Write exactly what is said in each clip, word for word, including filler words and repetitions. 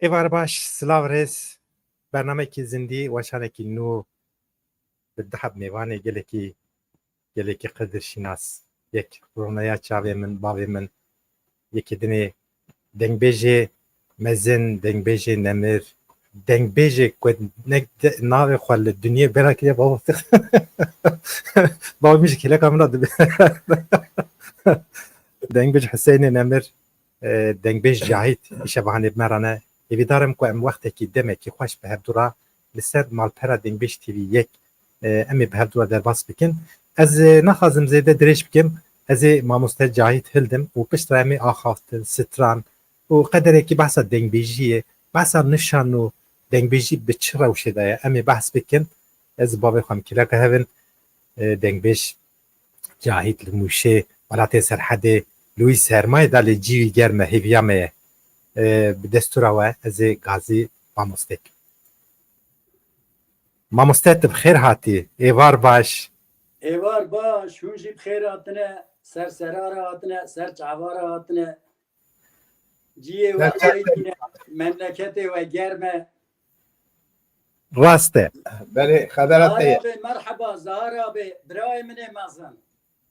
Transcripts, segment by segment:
Êvar baş, silav rêz. Bernamekî zindî, weşanekî nû bi du heb mêvanê gelekî, gelekî qedirşînas. Yek ronaya çavê min, bavê min, yekê dinê dengbêjê mezin, dengbêjê nemir, dengbêjê ku ne de, navê xwe li dinyê bela kiriye bavê. Bavê min ji kêleka min re dibe. Dengbêj Hüseyinê Nemir, e, dengbêj Cahit, îşevahanê bi me re ne. Hêvîdar im ku em wextekî demekî xweş bi hevdû re li ser malpera Dengbêj T V yek, e, em ê bi hevdû re derbas bikin. Ez, e, naxwazim zêde dirêj bikim. Ez ê mamoste Cahit hildim û piştre em ê axaftin, stran û qederekî behsa dengbêjiyê, behsa nişan û dengbêjî bi çi rewşê de ye, em ê behs bikin. Ez bavê xwe em kêleka hev in, e, dengbêj Cahit li Mûşê, welatê Serhedê, li wî sermayê de lê cî wî germ e, hêviya me ye. E, bi destûra we ez ê gazî mamostê kim. Mamoste, tu bi xêr hatî. Êvar baş. Êvar baş, hûn jî bi xêr hatine, ser sera re hatine, ser çava re hatine. Ciyê we Gerçekten. Aydîn e, memleketê we germ e. Rast e. Belê, xebera te Zahar ye. Abi, merheba, Zahar abi, birayê min ê mezin.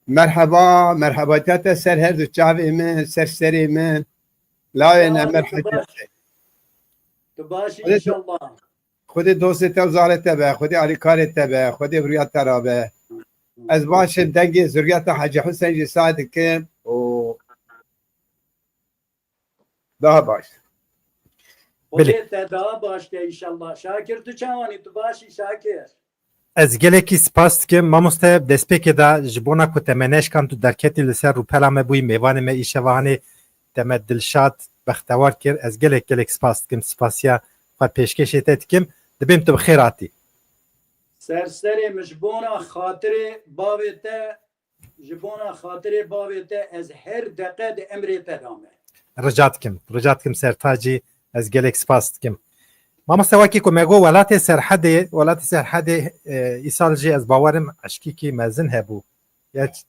Merheba, merhebatiya te ser her du çavê min, ser serê min. Lawê ne, merheba. Tu baş î Xwedê do-, înşallah. Xwedê dostê te û zarê te be, Xwedê alîkarê te be, Xwedê bi rûya te re be. Ez baş im, dengê zuriyeta Hecî Husên jî sah dikim û daha baş. Belê. Xwedê te daha baş ke înşallah. Şakir, tu çawanî, tu baş î Şakir? Ez gelekî spas dikim. Mamoste, destpêkê de ji bona ku te me neşkand û derketî, li ser rûpela me bûyî, mêvanê me îşevahanê, te me dilşad, bextewar kir. Ez gelek, gelek spas dikim. Spasiya xwe pêşkêşê te dikim. Dibêm tu bi xêr hatî. Ser serê min, ji bona xatirê bavê te, ji bona xatirê bavê te ez her deqe di emrê te de me. Rica dikim, rica dikim ser tacî, ez gelek spas dikim. Mamoste, wekî ku me got, welatê Serhedê, welatê Serhedê, e, îsal jî ez bawerim eşkîkî mezin hebû. Ya ç-,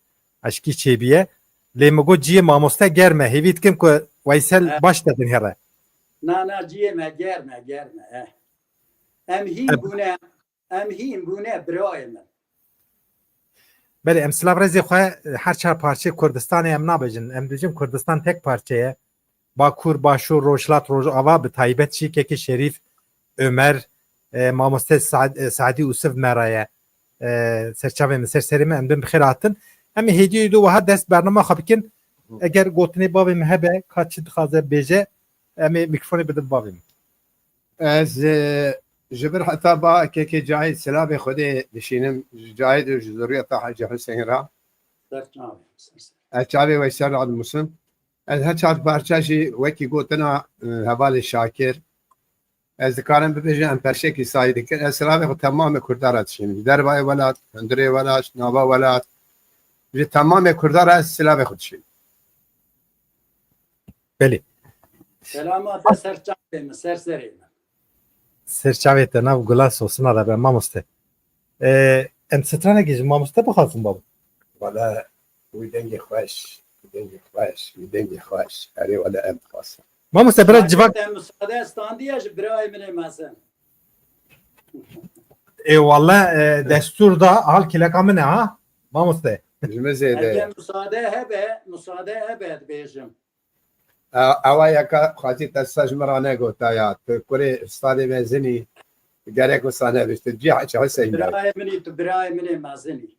eşkî çêbîye. Lê min got ciyê mamoste germ e. Hêvî dikim ku Weysel Evet. baş te dinhêre. Na, na, ciyê me germ e, germ e, eh. Em hîn Em- bûne, em hîn bûne birayê min. Belê, em silav rêzê xwe her çar parçeyê Kurdistanê em nabêjin. Em dibêjin Kurdistan tek parçe ye. Bakur, Başûr, Rojhilat, Rojava, bi taybet jî kekê Şerîf, Ömer, e, mamoste Saad-, e, Saadî Ûsiv me re ye. E, ser çavê min, ser serê min, em bin bi xêr hatin. Em ê hêdî hêdî wiha dest bernama xwe bikin. Eger gotinê bavê min hebe, ka çi dixwaze bêje, em ê mîkrofonê bidin bavê min. Ez, e, ji vir heta ba kekê Cahit silavê Xwedê dişînim, ji Cahit û ji zuriyeta Hecî Huseyîn re. Ser çavê, ser ser. Ez çavê Weysel re dimusim. Ez her çar parça jî wekî gotina, e, hevalê Şakir, ez dikarim bibêjim, em perşekî sayî dikin. Ez silavê xwe temamê Kurda re dişînim. Ji dervayê welat, hundirê welat, nava welat. Ji temamê Kurda re ez silavê xwe dişînim. Belê. Selama te ser çavê min, ser serê min. Ser çavê te nav gula sosina de be mamoste. Ee, em stranekî ji mamoste bixwazin babo. Wala, wî dengê xweş, wî dengê xweş, wî dengê xweş. Erê wala em dixwazin. Mamoste, bira civak. Te musade standiye ji birayê min ê mezin. Ê wala, e, destûr da hal kileka min e ha, mamoste. Ji min zêde. Eke musade hebe, musade hebe dibêjim. E, ewa yeka xwezî te sa ji min re negota ya. Tu kurê stadê mezinî, gerek wisa nebiştir. Cî Hecî Huseyîn be. Birayê min î, tu birayê min ê mezinî.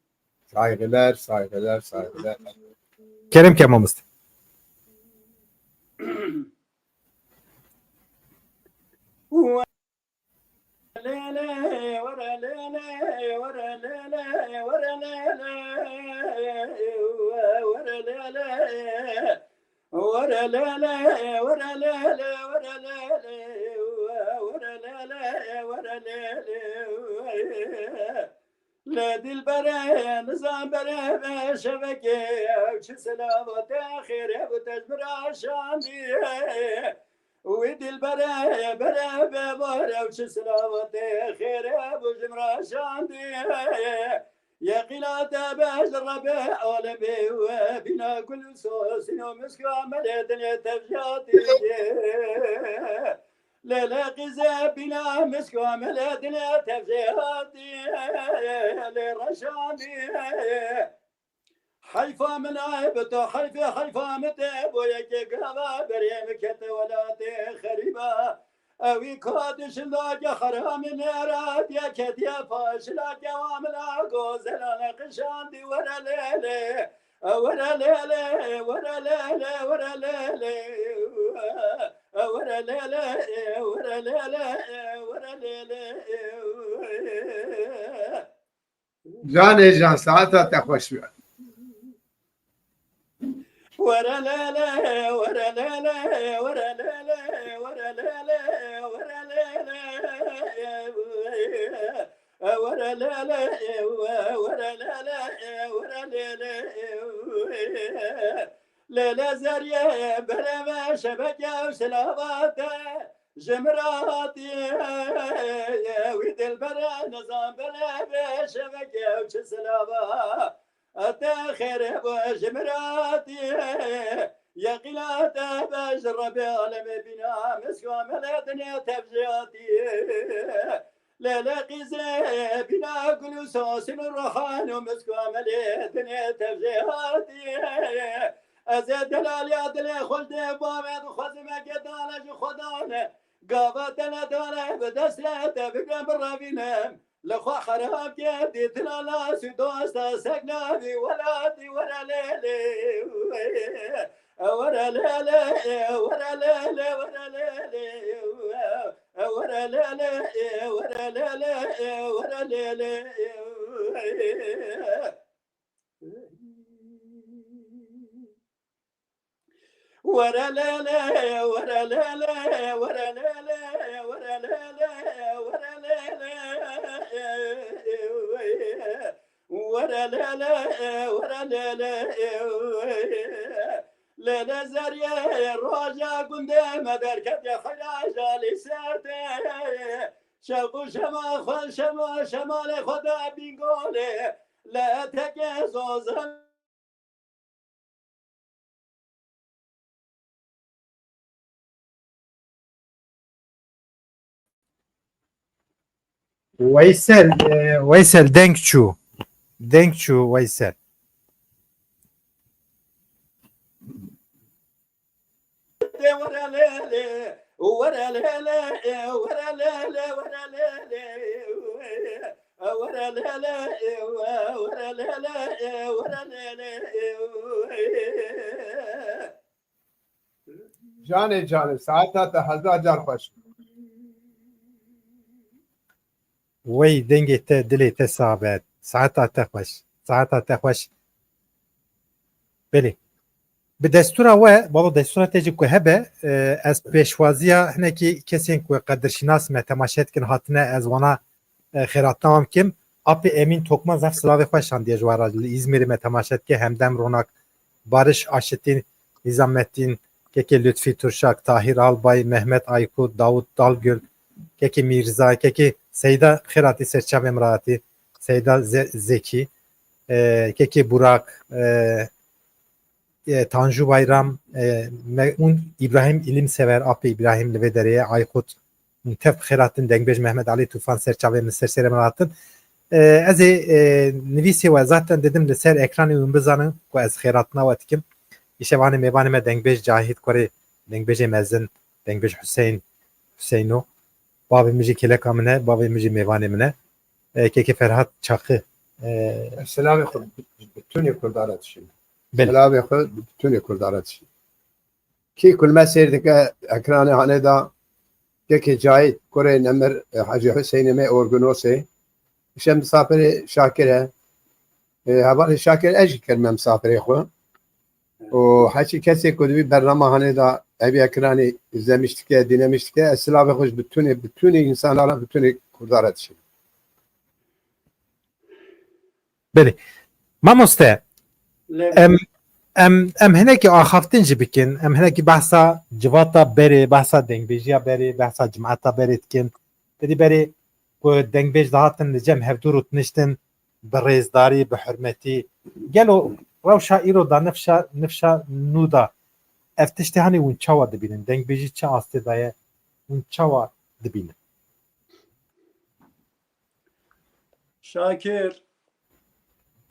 Saygılar, saygılar, saygılar. Kerem ke mamoste. Lê dilberê nizam berê ve şevekê, ew çi selavatê xêrê bû te ji min re şandî. Wî dilberê berê ve var, ew çi selavatê xêrê bû ji min re şandî. Yeqîna te be ji Rebê alemê we bîna gul û sosîn û misk û emelê dinyê tevjatî. Lê lê qîzê bîna misko milê dinê tevjê hatî lê reşandî. Heyfa min ay bi to heyfê heyfa min te bo yekê gava berê min kete welatê xerîba. Ewî ka dişindake xeramî nêradiye ketiye paşilake wa min a gozelane qişandî were lê lê. Were lê lê, were lê lê, were lê lê. Were lê lê, were lê lê, were lê lê. Canê can, saeta te xweş be. Were lê lê, were lê lê, were lê lê, were lê lê, were lê lê. Were lê lê, were lê lê, were lê lê. Lê lê zeriyê berê ve şebeke û silava te. Ji min re hatiye wî dilbere nizan bere vê şevekê ew çi silava. Te xêrê bo ji min re hatiye. Yeqîna te be ji Rebê alemê bîna miska melê dinê tev jê hatiye. Lê lê qîzê bîna gul û sosin û rohan û miska melê dinê tev jê hatiye. Ez ê delaliya dilê xwe ji dê bavê dixwazim eke dane ji xwe dane. Gava te nedane bi destê te bigem birevînim. Li xwe xerab kir dîtina nas û dosta sek navî welatî were lê lê. Were lê lê, were lê lê, were lê lê. Were lê lê, were lê lê, were lê lê. Were lê lê, were lê lê, were lê lê, were lê lê, were lê lê. Were lê lê, were lê lê. Lê lê zeriyê roja gundê me derketiye xeyra jalî ser tê. Şev û şema xwe, şema, şemalê xwe de bîngolê. Lê teke zozan. Weysel, e, Weysel deng çû. Deng çû Weysel. Were lê lê, were lê lê, were lê lê, were lê lê. Were lê lê, were lê lê, were lê lê. Canê canê, saeta te hezar car xweş. Wey dengê te, dilê te sax be. Saeta te xweş. Saeta te xweş. Belê. Bi destûra we, balo destûra te jî ku hebe, e, ez pêşwaziya hinekî kesên ku qedirşînas me temaşe dikin hatine, ez wana, e, xêratnawa bikim. Apê Emîn Tokmaz ev silavê xwe şandiye ji we re, li Îzmîrê me temaşe dike, Hemdem Ronak, Barış Aşitîn, Nizamettin, kekê Lütfî Turşak, Tahir Albay, Mehmet Aykut, Davut Dalgül, kekê Mîrza, kekê Seyda xêratî ser çavê min re hatî, Seyda Ze-, Zekî, e, kekê Burak, e, e, Tanju Bayram, e, me, û Îbrahîm Îlîmsever, apê Îbrahîm li vê derê ye, Aykut, tev bi xêr hatin, dengbêj Mehmet Alî Tufan ser çavê min, ser serê min hatin. E, ez ê, e, nivîsê we zaten dedim li ser ekranê hûn bizanin ku ez xêratina we dikim. Îşev anê mêvanê me dengbêj Cahit Korê, dengbêjê mezin, dengbêj Hüseyin, Hüseyno. Bavê min jî kêleka min e, bavê min jî mêvanê min e. E, kekê Ferhat Çakı. E, Selamê xwe bi, bi tunê Kurdan re dişîne. Belê. Selamê xwe bi tunê Kurdan re dişîne. Kî ku li me seyr dike ekranê hanê da, kekê Cahit, kurê Nemir, e, Hecî Hüseyinê me Orgunosê, îşe misafirê Şakir e. E, hevalê Şakir ez jî kirime misafirê xwe. Û heçî kesê ku di vî bernama hanê da evî ekranê izlemiş dike, dînemiş dike, ez silavê xwe ji bi tunê, bi tunê însana re, bi tunê Kurda re dişînim. Belê. Mamoste, em, em, em hinekî axaftin jî bikin, em hinekî behsa civata berê, behsa dengbêjiya berê, behsa cimeta berê dikin. Te dî berê ku dengbêj dihatin li cem hevdû rûdiniştin, bi rêzdarî, bi hurmetî. Gelo rewşa îro da nifşa, nifşa nû da ev tiştê hanê hûn çawa dibînin? Dengbêjî çi astê de ye? hûn çawa dibînin? Şakir,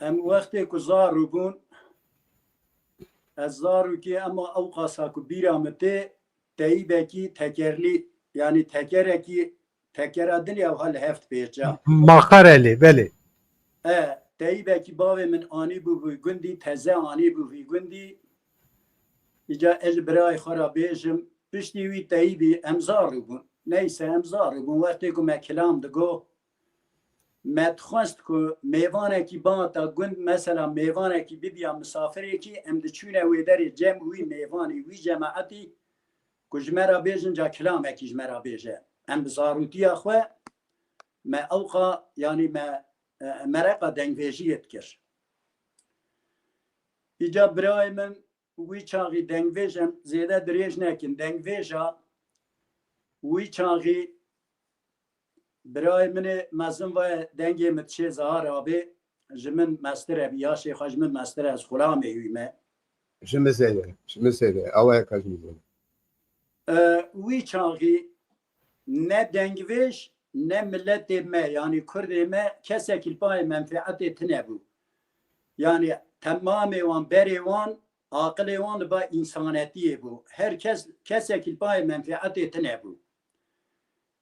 em wextê ku zarû bûn, ez zarûkê, ema ew qasa ku bîra min tê, teyîbekî tekerlî, yanî tekerekî, tekera dilê ew ha li heft pêça. Maqarelî, belê. E, teyîbekî bavê min anîbû vî gundî, teze anîbû vî gundî. Îca ez ji birayê xwe re bêjim, piştî wî teyîbî em zarû bûn. Neyse, em zarû bûn. Wextê ku me kilam digo, me dixwest ku mêvanekî bata gund, mesela mêvanekî bibiya misafirekî, em diçûne wê derê cem wî mêvanî, wî cemaetî, ku ji me re bêjin, ca kilamekî ji me re bêje. Em bi zarûtiya xwe, me ewqa, yanî me, e, mereqa dengvêjiyê dikir. Îca birayê min, wî çaxî dengvêj, em zêde dirêj nekin, dengvêja wî çaxî birayê min ê mezin vaye dengê min dişê zahar abê, ji min mestir e, bi yaşê xwe ji min mestir e, ez xulamê wî me. Ji min zêde, ji min zêde, awayeka ji min zêde. E, wî çaxî ne dengvêj, ne miletê me, yanî Kurdê me, kesekî li payê menfeetê tine bû. Yanî temamê wan, berê wan, aqilê wan li ba însanetiyê bû. Her kes, kesekî li payê menfeetê tine bû.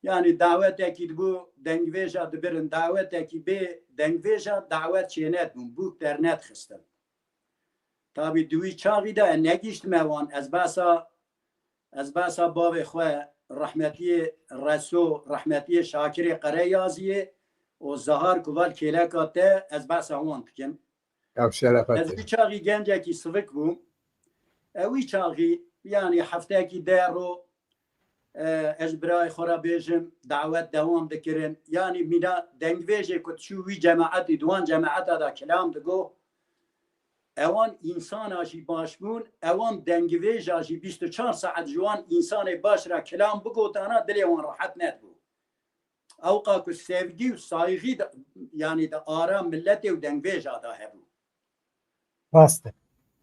Yanî dawetekî dibû, dengvêja dibirin, dawetekî bê dengvêja dawet çênedibûn, bûk dernedixistin. Tabî di wî çaxî de negihiştime wan, ez behsa, ez behsa bavê xwe rehmetiyê Reso, rehmetiyê Şakirê Qereyaziyê û Zahar ku val kêleka te, ez behsa wan dikim. Ew şerefet Ez wî çaxî gencekî sivik bûm. Ew wî çaxî, yanî heftekî deh ro, e, ez birayê xwe re bêjim, dawet dewam dikirin. Yanî mîna dengvêjê ku diçû wî cemaetî, di wan cemaeta de kilam digo, ewan însana jî baş bûn, ewan dengvêja jî bîst û çar saet ji wan însanê baş re kilam bigotana, dilê wan rehet nedibû. Ewqa ku sevgî û saygî de, yanî di ara miletê û dengvêja de hebû. Rast e.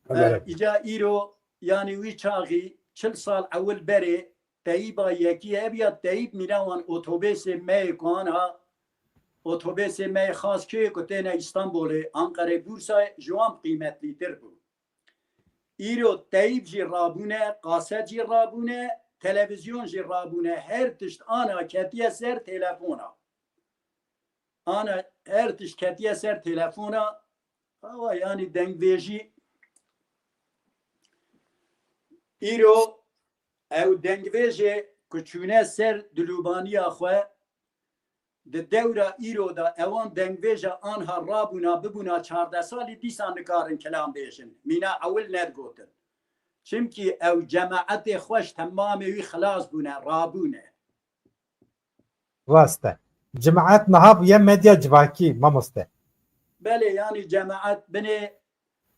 E, îca îro, yanî wî çaxî çil sal ewil berê teyîba yekî hebiya, teyîb mîna wan otobêsê me yê ku ana, otobêsê me yê xas kê ku têne Îstanbulê, Anqerê, Bursayê, ji wan qîmetlîtir bû. Îro teyîb jî rabûne, kaset jî rabûne, televîzyon jî rabûne, her tişt ana ketiye ser telefona. Ana her tişt ketiye ser telefona. Awa, yanî dengvêjî îro ew dengvêjê ku çûne ser dilûbaniya xwe, di dewra îro de ewan dengvêja anha rabûna, bibûna çardeh salî, dîsa nikarin kilam bêjin. Mîna ewil nedigotin. Çimkî ew cemaetê xwe ji temamê wî xilas bûne, rabûne. Rast e. Cemaet niha bûye medya civakî, mamoste. Belê, yanî cemaet binê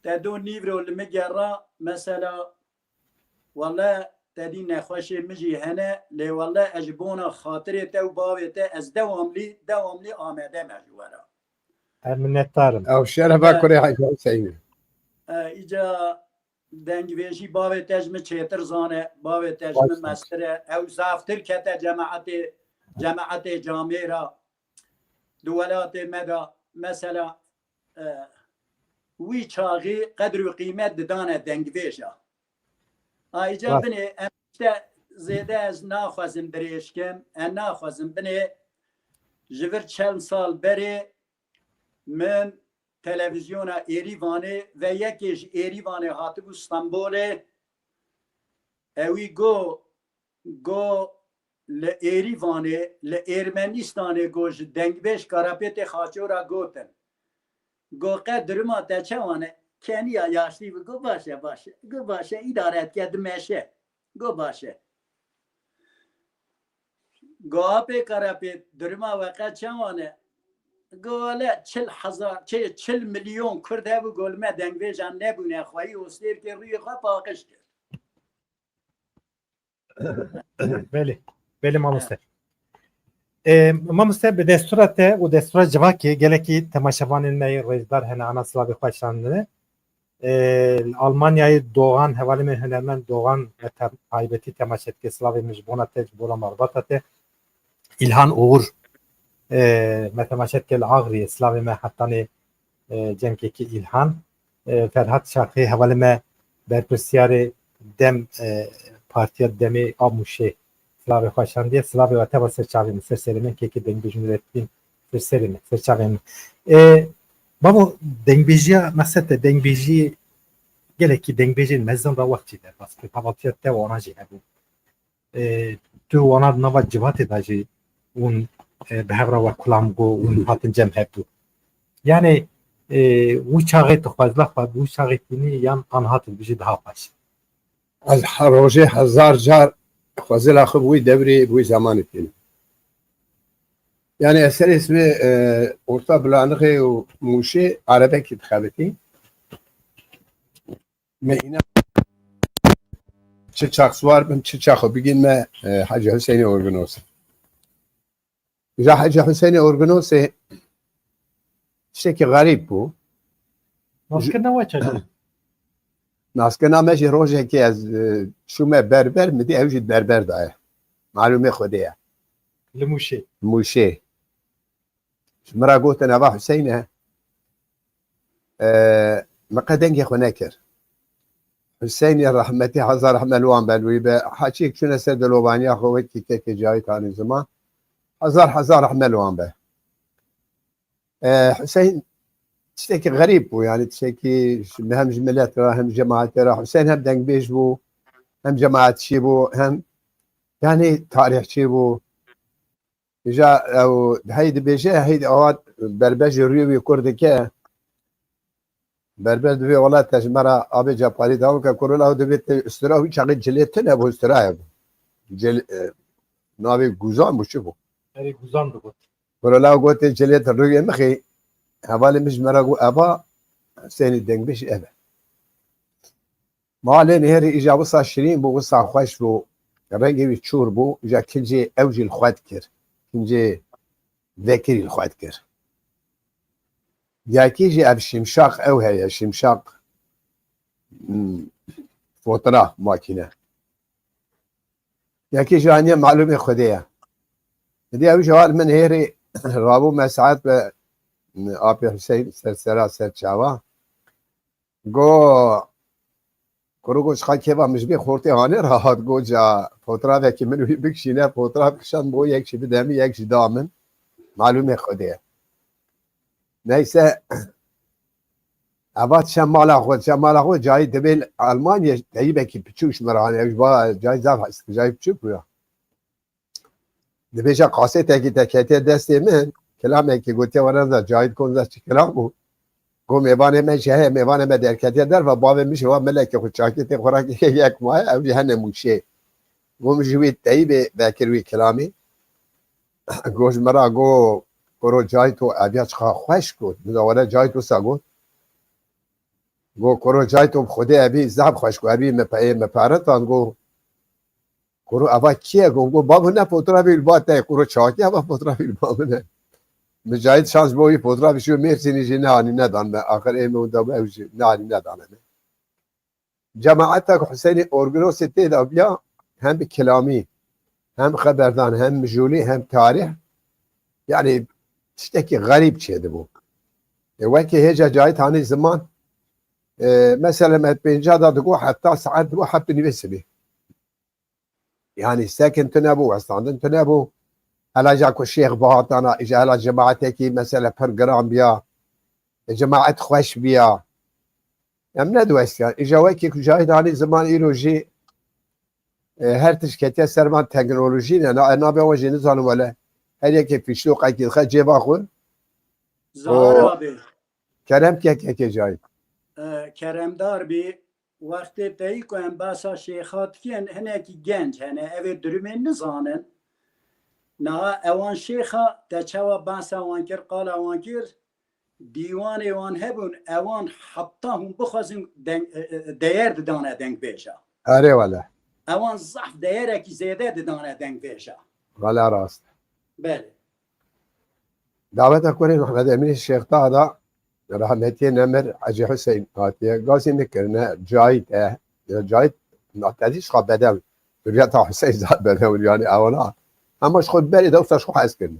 te do nîvro li min gera, mesela, wele te dî nexweşê min jî hene, lê wele ez ji bona xatirê te û bavê te ez dewamlî, dewamlî amade me ji we re. Ez minnetdar im. Ew şerefa kurê Hacî Huseyîn e. E, îca dengvêjî bavê te ji min çêtir zane, bavê te ji min mestir e. Ew zaftir kete cemaetê, cemaetê camêra di welatê me de. Mesela, e, wî çaxî qedr û qîmet didane dengvêja. Ayrıca binê em işte zêde ez naxwazim dirêj kim, em naxwazim binê ji vir çend sal berê min televîzyona Êrîvanê ve yekê ji Êrîvanê hatibû Stenbolê. Ewî go, go li Êrîvanê, li Êrmenistanê go ji dengbêj Karapêtê Xaço re gotin. Go qe duruma te çawan e? Keniya yaşlî bi go baş e, baş e. Go baş e, îdare dike, dimeşe. Go baş e. Go apê Karapêt, duruma we qe çawan e? Go wele çil hezar, çi, çil milyon Kurd hebû, go li me dengbêjan nebûne, xweyî Ostêrkê rûyê xwe paqij kir. Belê, belê mamoste. E, mamoste, bi destûra te û destûra civakê gelekî temaşevanên me yê rêzdar hene, ana silavê xwe şandine. E, li Almanyayê Doğan, hevalê min hunermend Doğan, me te-, taybetî temaşe dike, slavê min ji bona te, ji bona malbata te. İlhan Oğur, e, me temaşe dike li Agiriyê, slavê me hetanê, e, cengekî İlhan. E, Ferhat Şaxê, hevalê me berpirsiyarê dem, e, Partiya Demê a Mûşê. Slavê xwe şandiye, slavê we teva ser çavê min, ser serê min, kekê dengbêj Nurettin, ser serê min, ser çavê min. E, bavo, dengbêjiya, meqsed te, dengbêjî, gelekî dengbêjên mezin re wextî derbas kir. Hevaltiya te wana jî hebû. E, tu wana di nava civatê de jî hûn, e, bi hev re wek kulam go hûn hatin cem hevdû. Yani, e, wî çaxê tu xwezla xwe bi wî çaxê tînî yan anha tu dibêjî daha xweş? Ez he-, rojê hezar car xwezila xwe bi wî devrê, bi wî zemanê tînim. Yani ez serê sibê, e, orta Bilanixê û Mûşê erebekî dixebitî. Me îna çi çax siwar bin, çi çax xwe bigîn me, e, Hecî Huseyinê Orginosê. Îja Hecî Huseyinê Orginosê tiştekî xerîb bû. Naskirina we çax? Naskirina me jî rojekê ez, e, çûme berber, min dî ew jî berber daye. Malûmê Xwedê ye. Li Mûşê? Mûşê. Ji min re gotin, eva Huseyne, e, min qe dengê xwe nekir. Huseyne rehmetî, hezar rehme li wan be, li wî be, heçîk çûne ser dilovaniya xwe wekî kekê Cahit hanî ziman. Hezar hezar rehme li wan be. E, Huseyn tiştekî xerîb bû, yani tiştekî ji, hem ji milet re, hem ji cemaetê re. Huseyn hem dengbêj bû, hem cemaetçî bû, hem yani tarîxçî bû. Îja ew hey dibêje, hey awa berber jî rûyê wî kur dike. Berber di vê welat te ji me re abê Ceparî dawam ke, kuro law dibê te ustira wî çaxê cilê tune bû, ustira ye bû. Cil-, e, navê Guzan bû, çi bû? Erê, Guzan digot. Kuro law gotê cilê te rûyê mixê, hevalê min ji me re got, eva Husênî dengbêj ev e. Malê nêrî îja wisa şirîn bû, wisa xweş bû, rengê wî çûr bû, îja kincê ew jî li xwe dikir. Kincê vekirî li xwe dikir. Yekî jî ev şimşaq ew heye, şimşaq, hmm, fotoğraf makîne. Yekî jî aniye malûmê Xwedê ye. Dî ew jî hal min hêrî rabû me saet ve, hmm, Apê Hüseyin ser sera ser çava. Go, kuro go, çiqa kêfa min ji vê xortê hanê re hat, go, ca fotoğrafekî min wî bikişîne, fotoğraf kişand bo, yek jî bide min, yek jî da min. Malûmê Xwedê ye. Neyse, eva çe mala xwe, çe mala xwe, cayî dibê Almanya, teyîbekî piçûk ji min re hanê, ew ji ba cayî zaf, cayî piçûk bû ya. Dibêje kasetekî te ketiye destê min, kilamekî gotiye, were da Cahit Konza çi kilam bû. Go mêvanê me jî heye, mêvanê me derketiye derve, bavê min jî wa milekê xwe çakê tê xwe rakê yek maye, ew jî hene Mûşê. Go min jî wî teyîbê vekir wî kilamî. Go ji min ra go, kuro Cahit o, ev ya çiqa xweş got. Min da were Cahit wisa got. Go kuro Cahit o, bi Xwedê evî zaf xweş got, evî me pe-, me peretan go. Kuro eva kî ye? Go, go, babo ne fotoğrafî li ba te ye. Kuro çawa kî eva fotoğrafî li ba min e? Min Cahit şans bo wî fotoğrafî şiyo Mêrsînî jî nehanî nedan me. Axir ê me û da ew jî nehanî nedane me. Cemaeta ku Husênê Orginosê tê de biya, hem bi kilamî, hem xeberdan, hem mijûlî, hem tarîh, yani tiştekî xerîb çêdibû. E, wekî hêja Cahit hanî ziman, e, mesela me pênca da digo heta saet digo heft û nîvê sibê. Yani sekin tune bû, westandin tune bû. Hela ja ku şêx bihatana, îja hela cemaatekî mesela pir giran biya, e, cemaet xweş biya. Em nediwestiyan. Îja wekî ku Cahit hanî ziman îro jî, e, her tişt ketiye ser van teknolojî ne. Na, e, nabe we jî nizanim wele. Her yekê fîşloqekî dixe cêba xwe. Zahar O abi. Kerem kek eke Cahit. E, keremdar bî. Wextê teyî ku em behsa şêxa dikin, hinekî genc hene, ev ê durumên nizanin. Niha ewan şêxa te çawa behsa wan kir, qala wan kir, dîwanê wan hebûn, ewan heta hûn bixwazin deng-, e, e, değer didane dengbêja. Erê wele. Ewan zaf değerekî zêde didane dengbêja. Wele rast. Belê. Daveta kurê Mehmed Emînê Şêx Taha da Rahmetiyê nemir Hecî Hüseyin hatiye. Gazî min kirine Cahit e. Ya Cahit, te dî şixa bedew. Duriyeta Hüseyin zat bedew, yani ewana. Hema ji xwe berê de wisa ji xwe hez kirine.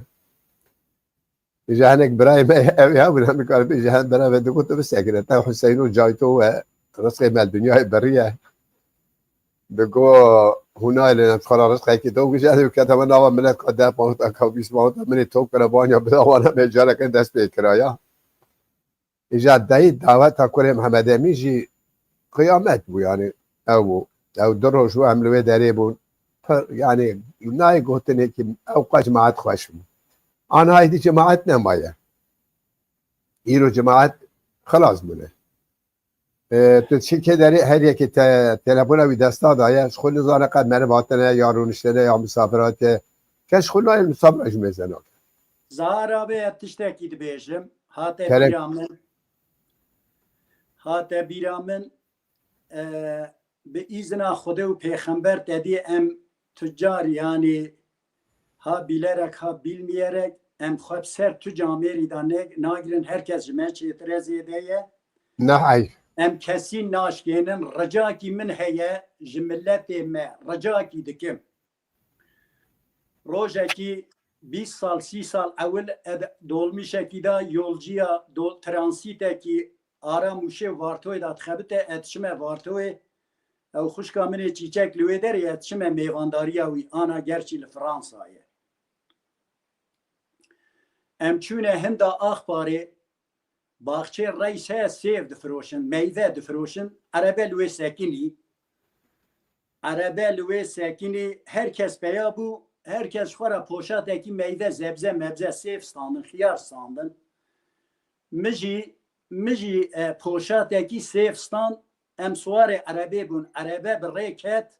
Îja hinek birayê me ew ya, wina min kar bêje, hem bira ve digot, tu bisekine. Te Hüseyin û Cahit û we rizqê me li dinyayê beriye. Digo, hûna li nem xwe re rizqekî tok bije, ew kete me nava milet ka deh manota, ka bîst manota, min ê tok kira banya bida wana me careke dest pê kiraya. Îja dayî daweta kurê Mihemed Emîn jî qiyamet bû, yani ew bû. Ew du roj bû, em li wê derê bûn. Pir, yani nayê gotinê ki ew qas cemaet xweş bû. Ana aydî cemaet nemaye. Îro cemaet xilas bûne. E, tu çi kê derê her yekê te, telefona wî desta daye, ji xwe nizane qe meriv hatine ya rûniştine ya misafir hatiye. Kes ji xwe nayê misafir ji mêze nake. Zahar abi, ez tiştekî dibêjim. Hate Kerem. Bîra min. Hate bîra min. E, bi îzina Xwedê û Pêxember te dî em tucar, yanî ha bilerek ha bilmeyerek em xwe bi ser tu camêrî de ne-, nagirin, her kes ji me çêtir e, zêde ye. Ne eyb. Em kesî naşkênin, ricakî min heye ji miletê me, ricakî dikim. Rojekî bîst sal, sî sal ewil ez dolmişekî de yolciya dol-, transîtekî ara Mûşê û Vartoyê de dixebite, ez diçime Vartoyê, ew xwişka min ê Çîçek li wê derê ye, diçime mêvandariya wî, ana gerçî li Fransa ye. Em çûne hinda Axparê, baxçê Reys heye, sêv difiroşin, meyve difiroşin, erebe li wê sekinî. Erebe li wê sekinî, her kes peya bû, her kes ji xwe re poşatekî meyve, zebze, mebze, sêv standin, xiyar standin. Min jî, min jî, e, poşatekî sêv stand, em siwarê erebê bûn. Erebe bi rê ket,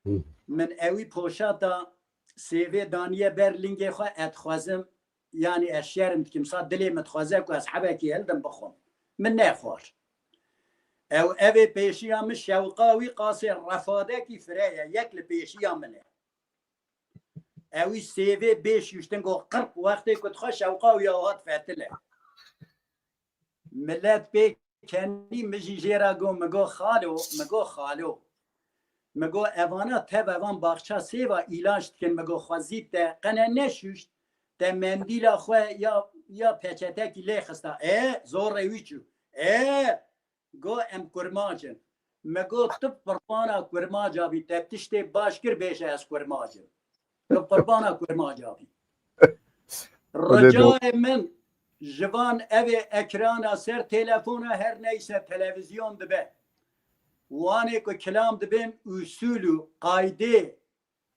Hı. min ewî poşata sêvê daniye ber lingê xwe, ez dixwazim, yanî ez şerm dikim, sa dilê min dixwaze ku ez hebekî hildim bixwim. Min nexwar. Ew, ev ê pêşiya min, şewqa wî qasê refadekî fire ye, yek li pêşiya min e. Ewî sêvê bê şûştin, got qirp, wextê ku dixwe şewqa wî ya hat fetile. Milet pê kenî, min jî jê re got, min got, "Xalo, min got, xalo." Min got, "Evana tev, evan baxça sêva îlaç dikin." Min got, "Xwezî te qene neşûşt, te mendîla xwe ya, ya peçetekî lê xista." E, zorê wî çû. E, got, "Em kurmac in." Min got, "Tu qurbana kurmaca bî, te tiştê baş kir bêje ez kurmac im." Tu qurbana kurmaca bî. Xwedê do- Ricayê min ji van evê ekrana ser telefona, her neyse televizyon dibe, wanê ku kilam dibin, usul û qaydê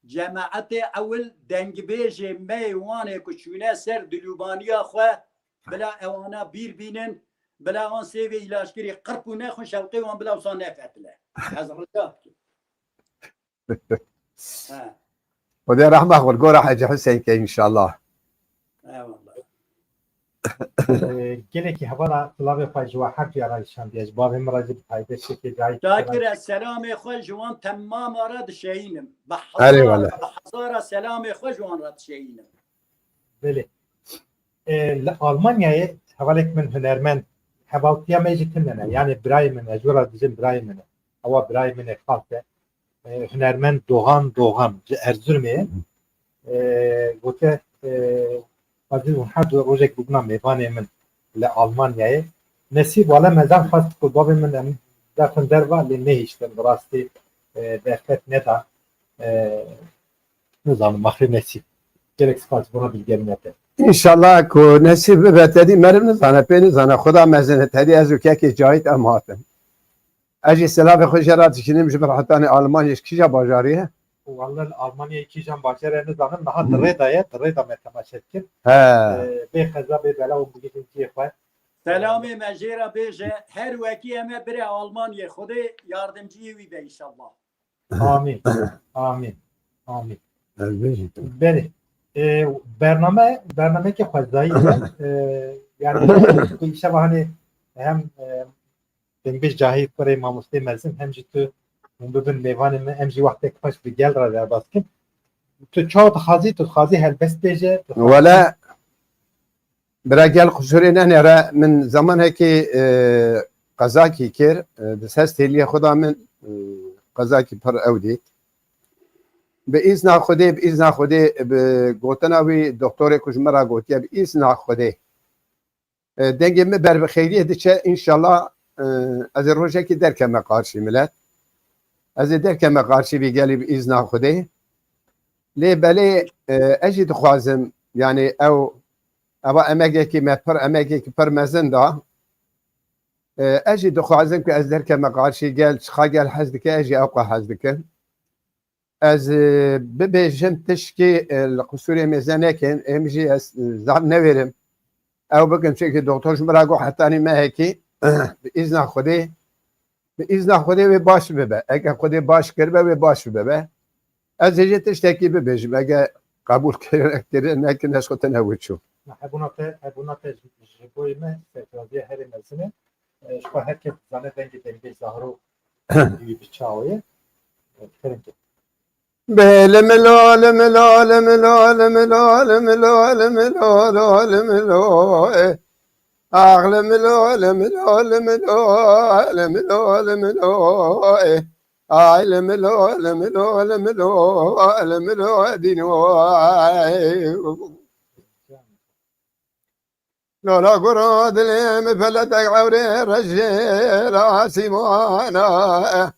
cemaetê ewil, dengbêjê me yê wanê ku çûne ser dilûbaniya xwe, bila ewana bîr bînin, bila wan sêvê îlaçkirî qirp û nexwin, şewqê wan bila wisa nefetile. Ez rica dikim. He. Xwedê rehma xwe li gora Hecî Huseynkê înşallah. Eyvallah. Ee, gelekî hevala silavê xwe ji we her duya re şandiye, ji bavê min re jî bi taybet şekê cayî. Şakir, ez selamê xwe ji wan temama re dişeyînim. Bi Erê hezara, wele. Bi hezara selamê xwe ji wan re dişeyînim. Belê. Ee, li Almanyayê hevalek min hunermend, hevaltiya me jî tune ne. Yani birayê min e, ji we re dijim birayê min e. Ewa birayê min e, xalt e. E, hunermend Doğan Doğan ji Erzurumê ye. E, gote, e, ez û her du rojek bûbûna mêvanê min li Almanyayê. Nesîb wale me zan xwest ku bavê min em derxin derva lê nehiştin, bi rastî, e, derfet neda. E, nizanim axirê nesîb. Gelek spas bona bilgerîna te. Înşallah ku nesîb bibe te dî meriv nizane, pê nizane. Xuda mezin e, te dî ez û kekê Cahit em hatin. Ez jî selamê xwe jê re dişînim ji ber hetanê Almanyayê, ji kîja bajarî ye? Walla li Almanyayê kîjan bajarê nizanim, niha di rê de ye, di rê de me temaşe dikir. He. Ee, bê xeza, bê bela û bigihîn cihê xwe. Selamê me jê re bêje, her wekî em e, bire Almanyayê, Xwedê yardimciyê wî be înşallah. Amîn. Amîn. Amîn. Ez bêjim. Belê. Ee, bername, bernameyeke xwezayî ye. Ee, yani, tu îşeva hanê hem, e, Dengbêj Cahî, kurê mamostê mezin, hem jî tu hûn bibin mêvanê me, em jî wextek xweş bi gel re derbas kin. Tu çawa dixwazî, tu dixwazî helbest bêje, tu dixwazî Wele, Bira gel qusûrê nenêre, min zemanekî, e, qezakî kir, e, di ser stêliyê xwe de min, e, qezakî pir ew dît. Bi îzna Xwedê, bi îzna Xwedê, bi gotina wî doktorê ku ji min re gotiye, bi îzna Xwedê. E, dengê min ber bi xeyriyê diçe, înşallah, e, ez ê rojekê derkeme qarşî milet. Ez ê derkeme qarşî vî gelî bi îzna Xwedê. Lê belê, e, ez jî dixwazim, yanî ew, eva emegekî me pir, emegekî pir mezin da. E, ez jî dixwazim ku ez derkeme qarşî gel, çiqa gel hez dike, ez jî ewqa hez dikim. Ez, e, bibêjim tişkî, e, li qisûrê mêze nekin, em jî ez, e, zaf newêrim. Ew bikin, çunke doktor ji min re got hetanî mehekî, bi îzna Xwedê, bi îzna Xwedê wê baş bibe. Eke Xwedê baş kiribe, wê baş bibe. Ez ê jî tiştekî bibêjim. Eke qebûl kirin, kirin, nekin, ez xwe tune wiçû. Hebûna te, hebûna te ji, ji bo me serfiraziya herê mezin e. E, ji xwe her kes dizane dengê dengbêj Zahro wî bi çawa ye. E, kirin ki. Bê limilo, limilo, limilo, limilo, limilo, limilo, limilo, e. Ax limilo, limilo, limilo, limilo, limilo, e. Ay limilo, limilo, limilo, limilo, dîno, ay. Lola guro dilê min peletek ewrê rejê ra sîmana.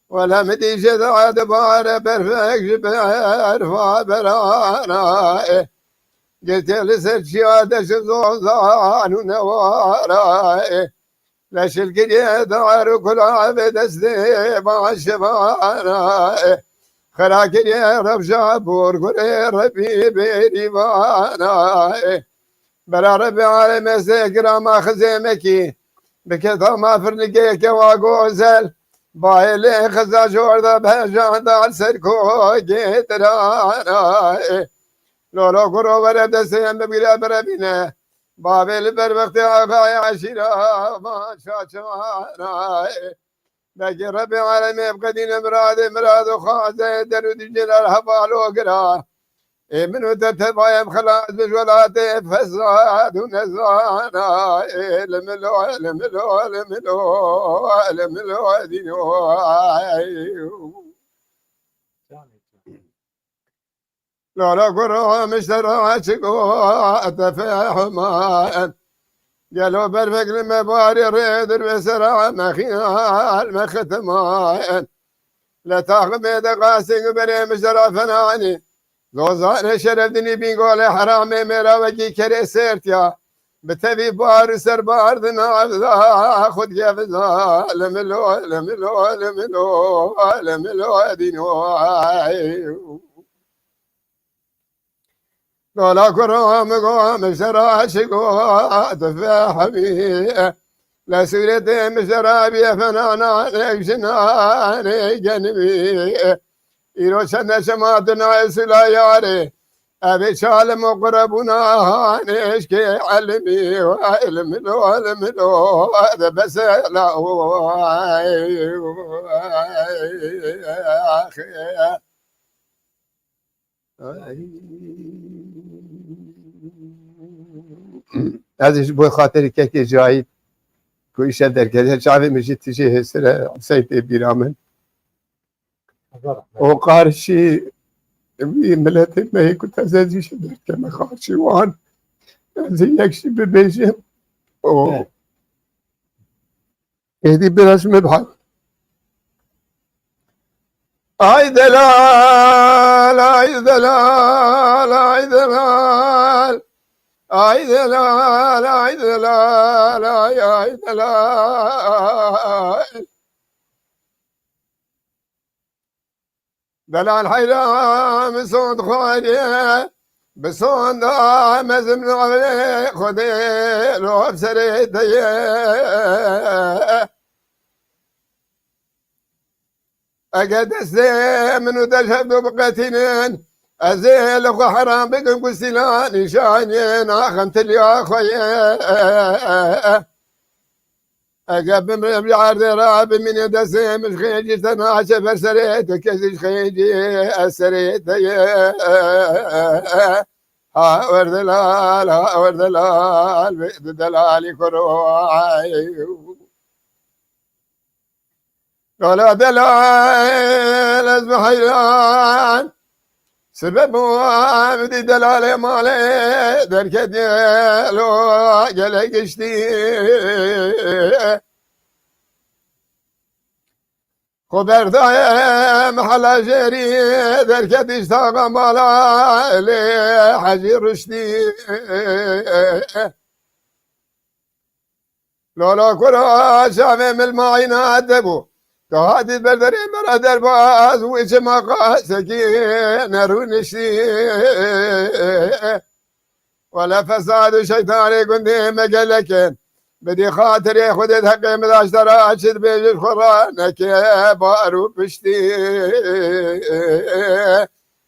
Wele min dî jê de dibare berfek ji berfa berana. Girtê li ser çiya de ji zozan û newara. Leşilgiriyê dar û kulavê destê başivana. Xirakiriyê revja borgurê rebî bêrîvana. Bera rebî alemê zêkira ma xizêmekî. Biketa ma firnikê kewa gozel. Bayê lê xiza jor de bejanda ser kokê tirana. Lolo kuro were destê em bibgire birevîne. Bavê li ber wextê axayê eşîra van şaçana. Belkî Rebê alemê biqedîne miradê, mirado xwaze der û dîjê ler hevalo gira. Ê min û te tevayem xilas bi ji welatê fesad û nezana. Ê li milo, li milo, li milo, li milo dîno. Lala gura miştera çiko tefehma. Gelo bervek li me barê rê dir ve sera me xiyal me xitma. Le taximê de qasê berê miştera fenanî. Zozanê şerefdinî bîngolê heramê mêra wekî kerê sêrtiya. Bi tevî bar û ser bar di nav da xwe digeviza. Li milo, li milo, li milo, li milo dîno. Lola kuro min go, min jera çi go, difehmî. Le sûretê min jera bîye fenana, nek jinanê genimî. Îro çend neşema tu nayê sûla yarê. Evê çalim û qurebûna hanêşkê elimî. Elim lo, elim lo, de besela. Ez ji bo xatirê kekê Cahît ku îşev derketiye, çavê min jî tijî hêsir e, Huseyî tê bîra min. O qarşî wî miletê me yê ku teze zî ji derkeme qarşî wan. Ez ê yek jî bibêjim. O êdî biraz min bihal. Ay delal, ay delal, ay delal. Ay delal, ay delal, ay, ay delal. Delal heyra min sond xwarê, bi sonda mezin navê Xwedê lo serê te ye. Eger destê min û te ji hevdu biqetînin, ez ê li xwe heram bikim ku sîla nîşanê naxim tiliya xwe ye. Eger bimrim ji erdê re bimînim, destê min ji xêncî te naçe ber serê te, kesî ji xêncî ez serê te ye. Ha wer delal, ha wer delal, wê di delalî kuro. Lala delal, ez bi heyran. Sebeb û evdî delalê malê derketiye lo gelek giştî. Xwe berdaye mehela jêrî derketî ji taxa mala lê hecî riştî. Lala kura çavê milmayîna te bû. Tu hatî ber derê me re derbaz û çima qasekî nerûniştî. Wele fesad û şeytanê gundê me gelek in. Bidî xatirê Xwedê di heqê min de ji te re çi dibêje ji xwe re neke bar û piştî.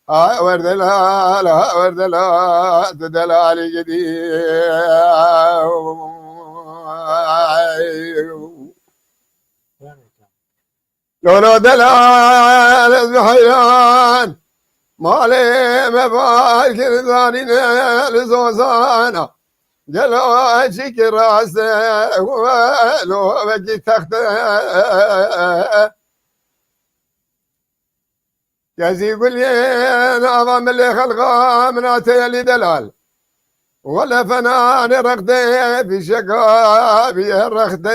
Ha wer delal, ha wer delal, tu delalî gidî. Lolo delal, ez bi heyran. Malê me bar kir zanîne li zozana. Gelo çi ki rast e, lo vekî texte. Kezî gulê nava milê xelqa min a teyelî delal. Wele fenanê rextê fîşeka bîye rextê.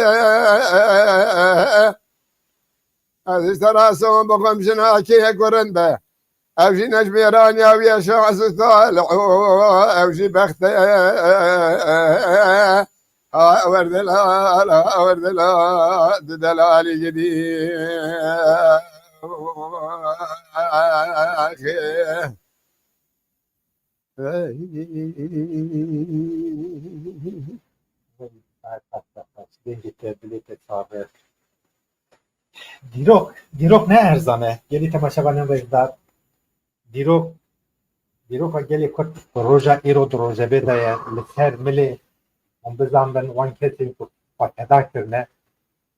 Ez ji te re son bixwim jinakê ku rind be. Ew jî ne ji mêraniya wî ye şans û talih û ew jî bextê. Ha wer delal, ha wer delal, di delalî gidî. Dengê te, dilê te sabe. Dîrok, dîrok ne erzan e. Gelî temaşevanên rêzdar. Dîrok, dîroka gelê Kurd roja îro di rojevê de ye. Li ser milê hûn bizanbin wan kesên ku xwe feda kirine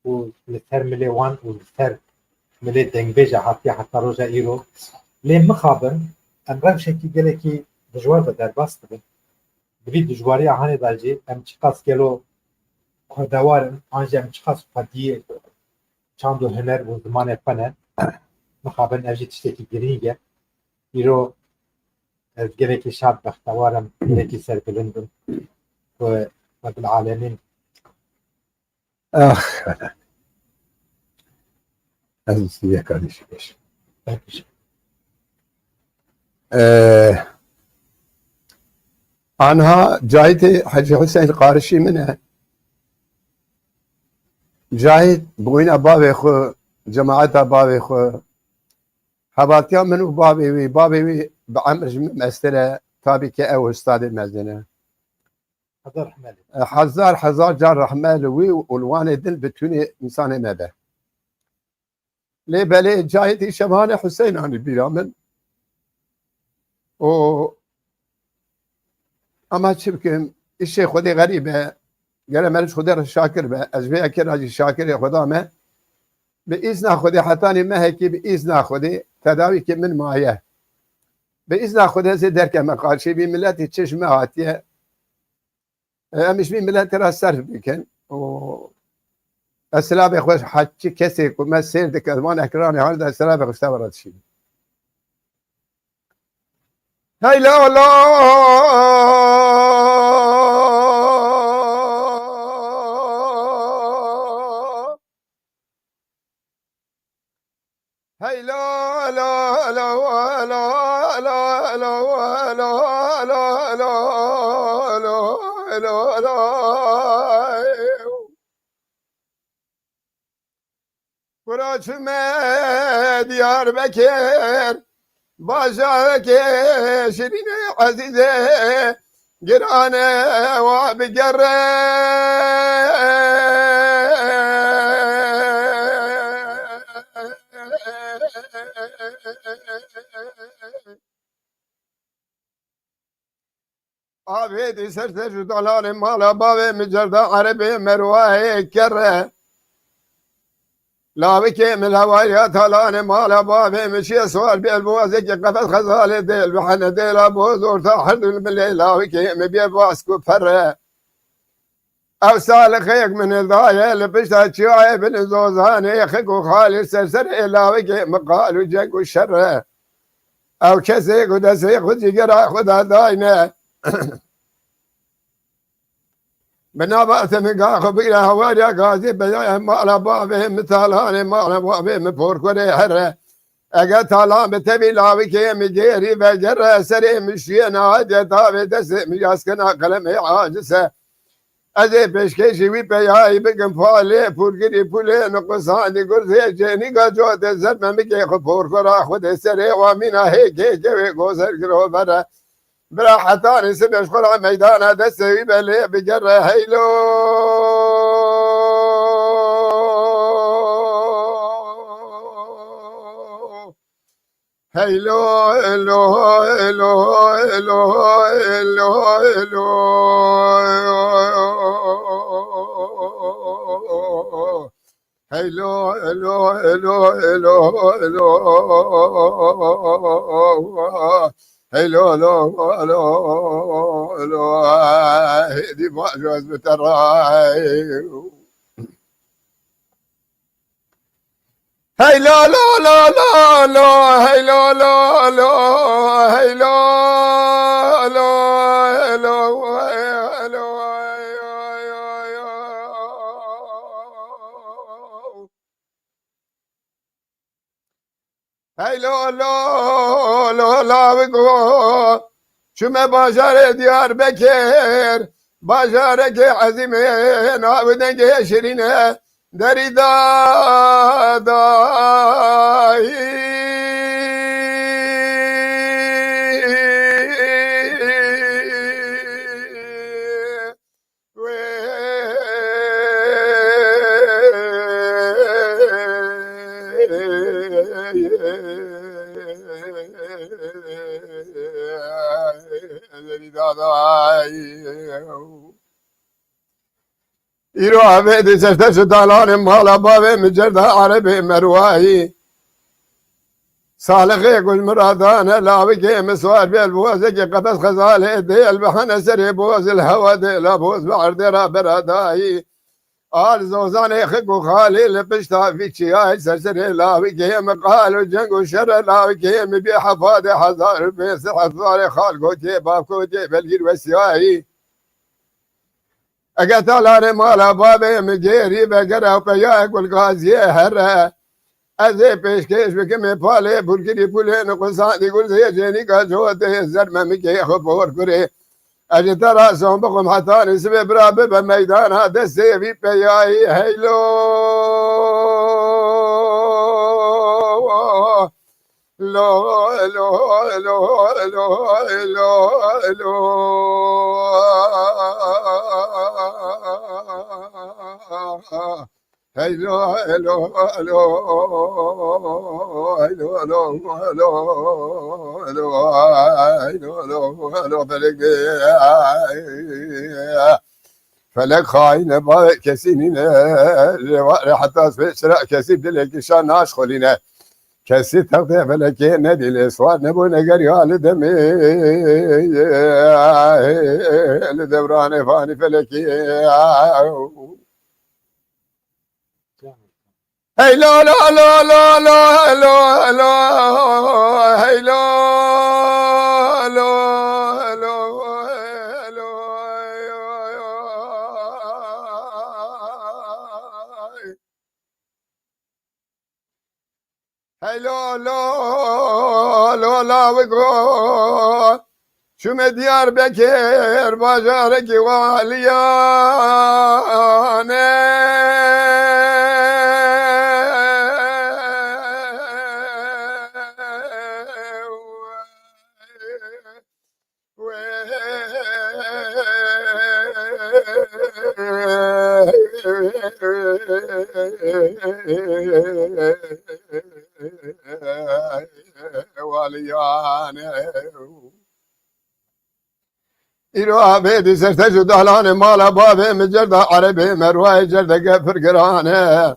û li ser milê wan û li ser milê dengbêja hatiye heta roja îro. Lê mixabin em rewşekî gelekî dijwar de derbas dibin. Di vî dijwariya hanê de jî em çiqas gelo kurdewar in, an jî em çiqas xwediyê çand û huner û zimanê xwe ne. Mixabin ev jî tiştekî girîng e. Îro ez gelekî şad bextewar im, gelekî serbilind im ku Rebil Alemîn Ax, ez size kardeşim. Ee, anha Cahitê Hecî Hüseyin qarişî min e. Cahit bûyna bavê xwe, cemaeta bavê xwe, hebatiya min û bavê wî, bavê wî bi emr ji min mestir e, tabî ke ew ustadê mezin e. Hezar rehme li. E, hezar, hezar car rehme li wî û li wanê din bi tûnê însanê me be. Lê belê cahî dî şevanê Huseynan li bîra min. Û ama çi bikim, îşê Xwedê xerîb e. Gere me ji Xwedê re şakir be. Ez vê yekê re jî şakirê Xweda me. Bi îzna Xwedê hetanî mehekî bi îzna Xwedê tedawîkê min maye. Bi îzna Xwedê ez ê derkeme qarşî vî miletî çi ji me hatiye. E, em ji vî miletê re serf bikin û ez silavê xwe ji heçî kesê ku me sêr dike, van ekranê hal de silavê xwe ji te ve re dişînim. Hey la la! Hey la la la la la la la la la la la la la. Kura çime Diyarbekir, bajarekê şirînê ezîzê, girane wa bigere. Avêt û ser ser ji dalanê mala bavê min cerda erebê merwayê kere. Lawikê min lewariya talanê mala bavê min şiye swar bêl bozekî qefes xezalê dêl bi hene dêla boz orta herdû milê lawikê min bê bask û pere. Ew salixêk min daye li pişta çiyayê bin zozanê xik û xalî ser serê lawikê min qal û ceng û şer e. Ew kesê ku destê xwe cîgera xwe da dayne. Bi nava Seminga xwe bigire hewariya gazî beyaya mala bavê min talanê mala bavê min porkurê here. Eger talan bi tevî lawikê min gêrî vegere serê min şiyê nahediye tavê destê min yaskena qelemê acise. Ez ê pêşkêşî wî peyayî bikim palê pûrgirî pûlê nuqusandî gurzê cênîga cotê zer memikê xwe porkora xwe dê serê wa mîna hê kê kewê gozer girovere. Bira hetanî sibê ji xwe re meydana destê wî belê bigere heylo. Heylo, elo, elo, elo, elo, elo. Heylo, elo, elo, elo, elo. Heylo, lo, lo, lo, lo. Hêdî bajo ez bi te re. Hey lo lo lo lo lo, hey lo lo lo, hey lo lo lo, hey lo lo lo. Hey lo lo lo, lawiko. Çûme bajarê Diyarbekir, bajarekê ezîm e, nav dengê şirîn e, derî dadayî. Îro avê di serteş û dalanê mala bavê min cerda erebê merwayî. Salixê ku ji min re dane lawikê min swar bêl bozekê qefes xezalê dêl bihene serê boz li hewa dêla boz bi erdê re beradayî. Al zozanê xik û xalî li pişta vî çiyayê ser serê lawikê min qal û ceng û şer e lawikê min bê hefadê hezar û pênc sed hezarê xal gotê bavkotê belgîr wesiyayî. Ege talanê mala bavê min gêrî vegere û peya gulgaziyê here. Ez ê pêşkêş bikim ê palê burgirî pulê nuqusandî gul zê cênîka cotê zer memikê xwe por kurê. Ez ji te re son bixwim hetanî sibê bira bibe meydana destê vî peyayî heylo. Lo, lo, lo, lo, lo, lo. Hey lo, lo, lo, hey lo, lo, lo, lo, hey lo, lo, lo, felek. Felek xayîne, bavê kesî nîne, rêwa re heta sibê çira kesî dilekî şa naşxulîne. Kesî textê felekê nedî lê swar nebûne geriya li demê, li dewranê fanî felekê. Hey lo lo lo lo lo lo lo, hey lo lo lo lo lo. Hey lo lo lo, lawiko. Çûme Diyarbekir, bajarekî Waliyane. Waliyane. Îro avê di serteş û dalanê mala bavê min cerda erebê merwayê cerdeke pir giran e.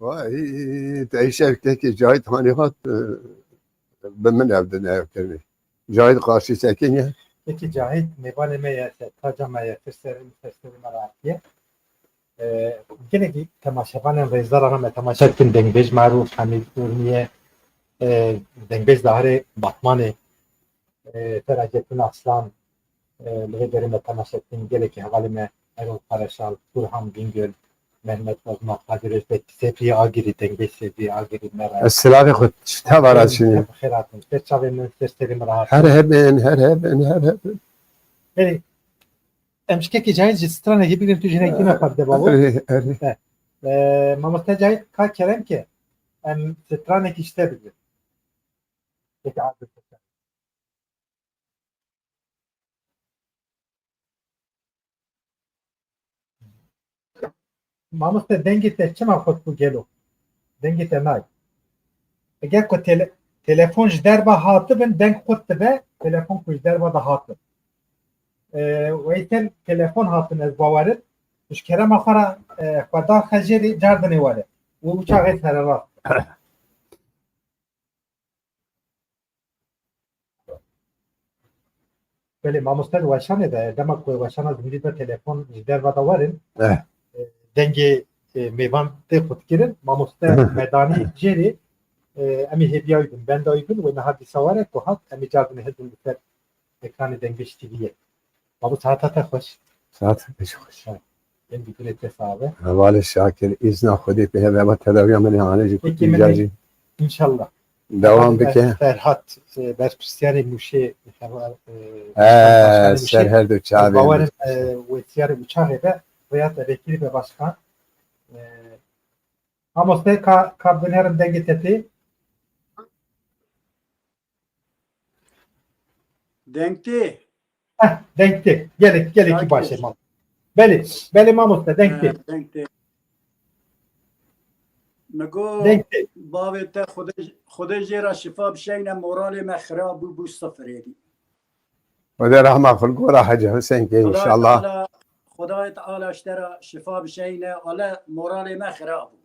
Vay, te îşev kekê Cahit hanî hat, e, bi min ev din ev kirî. Cahit qarşî sekiniye. Peki Cahit, mêvanê me ye, te taca me ye, pir serê, pir serê me re hatiye. E, gelekî temaşevanên rêzdar ana me temaşe dikin, dengbêj Marûf Hemîd Urmiye, e, dengbêj Zahirê Batmanê, e, Feracetin Aslan, e, li vê derê me temaşe dikin, gelekî hevalê me Erol Karaşal, Burhan Bingöl, Mehmet Bozma, Kadir Özbek, Sebrî Agirî, dengbêj Sebrî Agirî me re. Ez silavê xwe ji te ve re dişînim. Bi xêr hatin. Ser çavên min, ser serê min re hatin. Her hebin, her hebin, her hebin. Belê. Em ji kekê Cahit ji stranekê bigirin, tu ji hinek dîna xwe bide bavo. Erê, erê. He. E, mamoste Cahit, ka kerem ke em stranekî ji te bigirin. Peki, abi. Mamoste, dengê te çima xurt bû gelo? Dengê te nayê. Eger ku tele-, telefon ji derva hatibin, deng xurt dibe, telefon ku ji derva de hatin. E, Weysel telefon hatin, ez bawerim. Ji kerema xwe re, e, xwe daxe jêrê, cardinê were. Û çaxê sererast. Belê, mamoste di weşanê de, dema ku weşana zindî de telefon ji derva de werin, Eh. e, dengê, e, mêvan tê qutkirin, mamoste Medanî jêrê, e, em ê hêviya wî bin, benda wî bin, wê niha dîsa were ku hat, em ê cardinê hildin li ser ekranê Dengbêj T V'yê. Babo, sahata te xweş. Saet pêş xweş. Ha, em bi gurê te sabe. Hevalê Şakir, îzna Xwedê pê heve, eva tedawiya min ê anê jî Peki, kutî min ê, cajî. İnşallah. Devam Hevalê bike. Ferhat, e, berpirsiyarê Mûşê, heva-, e, He, başkanê Mûşê. Ser her du çavê Bawerim, Mûşê. E, wesiyarê uçaxê be, rêya te vekirî be başkan. E, Mamoste ka, ka binêrim dengê te tê. Deng tê. Heh, deng tê. Gelek, gelekî Şakir. Baş e mam. Belê, belê mamoste, deng tê. He, deng tê. Min got, Deng tê. Bavê te Xwedê, Xwedê jê re şifa bişeyne, moralê me xirab bû, bû sifirê dî. Xwedê rehma xwe li gora Hecî Huseynkê Xwedayê înşallah. Teala, Xwedayê Teala ji te re şifa bişeyne, ale moralê me xirab bû.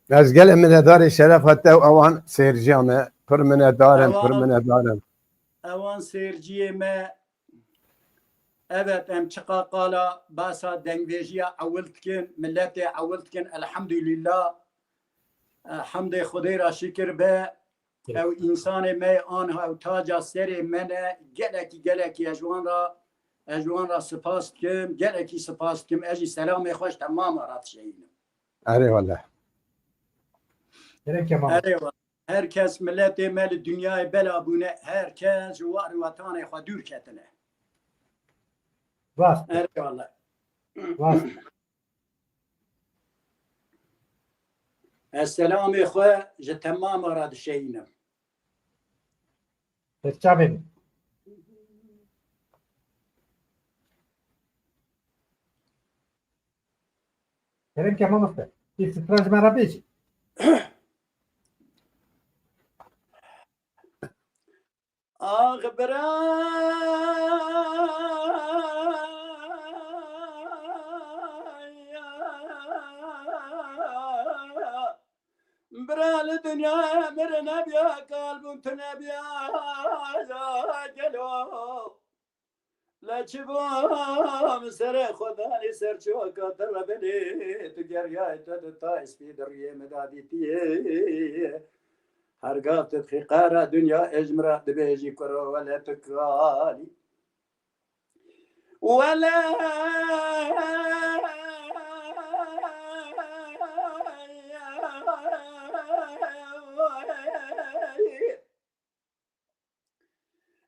Ez gelek minedarê şerefa te û ewan seyirciya me. Pir minedar im, pir Ewan, minedar im. Ewan seyirciyê me, evet, em çiqa qala basa dengbêjiya ewil dikin, miletê ewil dikin, elhamdülillah. E, hemdê Xwedê re şikir be. Ew însanê me ye, anha ew taca serê me ne. Gelekî, gelekî ez ji wan re, ez ji wan re spas dikim. Gelekî spas dikim. Ez jî selamê xwe ji temama re dişeyînim. Erê wele. Gerek Kemal. Erê wele. Her kes miletê me li dinyayê bela bûne. Her kes ji war wetanê xwe dûr ketine. Rast. Erê wele. Rast. Ez selamê xwe ji temama re dişeyînim. Ser çavê min. Kerem ke mamoste. Pê sifra ji me re bêjî. Ax biraya, bira li dinyayê mir nebiya, kal bûn tu nebiya, ya gelo. Le çi bû min serê xwe danî ser çiwaka te re belê, tu geriyayê, tu di ta spî di rûyê min de dîtiyê. Her gav tu dixî qera dinya, ê ji min re dibêjî kuro wele tu kalî. Wele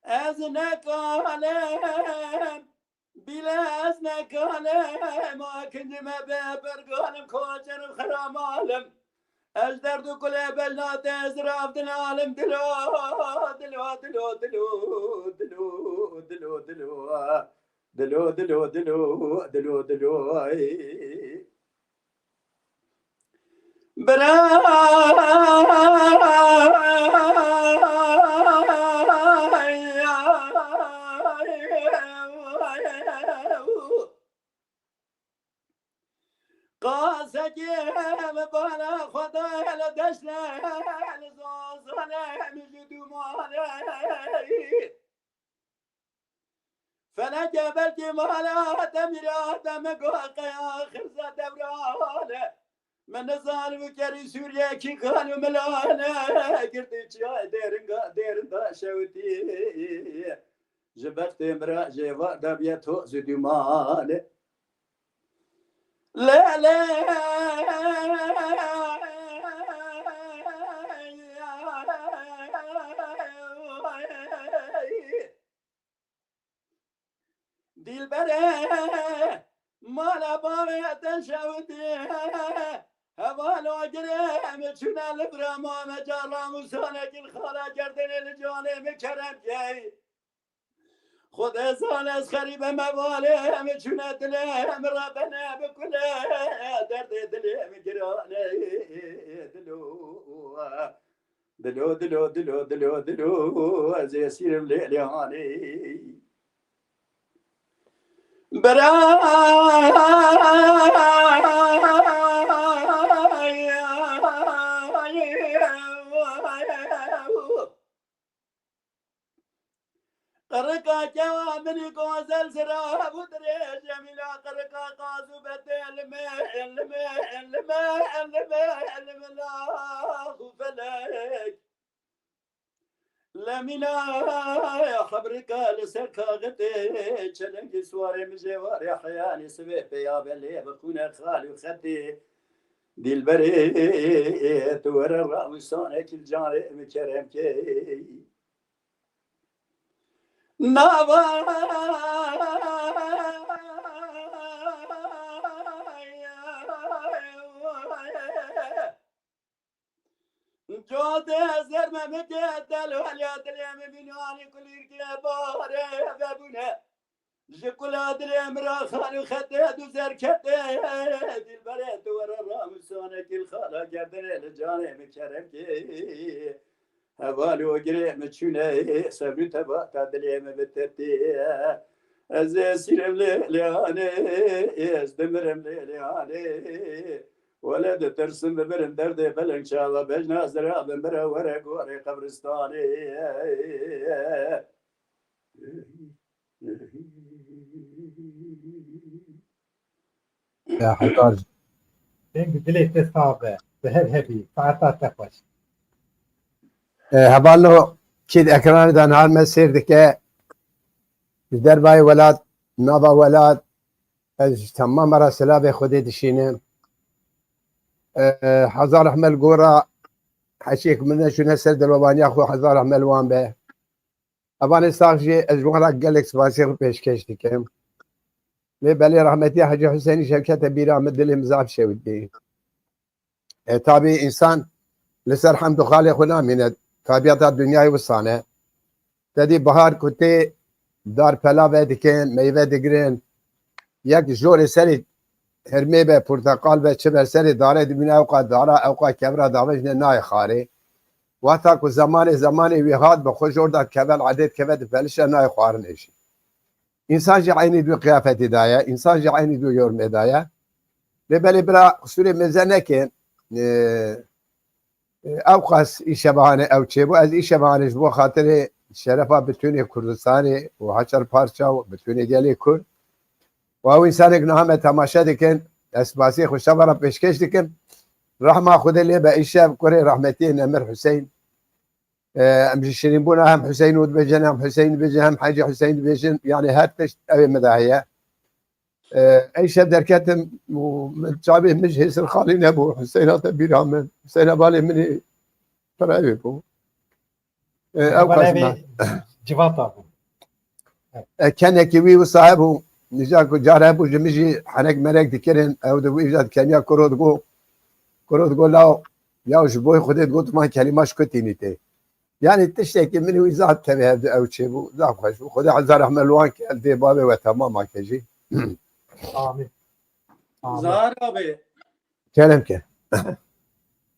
Ez nekalim, bile ez nekalim, a kincime be bergalim, koçerim xiramalim. Ez derd û kulê belna te zirav dinalim, dilo, dilo, dilo, dilo, dilo, dilo, dilo, dilo, dilo, dilo, dilo, dilo, ay. Bira. Qasekê bala Xwedayê li deştê li zazanê min ji dûmanê. Feleke belkî mala te mîra te min got qeya xirza dewrane. Min nizan û kerî Sûriyekî kan û milane girtî çiyayê dêringa dêrin de şewitî. Ji bextê min re jê va dabiye toz û dûmane. Lê lê. Dîlberê mala bavê te şewitî. Heval agirê em çûne li bira ma me ca ramûsanekî li xala gerdinê li canê min kerem key. Xwedê zane ez xerîbe me valê em çûne dilê em rabene bi kulê derdê dilê em girane dilo. Dilo, dilo, dilo, dilo, dilo, ez ê esîrim lê lê hanê. Bira. Qirika kewa min ê gozel zirav û dirêj e, mîna qirika qaz û bedê limê, limê, limê, limê, limê lax û felek. Lemîna xebrika li ser kaxitê, çelengê siwarê min jê warê heyanê sibê peya belê bi xûne xal û xetê. Dîlberê, tu were rawîsanekî li canê min kerem key. Nava. Codê zerme min ke delwaliya dilê min bînanî kulîrkê barê vebûne. Ji kula dilê min re xal û xetê du zer kete. Dîlberê tu were ramûsanekî li xala gerdinê li canê min kerem kê. Heval û girê min çûne, sebrî tebata dilê min bi te tê. Ez ê esîrim lê lê hanê, ez dimirim lê lê hanê. Wele ditirsim bimirim derdê beleng çawa bejna zira bi min re were gorê qebristanê. Ya Hezar. Deng dilê te sax be. Bi hev hebî. Saeta te xweş. E, hevalno kî di ekranê de niha me sêr dike. Ji dervayê welat, nava welat, ez ji temama re silavê Xwedê dişînim. E, e, Hezar rehme li gora heşiyek min neşûne ser dilwebaniya xwe, Hezar rehme li wan be. Evanê sax jî ez ji wan re gelek spasiyê xwe pêşkêş dikim. Lê belê rehmetiya Hecî Husênî şev kete bîra min, dilê min zaf şewitî. E, tabî însan li ser hemd û xalê xwe namîne. Tabîeta dinyayê wisa ne. Te dî bahar ku tê dar pela vedikin, meyve digirin. Yek jorê serê hirmê be, porteqal be, çi be serê darê dibîne ewqa dara, ewqa kevra davêjine nayê xwarê. Wexta ku zemanê, zemanê wî hat bi xwe jor da keve, li edê dikeve dipelişe nayê xwarinê jî. Însan jî eynî du qiyafetî da ye, însan jî eynî du yormê da ye. Lê belê bira qisûrê mêze nekin, e, e, ewqas îşebahanê ew çêbû. Ez îşebahanê ji bo xatirê şerefa bitûnê Kurdistanê û heçer parça û bitûnê gelê Kurd. Û ew însanek niha me temaşe dikin, ez spasiyê xwe şeva re pêşkêş dikim. Rehma Xwedê lê be îşev kurê rehmetiyê Nemir Huseyîn. E, em ji şirînbûna hem Huseyîn û dibêjin, hem Huseyîn dibêjin, hem Hecî Huseyîn dibêjin. Yanî her tişt ew ê min de heye. E, ey şev derketim û min çavê min ji hêsir xalî nebû. Huseyna te bîra min. Huseyna balê min ê. Pir ew bû. E, ew Bala qas vê me. Civata bû. E, kenekî wî wisa hebû, nîja ku car hebû ji min jî herek merek dikirin, ew di wî jî dikeniya kuro digo, kuro digo law, yaw ji bo Xwedê digot, man kelîma ji ku tînî tê. Yanî tiştekî min û wî zaf tevî hevdu ew çêbû, zaf xweş bû. Xwedê hezar rehme li wan ke, li dê bavê we temam ake jî. Amîn. Amîn. Zahar abi. Kerem ke.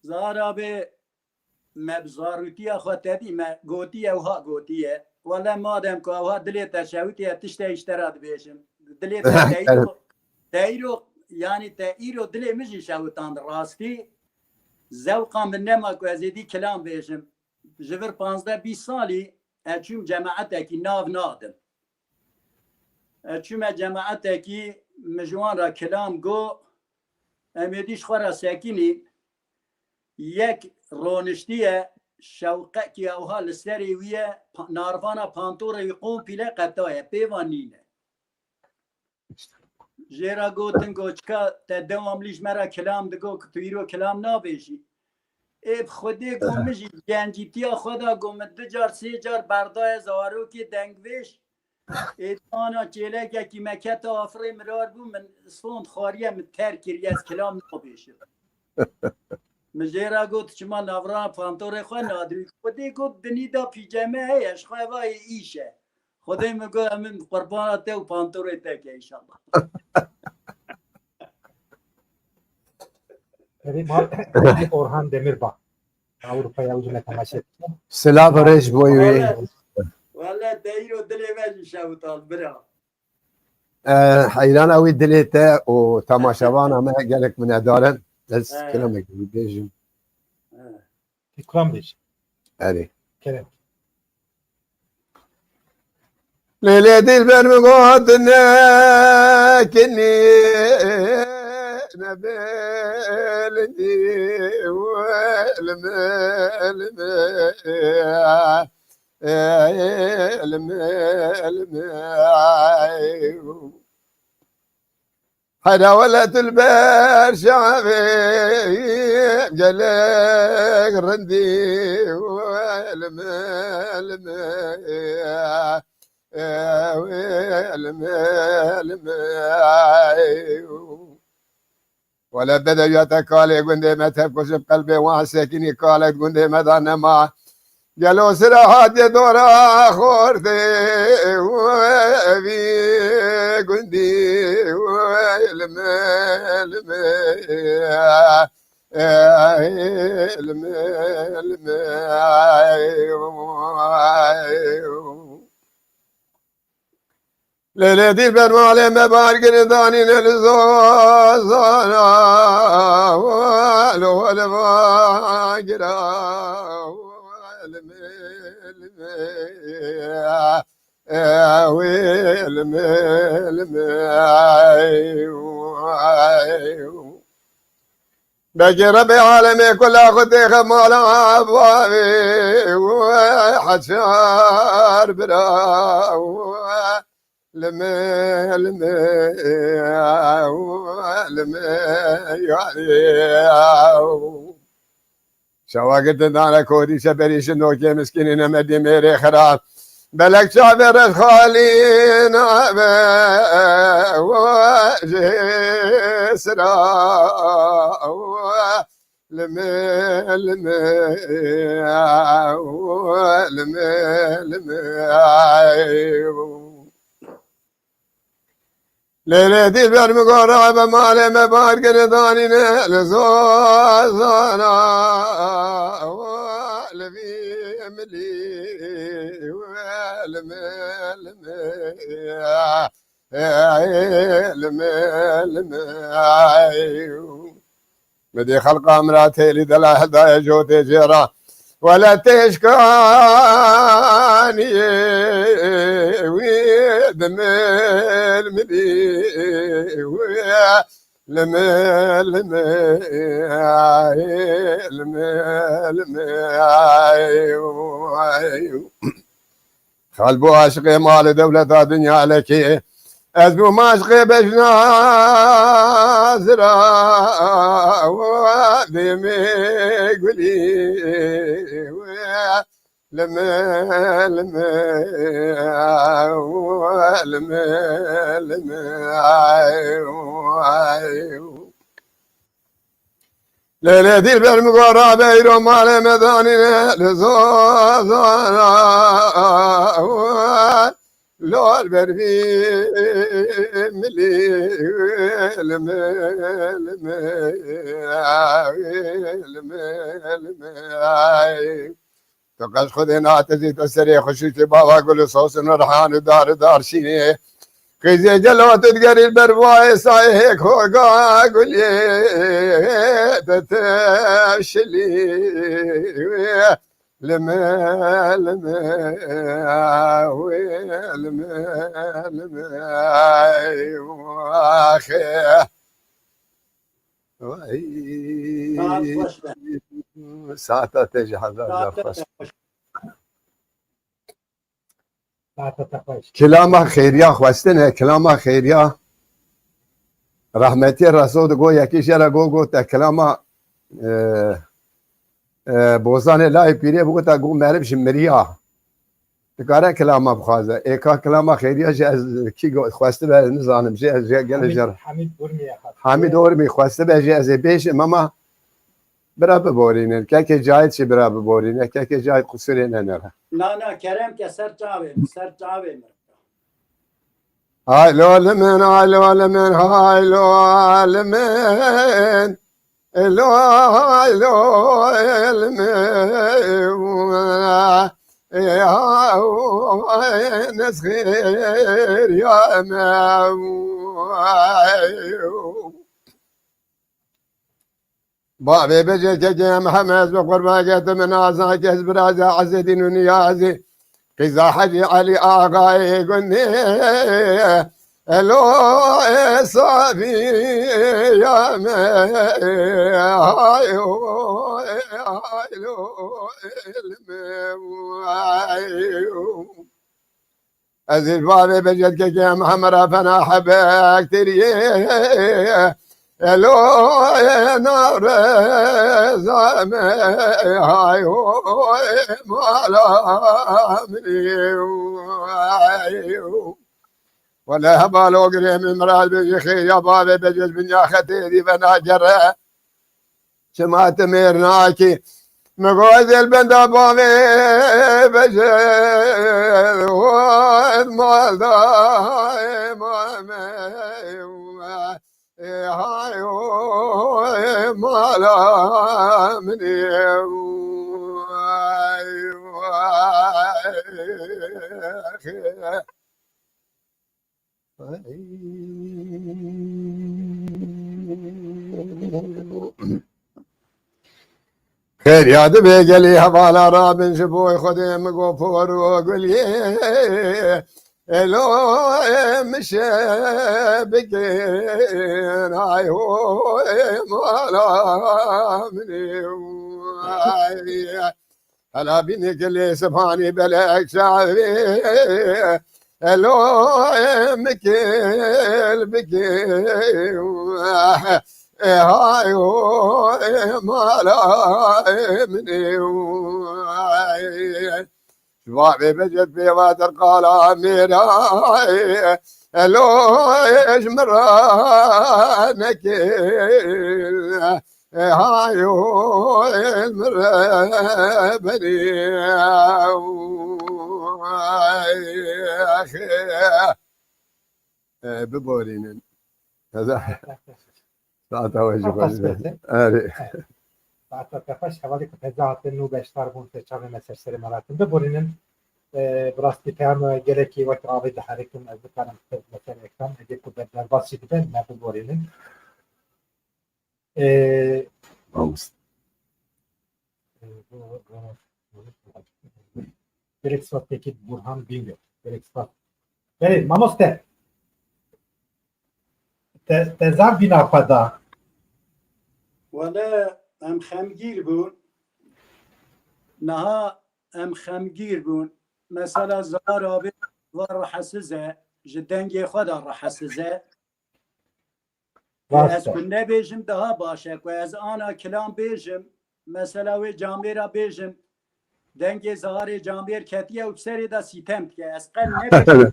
Zahar abi, me bi zarûtiya xwe te dî, me gotiye û ha gotiye. Wele madem ku ewha dilê te şewitiye, tiştek ji te re dibêjim. Dilê te te îro, te îro, yanî te îro dilê min jî şewitand rastî. Zewqa min nema ku ez êdî kilam bêjim. Ji vir panzdeh bîst salî ez çûm cemaetekî nav nadim. Ez çûme cemaetekî, min ji wan re kilam got, em êdî ji xwe re sekinîn. Yek roniştiye, şewqekî ewha li serê wî ye, pa-, narvana pantorê wî kompîle qetaye, pêvan nîne. Jê re gotin, got, çika te dewamlî ji me re kilam digo ku tu îro kilam nabêjî? Ê bi Xwedê, got, min jî gencîtiya xwe de, got, min du car, sê car berdaye zarokê dengvêj. Ê ana çêlekekî me kete afirê mirar bû, min stond xwariye, min terk kiriye, ez kilam nabêjim. Min jê re got, çima navra pantorê xwe nadî? Xwedê got, dinî de pîjeme heye, ji xwe va yê îş e. Xwedê min got, em in qurbana te û pantorê te ke înşallah. Erê mal Orhan Demirbağ. Avrupa'ya ucuna temaşe ettim. Silav û rêz bo wî. Wele, wele te îro dilê me jî şewitand bira. E, heyrana wî dilê te û temaşevana me gelek minedar in. Ez He. Kilamek wî bêjim. He. Îkram bêjim. Erê. Kerem. Lê lê dilber min got nekinî nebilindî welme. Elm, elm, hera wele tu li ber şavê gelek rindî, elm, elm, elm, elm. Wele bedewiyata kalê gundê me tevkujib qelbê wan sekinî, kalek gundê me da nema. Gelo sira hatiye dora xortê û evî gundî û elme, elme, elme, elme. Lê lê dîl ber malê me bar girin danîne li zozana. Wele wele va gira. Wele me, wele me. Wele me, wele me. Belkî Rebê alemê kula xwe têxe mala bavê û heçar bira û lime, lime, lime, yarê. Şewa girtin dane kodî şeberî şindokê miskînî nemedî mêrê xira. Belek çavê reş xalî nabe, jê sira, lime, lime, lime, lime. Lê lê dîl ber min gora be malê me bar gine danîne li zozana. Li vî milî, lime, lime. Lime, lime. Midê xelqa min ra têlî dela hedayê cotê jê ra. Wele têşkaniyê wî dimil milî wî. Lime, lime, lime, lime. Xal bû aşiqê malê dewleta dinya lekê. Ez bûm aşqê bejna zira dêmê gulî. Lime, lime, lime, lime. Lê, lê, dilber min got, rabe îro malê me danîne li zozana. Lol ber vî milî, lime, lime, lime, lime. Tu qeş Xwedê natezî, tu serê xweşikê bava gul û sosin û rihan û dar û darşînê. Qîzê gelo tu digerî ber vayê sayê hêk hoga gulê, te tevşilî. Lime, lime, wê lime, lime, ay, waxê. Vay. Saet xweş be. Saeta te jî hezar car xweş. Saeta te xweş. Saeta te xweş. Kilama xêriya xwestine, kilama xêriya. Rehmetî Reso digo, yekî jê re go, go te kilama, e, e, Bozanê Layê Pîrê bigota, go meriv ji miriya. Dikare kilama bixwaze. Ê ka kilama xêriya jî ez kî go-, xwestibe ez nizanim jî, ez jê gelê Hamîd, jê re. Hamîd Urmî ye xwest. Hamîd Urmî xwestibe jî ez ê bêjim, ama bira biborînin. Kekê Cahit jî bira biborîne. Kekê Cahit qusûrê nenere. Na, na, kerem ke ser çavê min, ser çavê min. Ay lol min, ay lol min, ay lol min. Elo, elo, elme, e, ha, o, e, nesxir ya me, o, ay, o. Bavê bejê kekê em heme ez bi qurban ke tu min azan kes biraza Ezedîn û Niyazî. Qîza Hecî Elî Axayê gundê, elo, e, Safiya me, hay, o, e, hay, lo, e, lime, ay, o. Ez ê bavê bejê kekê em hemra fena hebek tiriyê. Elo, e, nareza me, hay, o, e, mala min, ay, o. Wele hebalo girê min mirad bêjî xêriya bavê bejê ji binya xetê dî venagere. Çima tu mêr nakî? Min got, ez ê li benda bavê bejê, got, malda ema me. Ê hay, o, ê mala min ê, vay, vay. Xêr ya dibe gelî hevala rabin ji bo Xwedê min go por û guliyê. Elo, ê min şe bikin, ay ho, ê mala min ê, ay. Hela bînê gelê sibanî belek çavê. Elo, ê min kêl bikin. Ê hay ho, ê mala min ê, ay. Ji bavê bejê pêvatir qala mêra, elo, ê ji min re nekê. Ê hay ho, ê min re berê. Ay, axê. E, biborînin. Heza-, saeta we jî xweş be. Erê. Saeta te xweş, hevalê ku heza hatin nû beşdar bûn, te çavê me ser serê me hatin. Biborînin, e, bi rastî peyama gelekî wek avê diherikin, ez dikarim ser ekran, êdî ku ber-, derbas jî dibe, me biborînin. E, Mamoste. Gelek spas pêkî Burhan Bingöl. Gelek spas. Belê, mamoste. Te, te zaf bîna xwe da. Wele em xemgîr bûn. Niha em xemgîr bûn. Mesela Zahar abi var rahatsız e. ji dengê xwe de rehesiz e. Rast e. Ez ku nebêjim daha baş e, ku ez ana kilam bêjim, mesela wê camêra bêjim, dengê ziharê camêr ketiye û bi serê de sîtem dike. Ez qet nebêjim.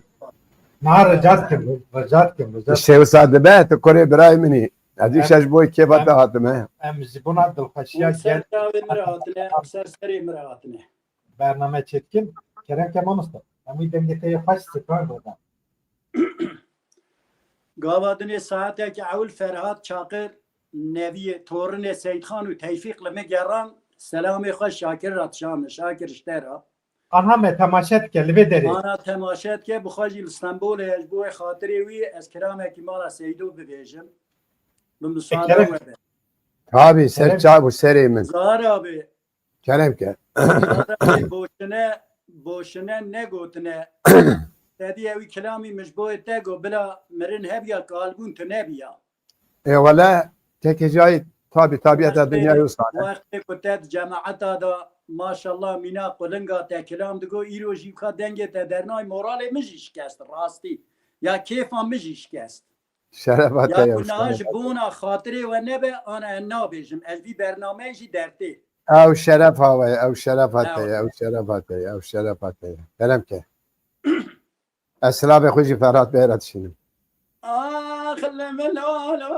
Na, rica dikim, rica dikim, rica dikim. Îşte wisa dibe, tu kurê birayê min î. Ez îşe ji bo kêfa te hatime. Em ji bona dilxweşiya gel. Ser çavê min re hatine, ser serê min re hatine. Bername çêdikin, kerem ke mamosta. Em wî dengê te yê xweş sipar bidan. Gava dinê saetekî ewil Ferhat Çaqir, neviyê, torinê Seyîdxan û Teyfîq li min geran, selamê xwe Şakir re dişanin, Şakir ji te re. Aha me temaşe dike, li vê derê. Ana temaşe dike, bi xwe jî li Stenbolê ye, ji bo wê xatirê wî ez kiramekî mala Seydo bibêjim. Bi misade we be. Tabî, ser çav û serê min. Zahar abi, Kerem ke. Boşine, boşine negotine. Te dî ewî kilamî min ji bo te got, bila mirin hebiya, kalbûn tu nebiya. Ê wele, tekê cayî tabî, tabîeta dinya yo sane. Wextê ku te di cemaeta de, maşallah, mîna qulinga te kilam digo, îro jî ka dengê te dernay, moralê min jî şikest, rastî. Ya kêfa min jî şikest. Şerefa te ye. Ya ku niha ji bona xatirê we nebe, ana ez nabêjim. Ez vî bernameyê jî dertê. Ew şerefa we ye, ew şerefa te ye, ew şerefa te ye, ew şerefa te ye. Kerem ke. Ez silavê xwe jî Ferhat Bey re dişînim. Ax, li min alo.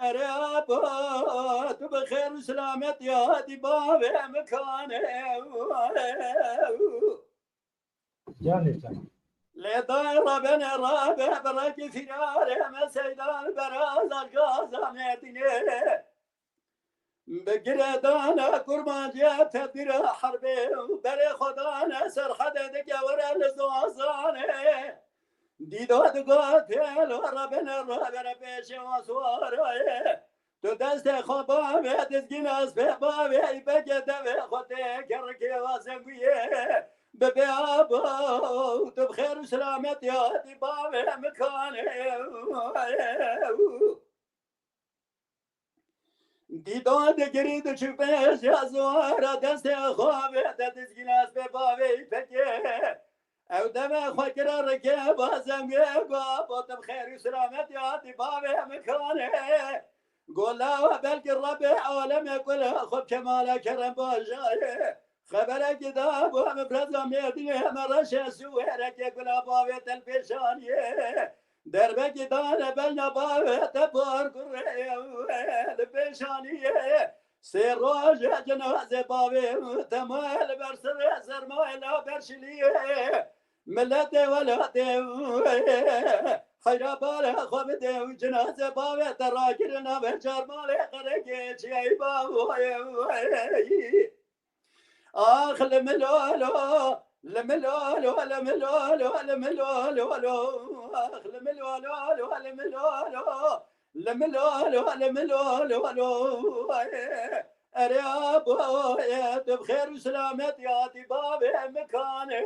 Ere abo, tu bi xêr û selametî hatî bavê min kanê. Canê can. Lê dayê rabe ne rabe, bi rekî fîrarê me seydan beraza gaza Mêrdînê. Bi girêdana kurmancê tedbîra herbê û berê xwe dane serhedê dike were li Zazanê. Dîdo digot hêlo rabe ne rabe, re pêşê wan siwarayê. Tu destê xwe bavê dizgîn, ez pê bavê îpekê devê xwe tê kerikê wazenguyê. Bibê abo, tu bi xêr û selametî hatî bavê min kanê. Dîdo digirî diçû pêşiya ziwara destê xwe bê te dizgîn, ez pê bavê îpekê. Ew deme xwe kire rikê bazengê go, bo tu bi xêr û selametî hatî bavê min kanê. Go lawa belkî Rebê alemê kul xwe bi kemala kerem bajayê. Xeberekî da bo min bi reza Mêrdînê, heme reşe siwêrekê gula bavê te li pêşaniyê. Derbekî dane belna bavê te par kurê li pêşaniyê. Sê roj e cenazê bavê te maye li ber serê sermayê la ber şiliyê. Miletê welatê heyra bala xwe bidê û cenazê bavê te rakirina ber çarmalê qerekê çiyayî bavê. Ax, li min alo, li min alo, li min alo, li min alo, alo. Ax, li min alo, alo, li min alo, li min alo, li min alo. Erê abo, tu bi xêr û selametî hatî bavê min kanê.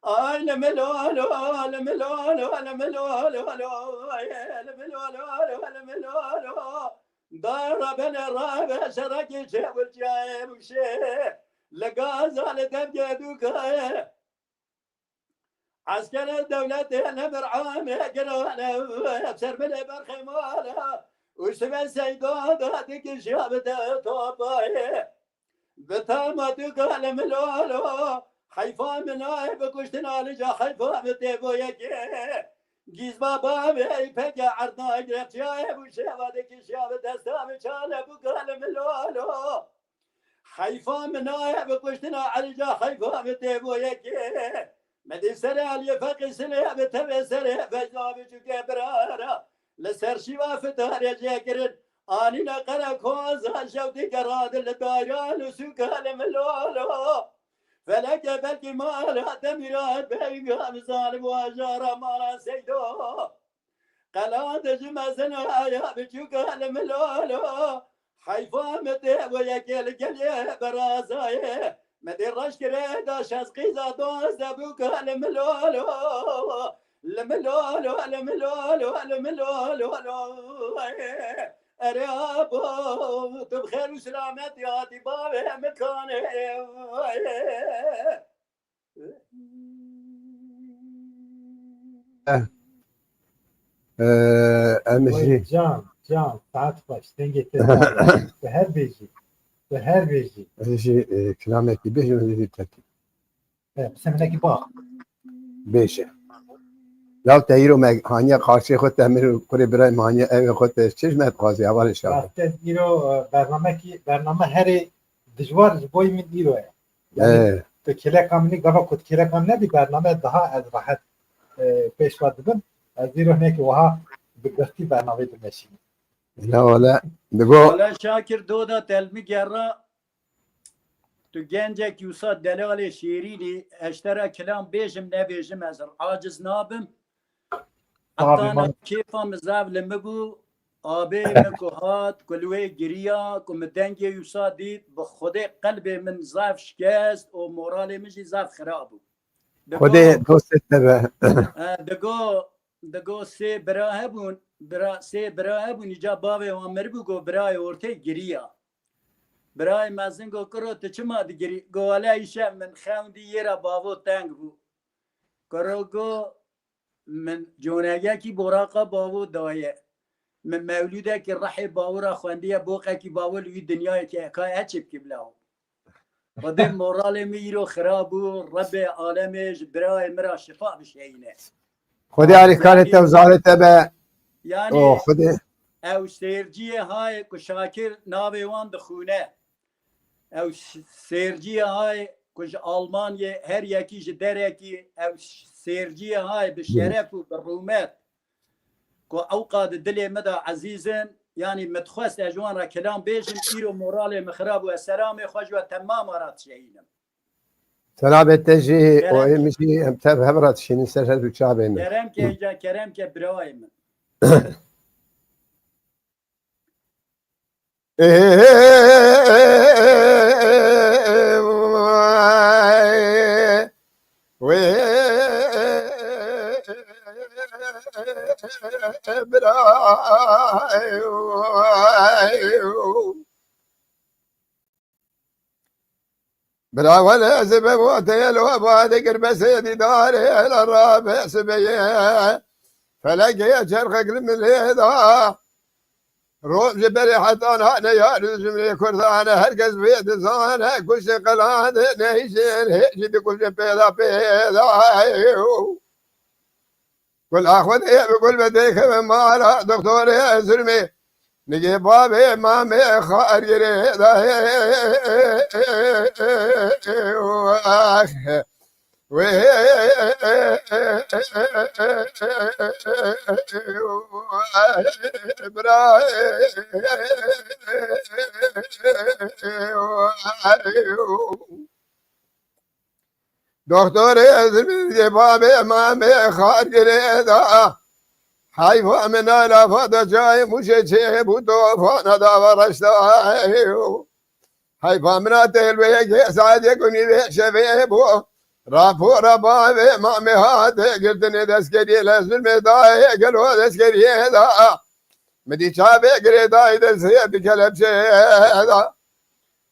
Ay, li min alo, li min alo, li min alo, alo, ay, li min alo, alo, li min alo. Dara bene rabe şerekî çewirçiyayê bûşê. Li gaza li devgê dûkayê. Eskerê dewletê ne bir amê girane, ser milê berxê mala. Û sibê seyda da dikişiya bi te topayê. Bi tama tu galim lolo, heyfa min ay bi kuştina li ca heyfa bi tê bo yekê. Gîzba bavê peke erdna girexçiyayê bû şeva dikişiya bi desta bi çale bû galim lolo. Heyfa min naye bi kuştina Elî ca heyfa min tê bo yekê. Me dî serê Eliyê Feqî silê bi tevê serê Feyza bi çûkê birara. Li ser şîva fitarê jê kirin. Anîne qerekoza şewtî gerandin li dayran û sûka li min lolo. Felekê belkî mala Demîrat Beyga bi zalim û ajara mala Seydo. Qelande ji mezin aya biçûka li min lolo. Heyfa min tê bo yekê li gelê berazayê. Me dê reş kirê da şez qîza doze bûka li min lolo. Li min lolo, li min lolo, li min lolo. Erê abo, tu bi xêr û selametî hatî bavê min kanê. Eh. Eh, em Wey jî can, can, saet xweş, dengê te sağ ol. Bi her bêjî, bi her bêjî. Ez jî, eh, kilamekî bêjim, ez jî tekî. Eh, bi seminekî bax. Bêje. Law te îro me haniye qarşê xwe te min û kurê birayê me haniye evê xwe te çi ji me dixwazî hevalê şaxê. Rast e, îro, eh, bernamekî, bername herê dijwar ji boyî min îro ye. Yani Ee, tu kêleka min gava ku tu kêleka min nebî bername daha ez rehet, e, pêş ve dibim. Ez îro hinekî wiha bi girtî bernameyê dimeşînim. La wele digo. Wele Şakir doda telmi gerra. Tu gencekî wisa delalê şêrînî, ez te re kilam bêjim nebêjim ez aciz nabim. Abi, Heta na kêfa min zaf li min bû. Abê min ku hat, ku li wê giriya, ku min dengê wisa dît, bi Xwedê qelbê min zaf şikest û moralê min jî zaf xira bû. Digo, Xwedê dostê te be. e, digo, digo sê bira hebûn, bira, sê bira hebûn, îca bavê wan miribû, go birayê ortê giriya. Birayê mezin go, kuro tu çima digirî? Go wele îşev min xewn dî yê re bavo teng bû. Kuro go, min conegekî boraqa bavo daye. Min mewlûdekî rehê bavo re xwendiye, boqekî bavo li wî dinyayê ke ka eçê bikî bila. Xwedê moralê min îro xira bû, Rebê alemê ji birayê min re şifa bişeyîne. Xwedê alîkarê te û zarê te be. Yani, O Xwedê. Ew sêrciyê hayê ku Şakir navê wan dixûne. Ew s-, sêrciyê hayê ku ji Almanyê her yekî ji derekî, ew s-, sêrciyê hayê bi şeref û bi rûmet ku ewqa di dilê min de ezîz in, yanî min dixwest ez ji wan re kilam bêjim, îro moralê min xirab û ez selamê xwe ji we temama re dişeyînim. Selamê te jî û ê min jî em tev hev re dişînin ser her du çavê min. Kerem ke îca, kerem ke birayê min. Wê bira. Bira wele ez be bo te lo ba de kir be se dîdarê la ra be sibeye. Felekê çerxek li min lê da. Roj ji berê hetan hane yar ji cumlê Kurdan e, her kes vê dizane, kuştê qelandê neyşên hê jî dikuşin pêda pêda. Gul axwedê bi gul be dêkeve mala doktorê zirmê. Nigê bavê mamê xar girê da. Wê bira. Doktorê ez bê bavê mamê xar girê da. Heyfa min a lafa da cayê mûşê çê bû tofana da va reşta. Heyfa min a têl wê yekê saet yek û nîvê şevê bû. Rapora bavê mamê hate girtinê deskeriyê le zulmê dayê gelo deskeriyê da. Min dî çavê girê dayê destê bi kelepçê da.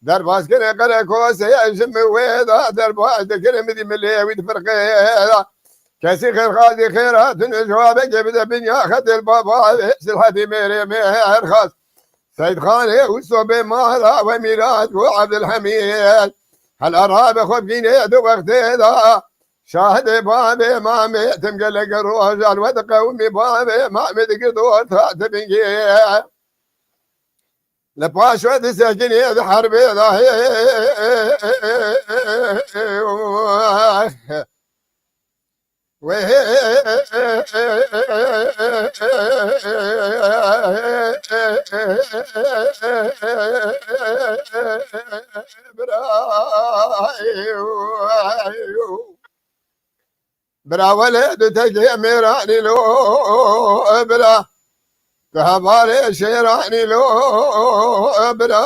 Derbas kirin qerekosê ji min wê da derbas dikirin min dî milê wî di firqê da. Kesî xêrxazî xêr hatin cewabekê bide binya xetê baba silhetî mêrê mêrxas. Seydxanê û sobê mala we mîrat bû Ebdulhemîd. Hela rabe xwe bînê di wextê da. Şahidê bavê mamê tim gelek rojal we diqewimî bavê mamê digird orta dibingê. Li paş we disekinê di herbê da. Wê bira. Bira welê du tekê mêranî lo, bira. Tu hevalê şêranî lo, bira.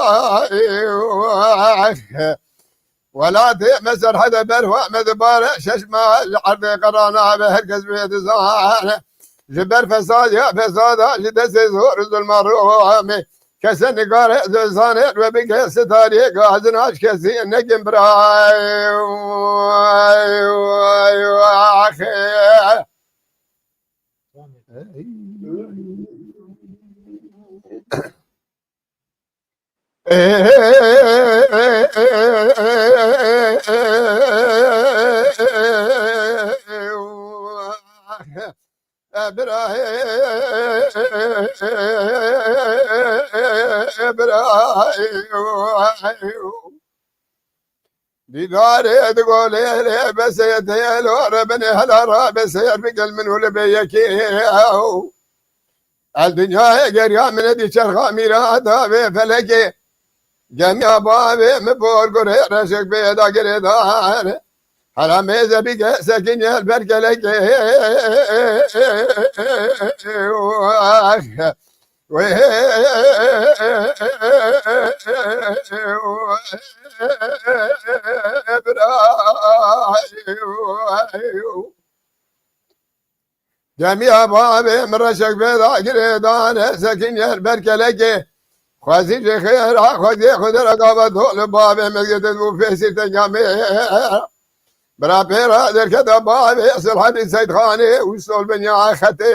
Welatê me serhede berfa me dibare, şeş mah li erdê qerana be, her kes wê dizane. Ji ber fesadiya fesada, ji destê zor û zulma Romê, kese nikare zozanê we bike sitariyê gazin aç kesî nekin bira. Bira, bira. Dîdarê di golê lê besê têlo re binê hela ra besê yer bigel min û li bê yekê. El dinyayê geriya min dî çerxa mîra da vê felekê. Gemiya bavê min bor gurê reşek bê da girêdar. Hela mêze bige sekinî ber kelekê. Wê bira. Gemiya bavê min reşek vê da girêdane, sekinî ber kelekê. Xwezî ji xêra xwezî xwe dere gava dol bavê min girtin û fêsî te camê. Bira pêra derketa bavê Silhedî Seydxanê û sol binya xetê.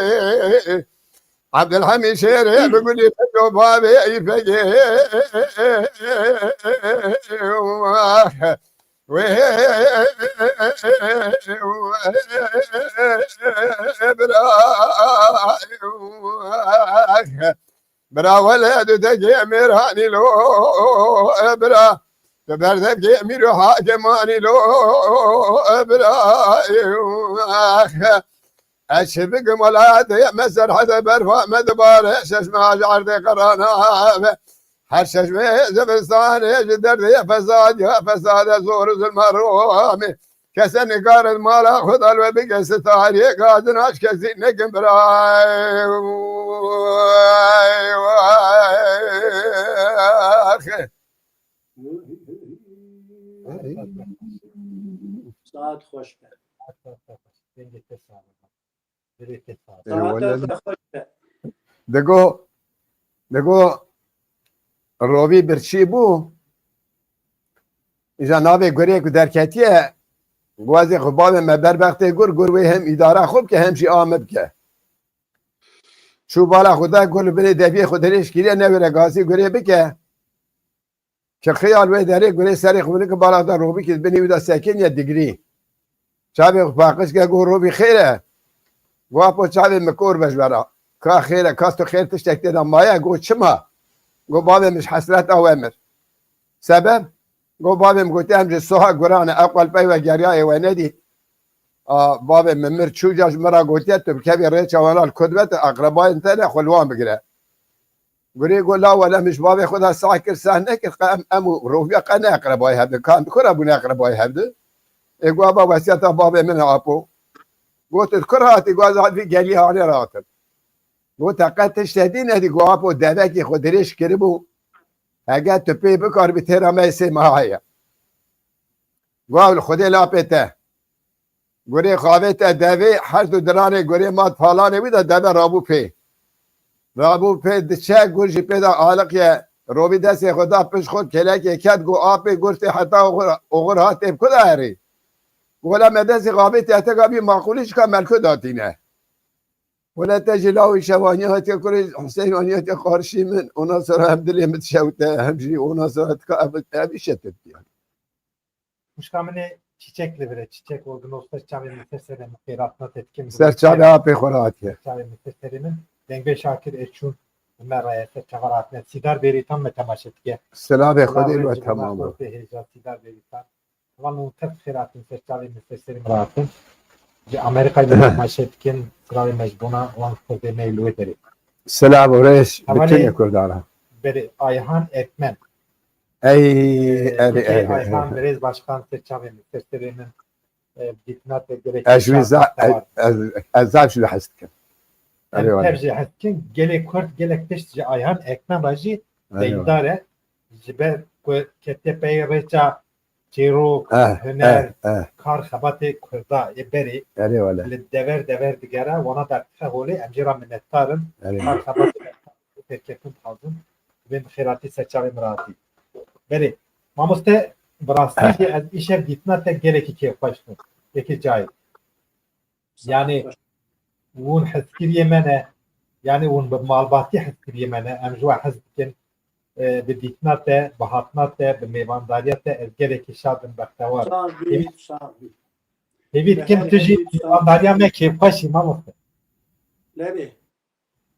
Ebdilhemî Şêrê bi gulî piro bavê îpegê. Wê bira. Bira wele du tekê mêranî lo, bira. Tu berdevkê mîr û hakemanî lo, bira. Ez çi bikim welatê me serhede berfa me dibare, şeş meh ji erdê qerana be. Her şeş meh zivistanê ji derdê fesad ya fesade zor û zulma Romê. Kese nikarin mala xwe da li we bike sitariyê gazin aç kesî nekin bira. Saet xweş be. Dengê te sağ ol. Dilê te sağ ol. Eyvallah. Saet te xweş be. Digo, digo, rovî birçî bû. Îja navê gurê ku derketiye, guazê xwe bavê me berbextê gur, gur wê hem îdara xwe bike, hem jî a min bike. Çû bala xwe da gur li binê deviyê xwe dirêj kiriye, newêre gazî gurê bike. Çirxiya li wê derê gurê serê xwe binik bala da robîkî binê wî da sekiniye digirî. Çavê xwe paqij ke, got, "Robî xêr e?" Got, "Apo, çavê min kor be ji we re." "Ka xêr e, ka tu xêr tiştek tê de maye?" Got, "Çima?" Got, "Bavê min ji hesreta we mir." "Sebeb?" Got, "Bavê min gotiye em ji soha guran e, ew qelpey we geriyayê we nedît." "A, bavê min mir, çû ca ji min re gotiye, tu bikevî rêça wan re li kut ve, tu eqrebayên te ne xwe li wan bigire." Gurê got, "La wele min ji bavê xwe de sah kir, sah nekir, qe em, em û roviya qe ne eqrebayê hev di, ka em bi ku re bûne eqrebayê hev di?" Ê got, "Aba wesiyeta bavê min e, apo." Got, "Tu di ku re hatî?" Got, "Ez vî gelî hanê re hatim." Got, "Te qet tişt te dî nedî?" Got, "Apo, devekî xwe dirêj kiribû. Hege tu pê bikaribî têra me yê sê meha heye." Got, "Ew li Xwedê lapê te." Gurê xavête devê, her du diranê gurê mat palanê wî de deve rabû pê. Rabû pê diçe, gur jî pê de aliqiye, rovî destê xwe da pişt xwe, kelekê ket, got, "Apê, gur tê heta oxir, oxir hat tê bi ku de herî?" Got, "La me destê xavê tê, teka bî maqûlî çika me li ku datîne?" Wele te jî lawî şevanî hatiye kurê Huseyvanî hatiye qarşî min, ondan sonra hem dilê min dişewite, hem jî ondan sonra tika ev, ev îşe te dikiya. Xwişka min ê Çîçek li vir e, Çîçek Olgunov ser çavê min ser serê min xêratina te dikim. Ser çavê apê xwe re hatiye. Ser çavê min ser serê min. Dengbê Şakir Erçûn li me re ye, ser çava re hatine. Sîdar Bêrîtan me temaşe dike. Silavê Xwedê li we temam be. Hêja Sîdar Bêrîtan. Wan û tev xêr hatin ser çavê min ser serê min re hatin. Ji Amerîkayê me temaşe dikin. Silavê me ji bona wan Xwedê me li wê derê. Silav û rêz bi tune Kurdan re. Berê Ayhan Erkmen. Ey, Ee, erê, Kekê erê, Ayhan erê. Birêz Başkan ser çavê min, ser serê min. e, dîtina te gelek Ez jî şaş za-, bextewar. ez, ez, ez zaf jî hez dikim. Em Erê tev wele. jî hez dikin. Gelê Kurd gelek tişt ji Ayhan Ekmen re jî Erê wele. deyndar e. Ji ber ku ketiye pey rêça çêrok, Eh, huner, eh, eh. kar xebatê Kurda yê berê Erê wele. li dever dever digere, wana derdixe holê, em jê re minnetdar in. Erê. Kar xebatê me têrketin dixwazin. Bên bi xêratî ser çavê min re hatî. Belê, mamoste, bi rastî jî ez îşev dîtina te gelekî kêfxweş bû. Yekê cayê. Yani, hûn hezkiriyê me ne. Yani, hûn bi malbatî hezkiriyê me ne. Em ji we hez dikin. E, bi dîtina te, bi hatina te, bi mêvandariya te ez gelekî şad im, bextewar im. Sax bî, sax bî. Hêvî dikim tu jî mêvandariya me kêfxweş î, mamoste. Lebê.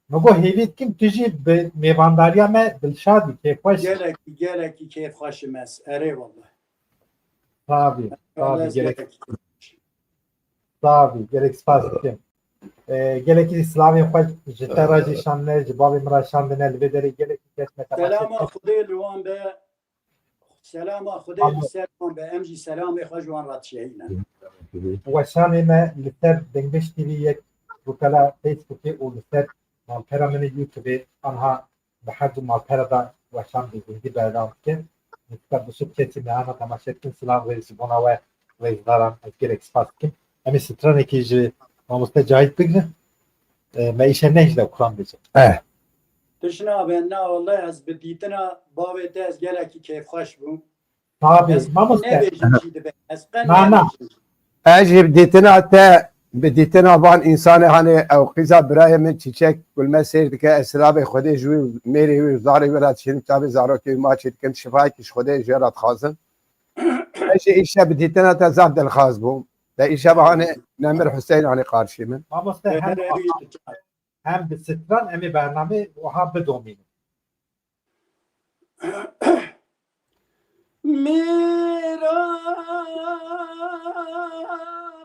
Min got hêvî dikim tu jî bi mêvandariya me dilşad î, kêfxweş î. Gelekî, gelekî kêfxweş im ez. Erê wele. Sax bî, sax bî, gelek. Sax bî, gelek spas dikim. E, gelekî silavên xwe ji te re jî şandine, ji bavê min re şandine, li vê derê gelekî kes me temaşe Selama Xwedê li wan be. Selama Xwedê li ser wan be. Em jî selamê xwe ji wan re dişehînin. Weşanê me li ser Dengbêj T V yek rûpela Facebookê û li ser malpera min ê YouTubeê anha bi her du malpera de weşan bi zindî berdewam dike. Nifka Dusuk kesî me hema temaşe dikin. Silav rêz ji bona we rêzdaran. Ez gelek spas dikim. Em ê stranekî ji mamoste Cahit bigrin. E, me îşe ne jî de kuran bêje. Eh. Tişt nabe, na wele ez bi dîtina bavê te ez gelekî kêfxweş bûm. Tabii, Ez mamoste. nebêjim jî dibe. Ez qe Na, na. nebêjim jî. Ez jî bi dîtina te, bi dîtina van însanê, hani ew qîza birayê min Çîçek Gulme seyr dike, ez silavê Xwedê ji wî û mêrê wî û zarê wî re dişînim, çavê zarokê wî maçî dikim, şifayekî ji Xwedê ji wê re dixwazim. Ez jî îşe bi dîtina te zaf dilxaz bûm. De îşe ve hani Nemir Hüseyin hani qarşî min. Mamoste, hem, hem bi stran em ê bernamê wiha bidomînin. Mîra,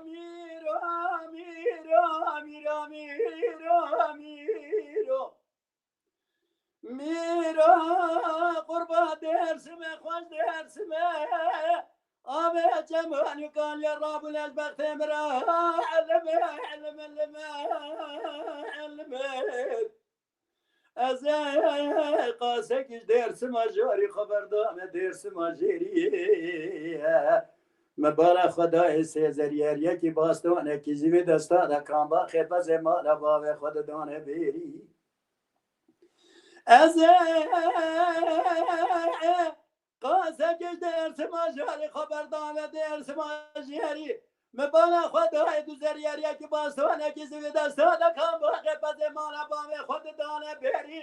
mîra, mîra, mîra, mîra, mîra. Mîra, qurba Dêrsimê, xweş Dêrsimê. Avê çeman û kalê rabûne ji bextê min re. Elime, elime, elime, elime. Ez ê qasek ji Dêrsima jarî xwe berdame Dêrsima jêrî. Me bala xwe dayê sê zeriyeriyekî bastonekî ji vê desta de kamba xêpezê mala bavê xwe didane bêrî. Ez ê Qasek ji Dêrsima jarî xwe berdame Dêrsima jarî. Min bala xwe dayê du zeriyeriyekî bastonekî zivî desta de kamba xêpezê mala bavê xwe didane bêrî.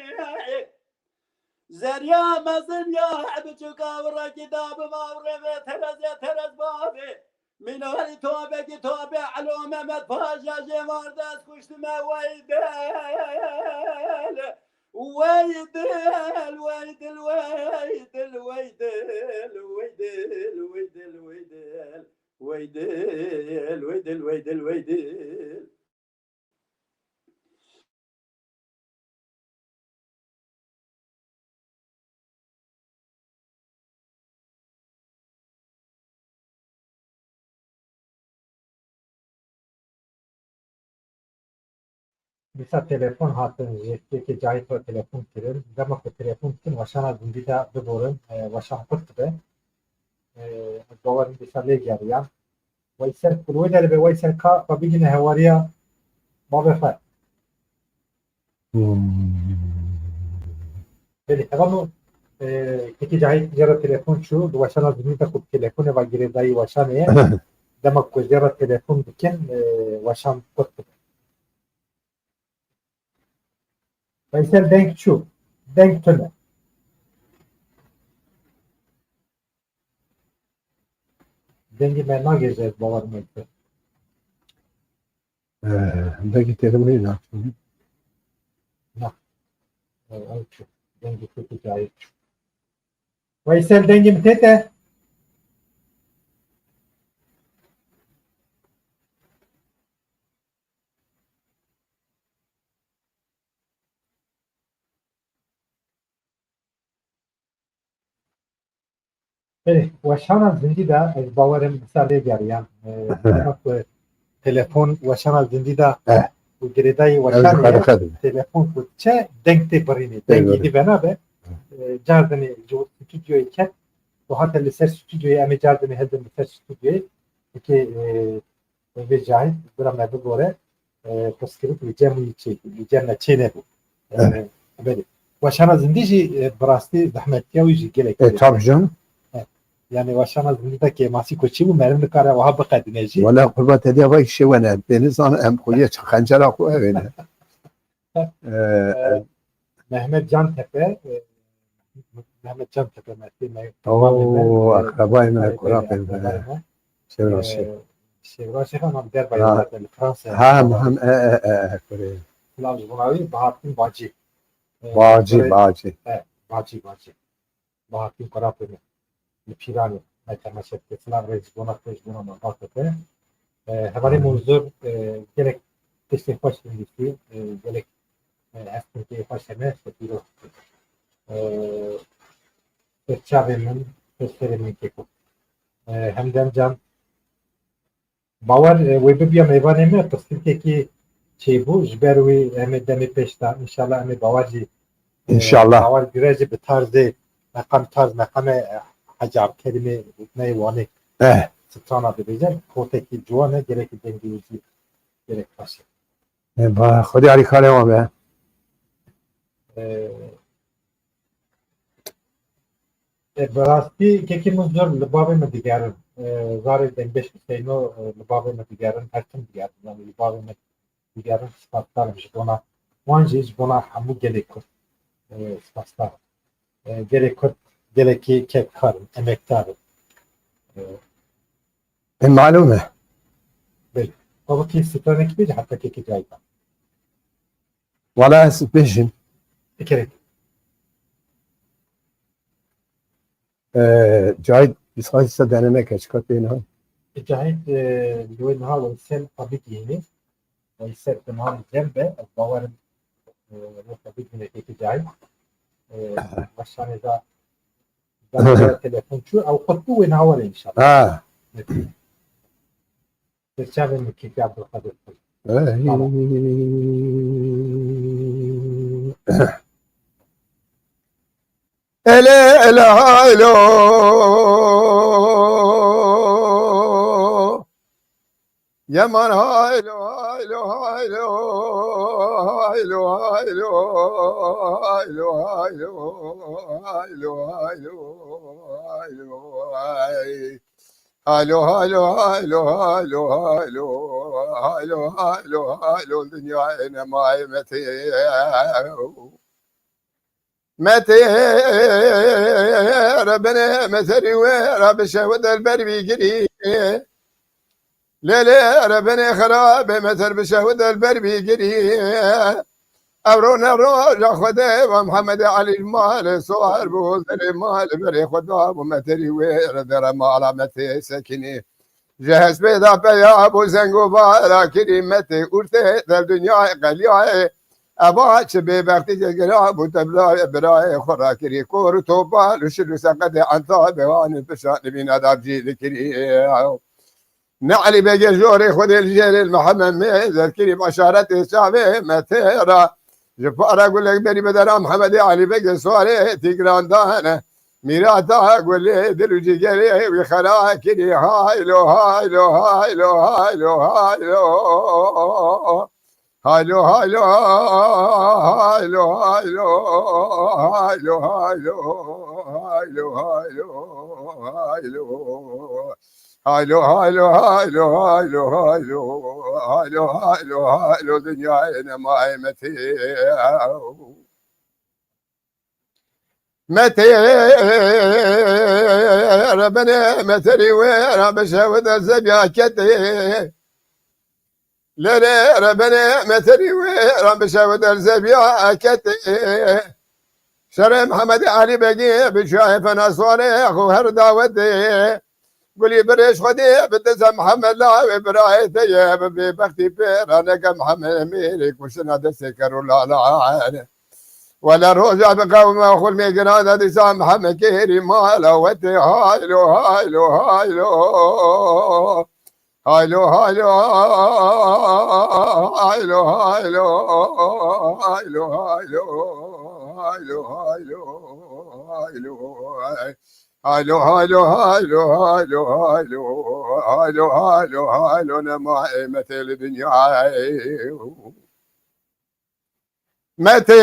Zeriya mezin ya biçûka û rekî da bima û rêvê terezê terez bavê. Mînarî topekî topê Elo Mehmet Paşa jê war dest kuştime wey del. Wey del, wey del, wey del, wey del, wey del, wey del, wey del, wey del. Wey del, wey del, wey del, wey del. Dîsa telefon hatin, ji yekê Cahit re telefon kirin. Dema ku telefon dikin, weşana gundî de biborin, e, weşan qurt dibe. E, ez bawerim dîsa lê geriyan. Weysel, ku li wê derê be, Weysel ka xwe bigihîne hewariya bavê xwe. Hmm. Belê, hevalno, e, kekê Cahit jê re telefon çû, di weşana zimîn de ku bi telefonê ve girêdayî weşanê ye. Dema ku jê re telefon dikin, e, weşan qurt dibe. Veysel deng çû. Deng tune. Dengê me nagêje ez bawer me kir. Ee, belki telefonuyla. Na. Ew, ew çû. Dengê kekê Cahit çû. Veysel dengê min tête. Weşana zindî de ez bawerim wisa lê geriyan. Dema ku telefon weşana zindî de û girêdayî weşanê ye, telefon ku diçe deng tê birînê. Dengî dî venabe. Cardinê ji stûdyoyê ket û hate li ser stûdyoyê, em ê cardinê hildin li ser stûdyoyê. Pekê, e, vê Cahit bira me bigore, e, pirsgirêk li cem wî çê, li cem me çê nebû. E, Evet. Belê. Weşana zindî jî, e, bi rastî zehmetiya wî jî gelek E, tabii canım. Yani weşana zindî de kêmasî ku çi bû, meriv nikare wiha biqedîne jî. Wala qurba te diya vay şê wene, bêni zan em xweliye çi xencera xwe evêne. E, E, Mehmet Can Tepe, e, Mehmet Can Tepe, me tê me, Oo, akrabay me, kurapê me. Şevra Şêx. Şevra Şêx ama derba Ha. Zaten Fransa. Ha, muhim, e, e, e, e, kurê. Silav ji bo wî, Bahattin Bacî. E, Bacî, kurê, Bacî. E, Bacî, Bacî. Bahattin kurapê me. Li Pîranê me temaşe dike. Silav rêz ji bona xwe, ji bona malbata te. E, hevalê Munzur, e, gelek tiştê xweş nivîsî, e, gelek, e, hevpirkê xweş hene, te pîroz. E, ser çavê min, ser serê min keko. E, Hemdem Can, Bawer, e, wê bibiya mêvanê me, pirsgirêkekî çêbû, ji ber wî em ê demê pêş de, înşallah em ê Bawer jî, e, İnşallah. Bawer Gure jî bi tarzê, meqam tarz, meqamê, e, Hecî Abdulkerimê, rûneyê Wanê Eh. strana dibêje, kotekî ciwan e, gelekî dengê wî jî gelek xweş e. E, ba, Xwedê alîkarê wan be. E, E, bi rastî kekî min zor li bavê min digerin. E, zarê dengbêj Huseyno, e, li bavê min digerin, her tim digerin. Yani li bavê min digerin, spasdar im ji bona wan jî, ji bona hemû gelê Kurd, e, spasdar im. E, gelê Kurd gelekî kevkar in, emekdar in. E, E, malûm e. Belê. Baba kê stranek bêje heta kekî cayî. Wala ez bêjim. Bikerê. Ee, Cahit, biz hadise denemeke çıkartmayın ha. Cahit, e, li wê niha Weysel xwe bigihînê. Weysel niha li cem be, ez bawerim, e, wê xwe bigihîne kekî Cahit. E, weşanê da, da telefon çû, ew qut bû wê niha were inşallah. Ha. Evet. Ser çavê min kî Abdulkadir. Ey. Tamam. Ele ele haylo. Yaman haylo, haylo, haylo. Haylo, haylo, haylo. Haylo, haylo, haylo, haylo. Haylo, haylo, haylo, haylo, haylo. Haylo, haylo, haylo, dinyayê nemayê Metê. Metê, Rebinê, Meterî wê, Rebişe wê delber bîgirî. Lê, lê, Rebinê xerabê, Meter bişe wê delber bîgirî. Ev rone roja Xwedê ve Mihemedê Elî ji malê sor bû, serê malê berê xwe dabû, Meterî wê re dere mala Metê sekinî. Ji hespê de peya bû, zeng û vara kirî, Metê ûrtê del dinyayê qeliyayê. Eva çi bêbextî ke gira bû, te birayê, birayê xwe rakirî, kor û topal û şil û seqetê entabê anî pişa nivîna davcî dikirî. Ne Elî Begê jorê Xwedê li jêrê li Mihemed Mêzer kirî, başaretê çavê Metê ra. Ji para gulek berî bi dera Mihemedê Elî Begê swarê tîgran dane. Mîrata gulê dil û cîgerê wî xera kirî. Haylo, haylo, haylo, haylo, haylo. Haylo, haylo, haylo, haylo, haylo, haylo, haylo, haylo, haylo. Haylo, haylo, haylo, haylo, haylo. Haylo, haylo, haylo, dinyayê nemayê Metê. Metê, Rebinê, Meterî wê, Rebişe wê de zebiya ketê. Lê, lê, Rebinê, Meterî wê, Rebişe wê de zebiya ketê. Şerê Mihemedê Elî Begî, bi çayê fena swarê, xwe her dawetê. Gulî birêj Xwedê, bi dize Mihemed lawê birayê te ye, bi bêbextî pê raneke Mihemed Emîrê, kuştina destê ker û lalan. Wele roja bi qewma xurmê giran de dîsa Mihemed kêrî mala wetê haylo, haylo, haylo. Haylo, haylo, haylo, haylo, haylo, haylo, haylo, haylo, haylo, haylo, haylo, haylo, haylo, haylo, haylo, nema êmetê li dinyayê. Metê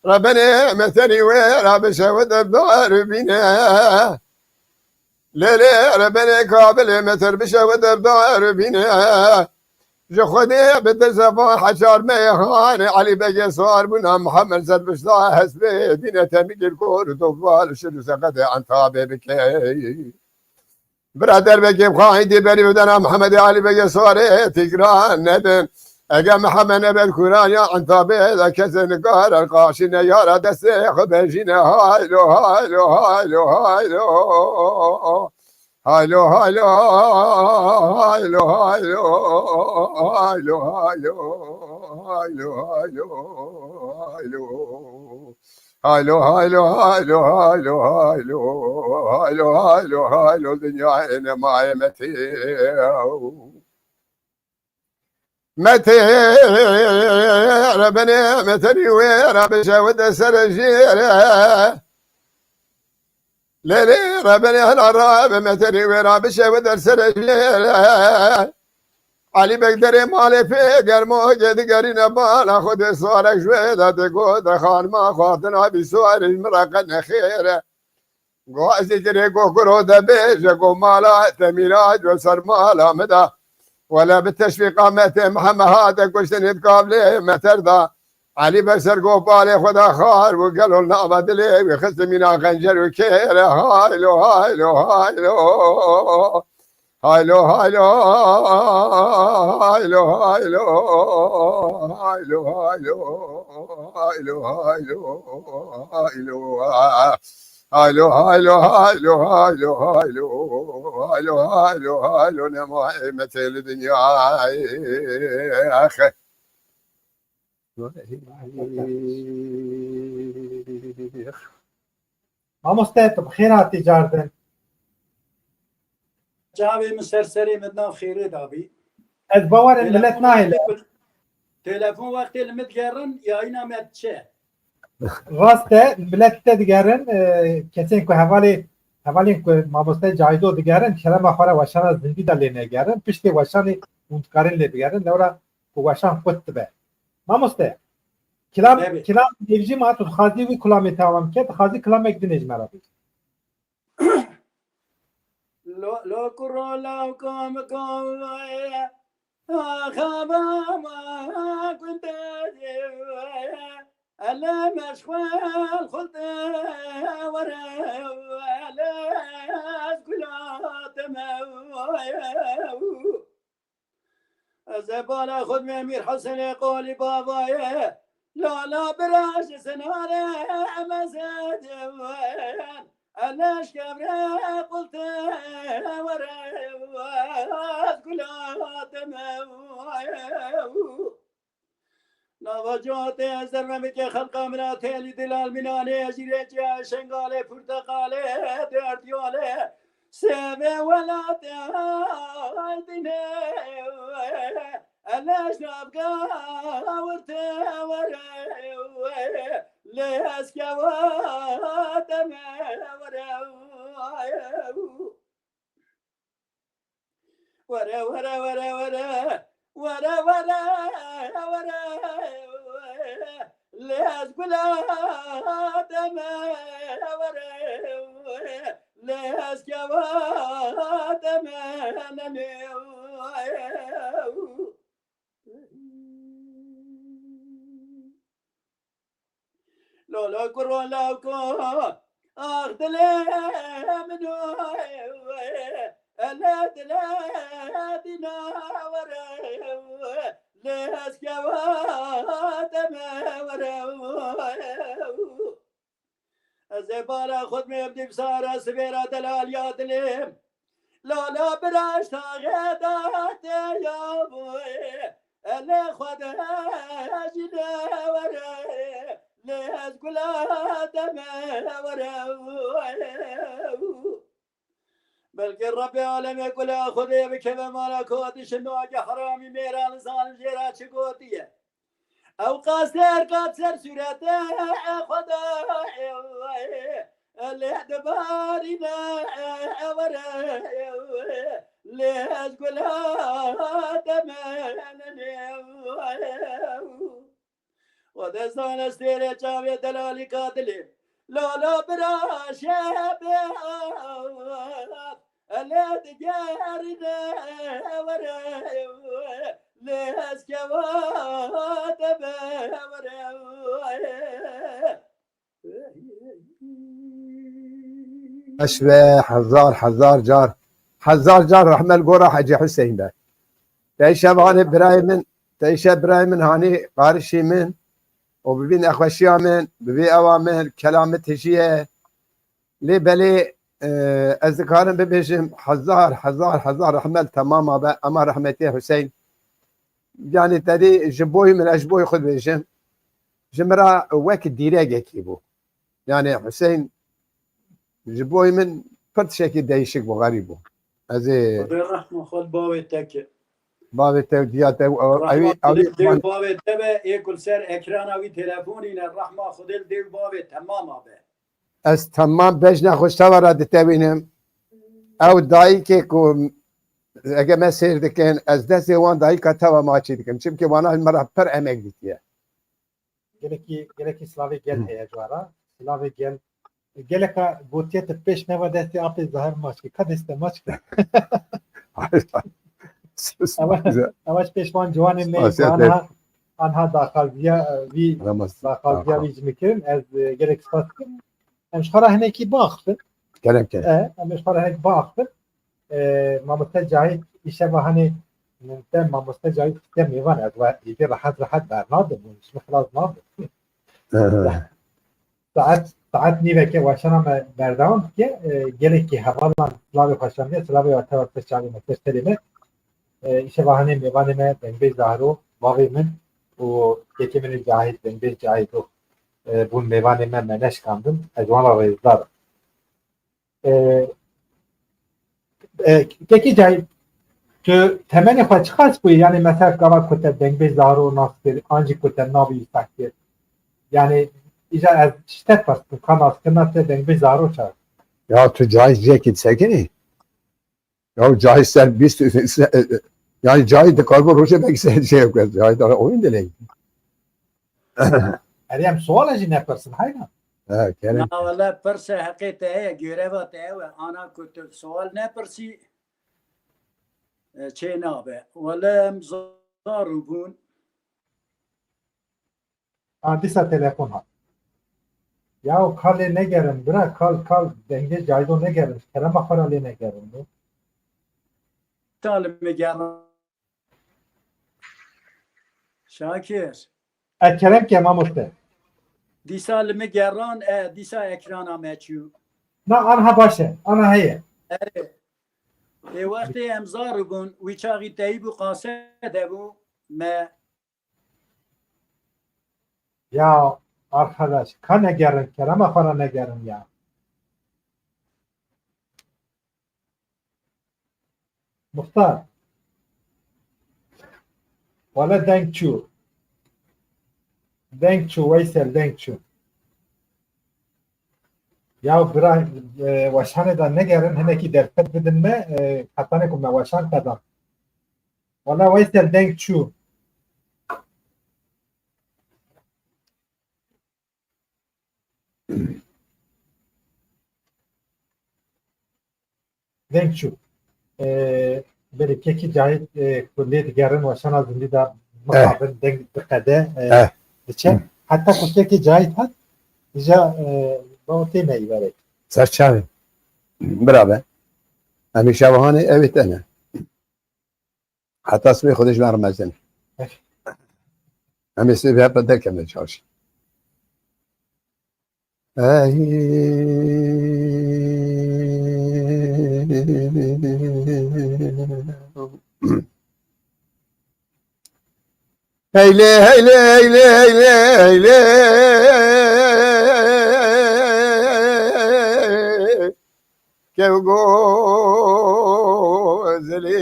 Rebenê metenî wê ra bişewite dar bîne. Lê lê Rebenê kabilê meter bişewite dar bîne. Ji Xwedê bitirse van heçar meyxanê Elî Begê Sar bûna Mihemed Zerbişta hespê dîne temî kir kor û doval şir û seqetê Entabê bike. Bira derbekê bixwahî dê berî û dena Mihemedê Alî Begê Sorê tîkran nebin. Ege Mihemed nebet Kuraniya Entabê de kesê nikare qarşî neyara destê xwe bejîne. Haylo, haylo, haylo, haylo. Haylo, haylo, haylo, haylo, haylo, haylo, haylo, haylo, haylo. Haylo, haylo, haylo, haylo, haylo, haylo, haylo, haylo, dinya ene maye mete. Mete, Rebenê, metenî wê ra bişewite sere jêre. Lê lê Rebenê hela rabe metenî wê ra bişewite sere jêre. Elî Beg derê malê pê germo gê digerîne bala xwe dê suarek ji wê de tê got, de xanima xwatina bî suarê ji min re qet nexêr e. Go ez ê dirê go guro de bêje go mala te mîrac ve ser mala min de. Wele bi teşvîqa me tê Mihemed hate kuştinê di kavlê meter de. Elî Beg ser go balê xwe de xar bû gelo nava dilê wî xistimîna xencer û kêre. Haylo, haylo, haylo. Haylo, haylo, haylo, haylo, haylo, haylo, haylo, haylo, haylo. Haylo, haylo, haylo, haylo, haylo, haylo, haylo, haylo, nema êmetê li dinyayê. Mamoste, tu bi xêr hatî cardin. Çavê min ser serê min nav xêrê dabî. Ez bawer im milet nahêle. Telefon wextê li min digerin, yayîna me diçe. Rast e, milet te digerin, e, kesên ku hevalê, hevalên ku mamoste Cahîdo digerin, kerema xwe re weşana zindî de lê negerin, piştê weşanê hûn dikarin lê bigerin, lewra ku weşan qut dibe. Mamoste, kilam, Tabii. Kilam nêvjî ma tu dixwazî wî kulamê tamam ke, dixwazî kilamek din ê ji me re bêjî. Lo, lo kuro law kam kam, axa bama kunde, ele meşxwel xulde were, ele ez gula deme. Ez ê bala xwe dimê Mîr Hesenê qolî bavayê. Lala bira ji sinarê em ez ê diwên. Eleş kevre qulte were ez gula deme. Nava cotê ez derve bike xelqa min a têlî dilal mînanê jîrê ciya şengalê purteqalê derdiyolê. Sêvê welatê haydinê, eleş navga wirte were, lê ez kewa deme were. Were, were, were, were. Were, were, were, were. Lê ez gula deme, were, were. Lê ez kewa deme, neme. Lolo kuro lawko, ax dilê min o, ele dilê dîna were, lê ez kewa deme were. Ez ê bala xwe dimêm dîvsara sibêra delaliya dilê. Lala bira ji taxê de tê ya bû. Elê Xwedê jî lê were, lê ez gula deme were. Belkî Rebbê alemê gula Xwedê bikeve mala ku dişim, age heramî mêra nizanim jê re çi gotiye. Ew qasêr kat ser sûretê Xwedê, lê dibarîne were, lê ez gula demenê. Xwedê zane stêrê çavê delalîka dilê, lala bira şebê, elê digerîne were, lê ez kewa deme were. Eşve hezar hezar car, hezar car rehmet gora Hecî Hüseyin be. Te şevanê birayê min, te şev birayê min hanî qarişî min û bibî nexweşiya min, bibî ewa min, kelamê tijî ye. Lê belê, e, ez dikarim bibêjim hezar, hezar, hezar rehmet temama be, ema rehmetê Hüseyin. Yani te dî ji boyî min, ez ji boyî xwe dibêjim. Ji min re wek dîregekî bû. Yani Hüseyin ji boyî min pir tiştekî değişik bû, xerîb bû. Ez ê Xwedê rehma xwe li bavê te ke. Bavê te û diya te û ew, Rehma ew, Xwedê ew, li dê û bavê te be, ê ku li ser ekrana wî telefonî ne, rehma Xwedê li dê û bavê temama be. Ez temam bejna xwe ji te ve re ditewînim. Ew dayikê ku ege me sêr dikin, ez destê wan dayika te ve maçî dikim. Çimkî wana li me re pir emek dîtiye. Gelekî, gelekî silavê gel heye ji we re. Silavê gel. Geleka gotiye tu pêş neva destê apê Zahir maç kir. Ka destê maç kir. Ewa, ewa ji pêş wan ciwanên me Spasiya ku anha, anha daxwaziya, e, wî, Ramaz. Daxwaziya wî ji min kirin. Ez, e, gelek spas dikim. Em ji xwe re hinekî biaxifin. Kerem, kerem. E, em ê ji xwe re hinek biaxifin. E, Mamoste Cahit, îşeva hanê min te Mamoste Cahit xiste mêvan, ez we êdî rehet rehet bernadim, hûn ji min xilas nabin. Hı hı. Saet, saet nîveke weşana me berdewam dike. E, gelekî hevalan silavê xweşandiye, silavê we tewa ser çavê me, ser serê me. E, îşeva hanê mêvanê me dengbêj Zahiro, bavê min û kekê min ê Cahit, dengbêj Cahit û, e, bûn mêvanê me, me neşikandin. Ez wan re rêzdar im. E, e, kekê Cahit, tu temenê xwe çiqas bûyî? Yani mesela gava ku te dengbêj Zahiro nas kir, an jî ku te navê wî fek kir. Yani îcar ez ji te pirs dikim, ka naskirina te dengbêj Zahiro çawa? Ya tu Cahit cihekî disekinî? Ya Cahit ser bîst, yani Cahit dikaribû rojê belkî ser şey yok. Cahit ara oyun diley. Erê em suala jî nepirsin, heyna. Ha, kerem. Na, wele pirse heqê te heye, göreva te ew e. Ana ku tu sual nepirsî, e, çê nabe. Wele em zar û bûn. Ha, dîsa telefon hat. Ya o kalê negerin, bira, kal, kal, dengê Caydo negerin. Kerema xwe ra lê negerin. Ta li min geran. Şakir. E, kerem ke mamoste. Dîsa li min geran, e, dîsa ekrana me çû. Na, anha baş e, ana heye. Erê. Ê wextê em zar bûn, wî çaxî teyîb û qase de bû, me Ya arkadaş, ka negerin, kerema xwe ra negerin ya. Muxtar. Wele deng çû. Deng çû, Weysel, deng çû. Ya bira, e, weşanê de negerin, hinekî derfet bidin me, e, hetanê ku me weşan qedan. Wala Weysel deng çû. Deng çû. E, belê kekî Cahit, e, ku lê digerin weşana zindî de Eh. mixabin deng diqede, e, Eh. diçe. Hı. Heta ku kekî Cahit hat, dija, e, bawo tê me îverek. Ser çavê. Bira be. Em ê şevahanê ew ê te ne. Heta sibê Xwedê ji me re mezin. Em ê sibê hep derkevin çarşî. Ey. Heylê, heylê, heylê, heylê, heylê. Kevgo zilê.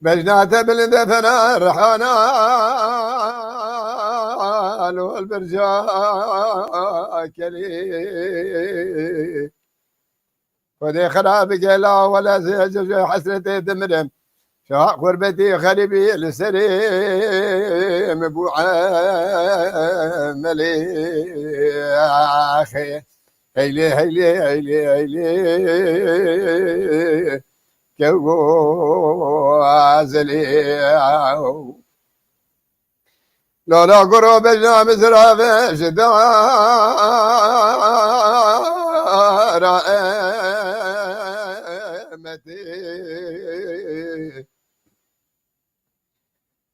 Bejna te bilind e fena rihana, lol birca kelê. Xwedê xera bike la wele ez ji hesretê dimirim. Şa xurbetî xerîbî li serê min bû emelê. Axê, heylê, heylê, heylê, heylê. Kevgo zelê. Lala guro bejna mizrave ji dara emetê.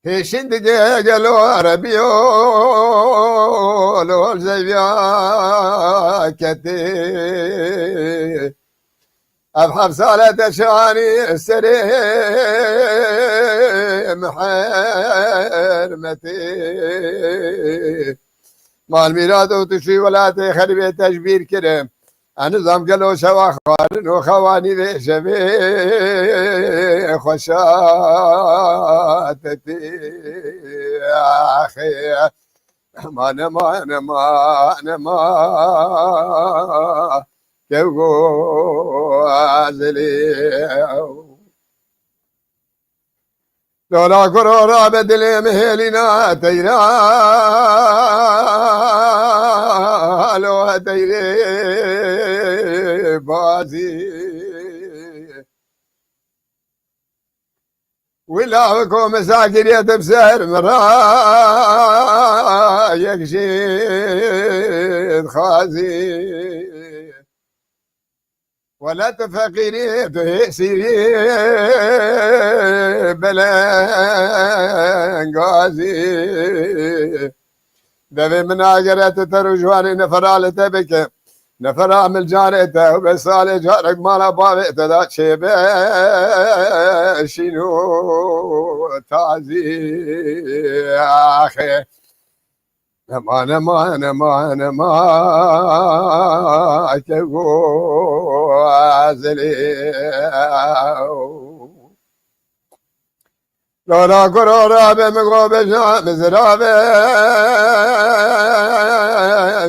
Hêşîn dike gelo erebiyo, lol zevya ketê. Ev heft sale te şanî serê min hermetê. Mal mîrat û tu şûyî welatê xerîbê te ji bîr kirim. Ez nizam gelo şewa xwarin û xewanî vê şevê xweşa te tê. Axê. Nema, nema, nema. Kevgo zelê. Lola guro rabe dilê min hêlîna teyra. Lo teyrê bazî. Wila ku misakiriyet bi ser min ra yek jê dixwazî. Wele tu feqîrî, tu hêsîrî belengazî. Devê min agere tu te rûjwanê nefera li te bike. Nefera min carê te û be salê carek mala bavê te da çêbe şîn û tazî. Axê. Nema, nema, nema, nema. Kevgo zelê. Lala guro rabe min go bejna mizrave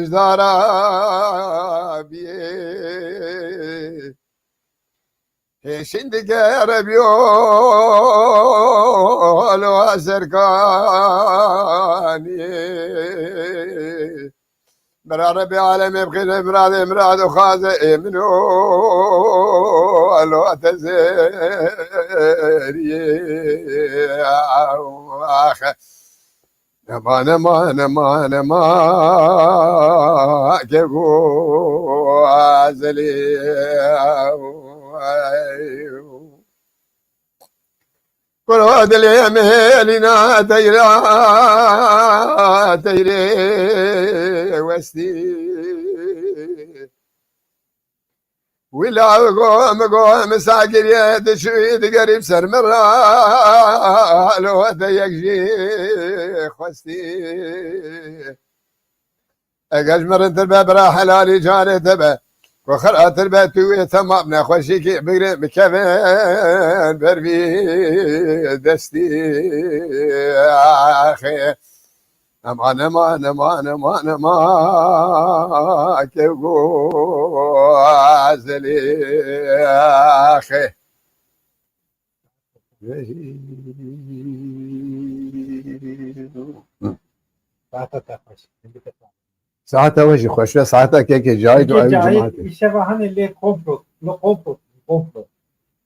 ji dara biyê. Hêşîn dike erebiyo, lo serkaniyê. Bira Rebê alemê bixîne miradê mirad û xazê ê min û elo te zêriyê. Ax. Nema, nema, nema, nema. Kevgo zelê. Kuro dilê min hêlîna teyra, teyrê westî. Wila go, min go, min sagiriyê dişûyî digerî ser min ra, lo te yek jî xwestî. Eger ji min rintir be, bira helalî carê te be. Ku xiratir be, tu wê temam nexweşîkê bigre, bikevin ber vî destî. Axê. Eman, eman, eman, eman, eman, kevgo zelê. Axê. Saeta te xweş. Saeta we jî xweş be, saeta kekê Cahîd û Kekê ew Cahîd, cemaetê. Îşeva hene lê komplo, li komplo, komplo.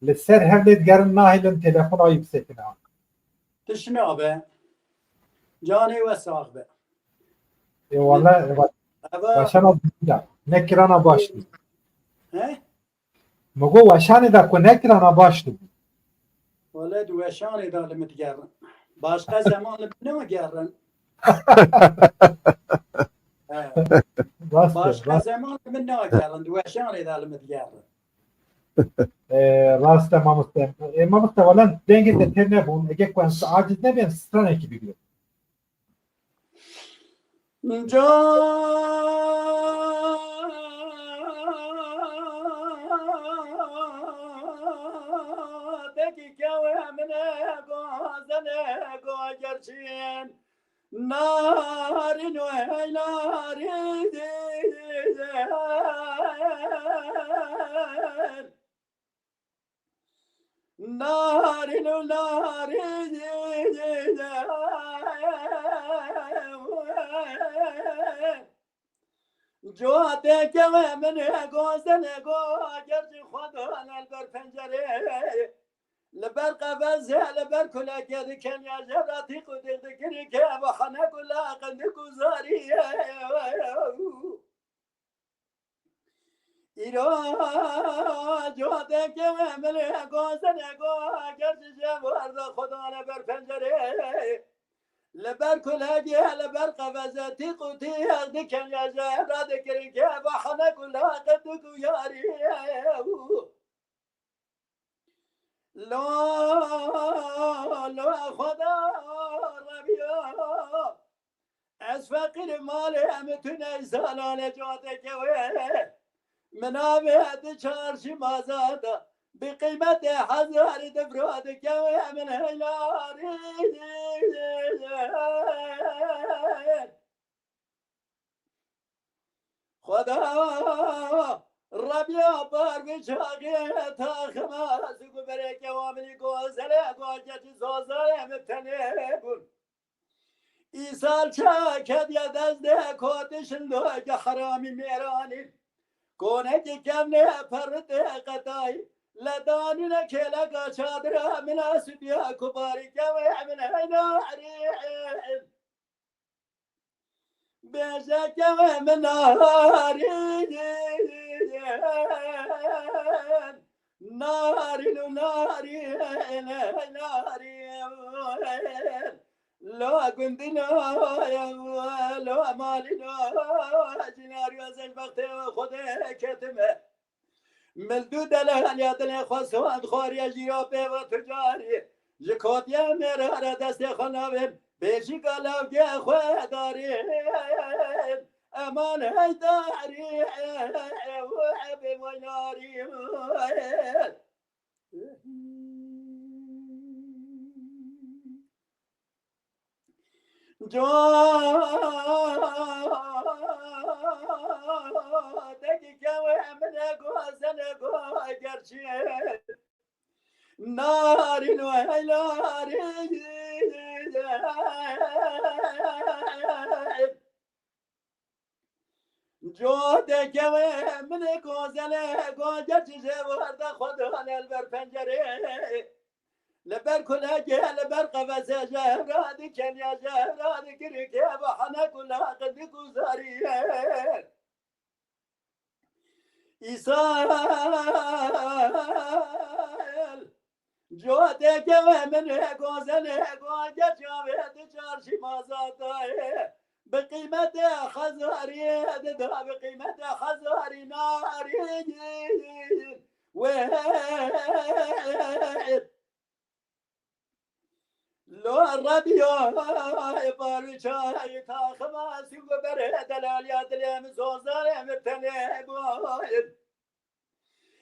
Li ser hev lê digerin nahêlin telefona wî bisekine. Tişt nabe. Canê we sax be. Ê wele, eva, weşana bîra. Nekirana baş dî. He? Mi got weşanê de ku nekirana baş dibû. Wele di weşanê de li min digerin. Başqa zeman li min nagerin. He. Rast e, rast. Başqa zeman li min nagerin. Di weşanê de li min digerin. E, rast e mamoste. E, mamoste, wala dengê te têr nebûn. Ege ku em aciz nebên, stranekî bigrin. Cadekî kewê min e, gozen e, gogerçîn. Narîn û hey narîn. Narîn û narîn. Cadekê wê min e, gozen e, gogerçîn, xwe dan li ber pencerê. Li ber qefezê, li ber kulekê diken ya jevra tîq û tîq dikirin ke bahane gula qindik û zarî ye. Îro cadekê wê min e, gozen e, gogerçîn, ji warda xwe dane ber pencerê. Li ber kulekê, li ber qefezê tîq û tîq diken ya jevra dikirin ke bahane gula qindik û yarî ye. Lo, lo, Xweda, Rebiya. Ez feqîr, malê em tune, zalanê cadekê wê. Min avê di çarşî mazada, bi qîmetê hezarî difra dikewê min heylarî. Xweda, Rebiya, bar vê çaxê taxima, ez û gubereke wa minî gozelê, gogerçîn, zozayê min tenê bûn. Îsal çaket ya dest de kotişin do ke heramî mêranî. Konekî kevne perritê qetayî. Ledanîne kêleka çadira min a sibiya kubarî kewê min heyna erî. Bêje kewê min narîn, narîn û narîn, narîn. Lo gundî lo, lo malî lo, cinarî ez bextê Xwedê ketime. Mildû delaliya dilê xwe sond xwariye jîra pê ve tucarî. Ji kotiye mêrara destê xwe navên, bêjîka lawgê xwe darîn. Eman heydarî, bê weynarî. Cadekî kewê min e, gozen e, gogerçîn. Narîn û heylarî. Cadekê wê min e, gozelê, gogerçîn, ji warda xwe dane li ber pencerê. Li ber kulekê, li ber qefezê, jevra diken ya jevra dikirin ke bahane gula qindik û zarî ye. Îsal cadekê wê min e, gozelê, gogerçîn, avê di çarşî mazatayê. Bi qîmetê hezarî dida, bi qîmetê hezarî narîn. Wê lo Rebiya, bar çayî taxima, sî û berê delaliya dilê min, zozanê min tenê bûn.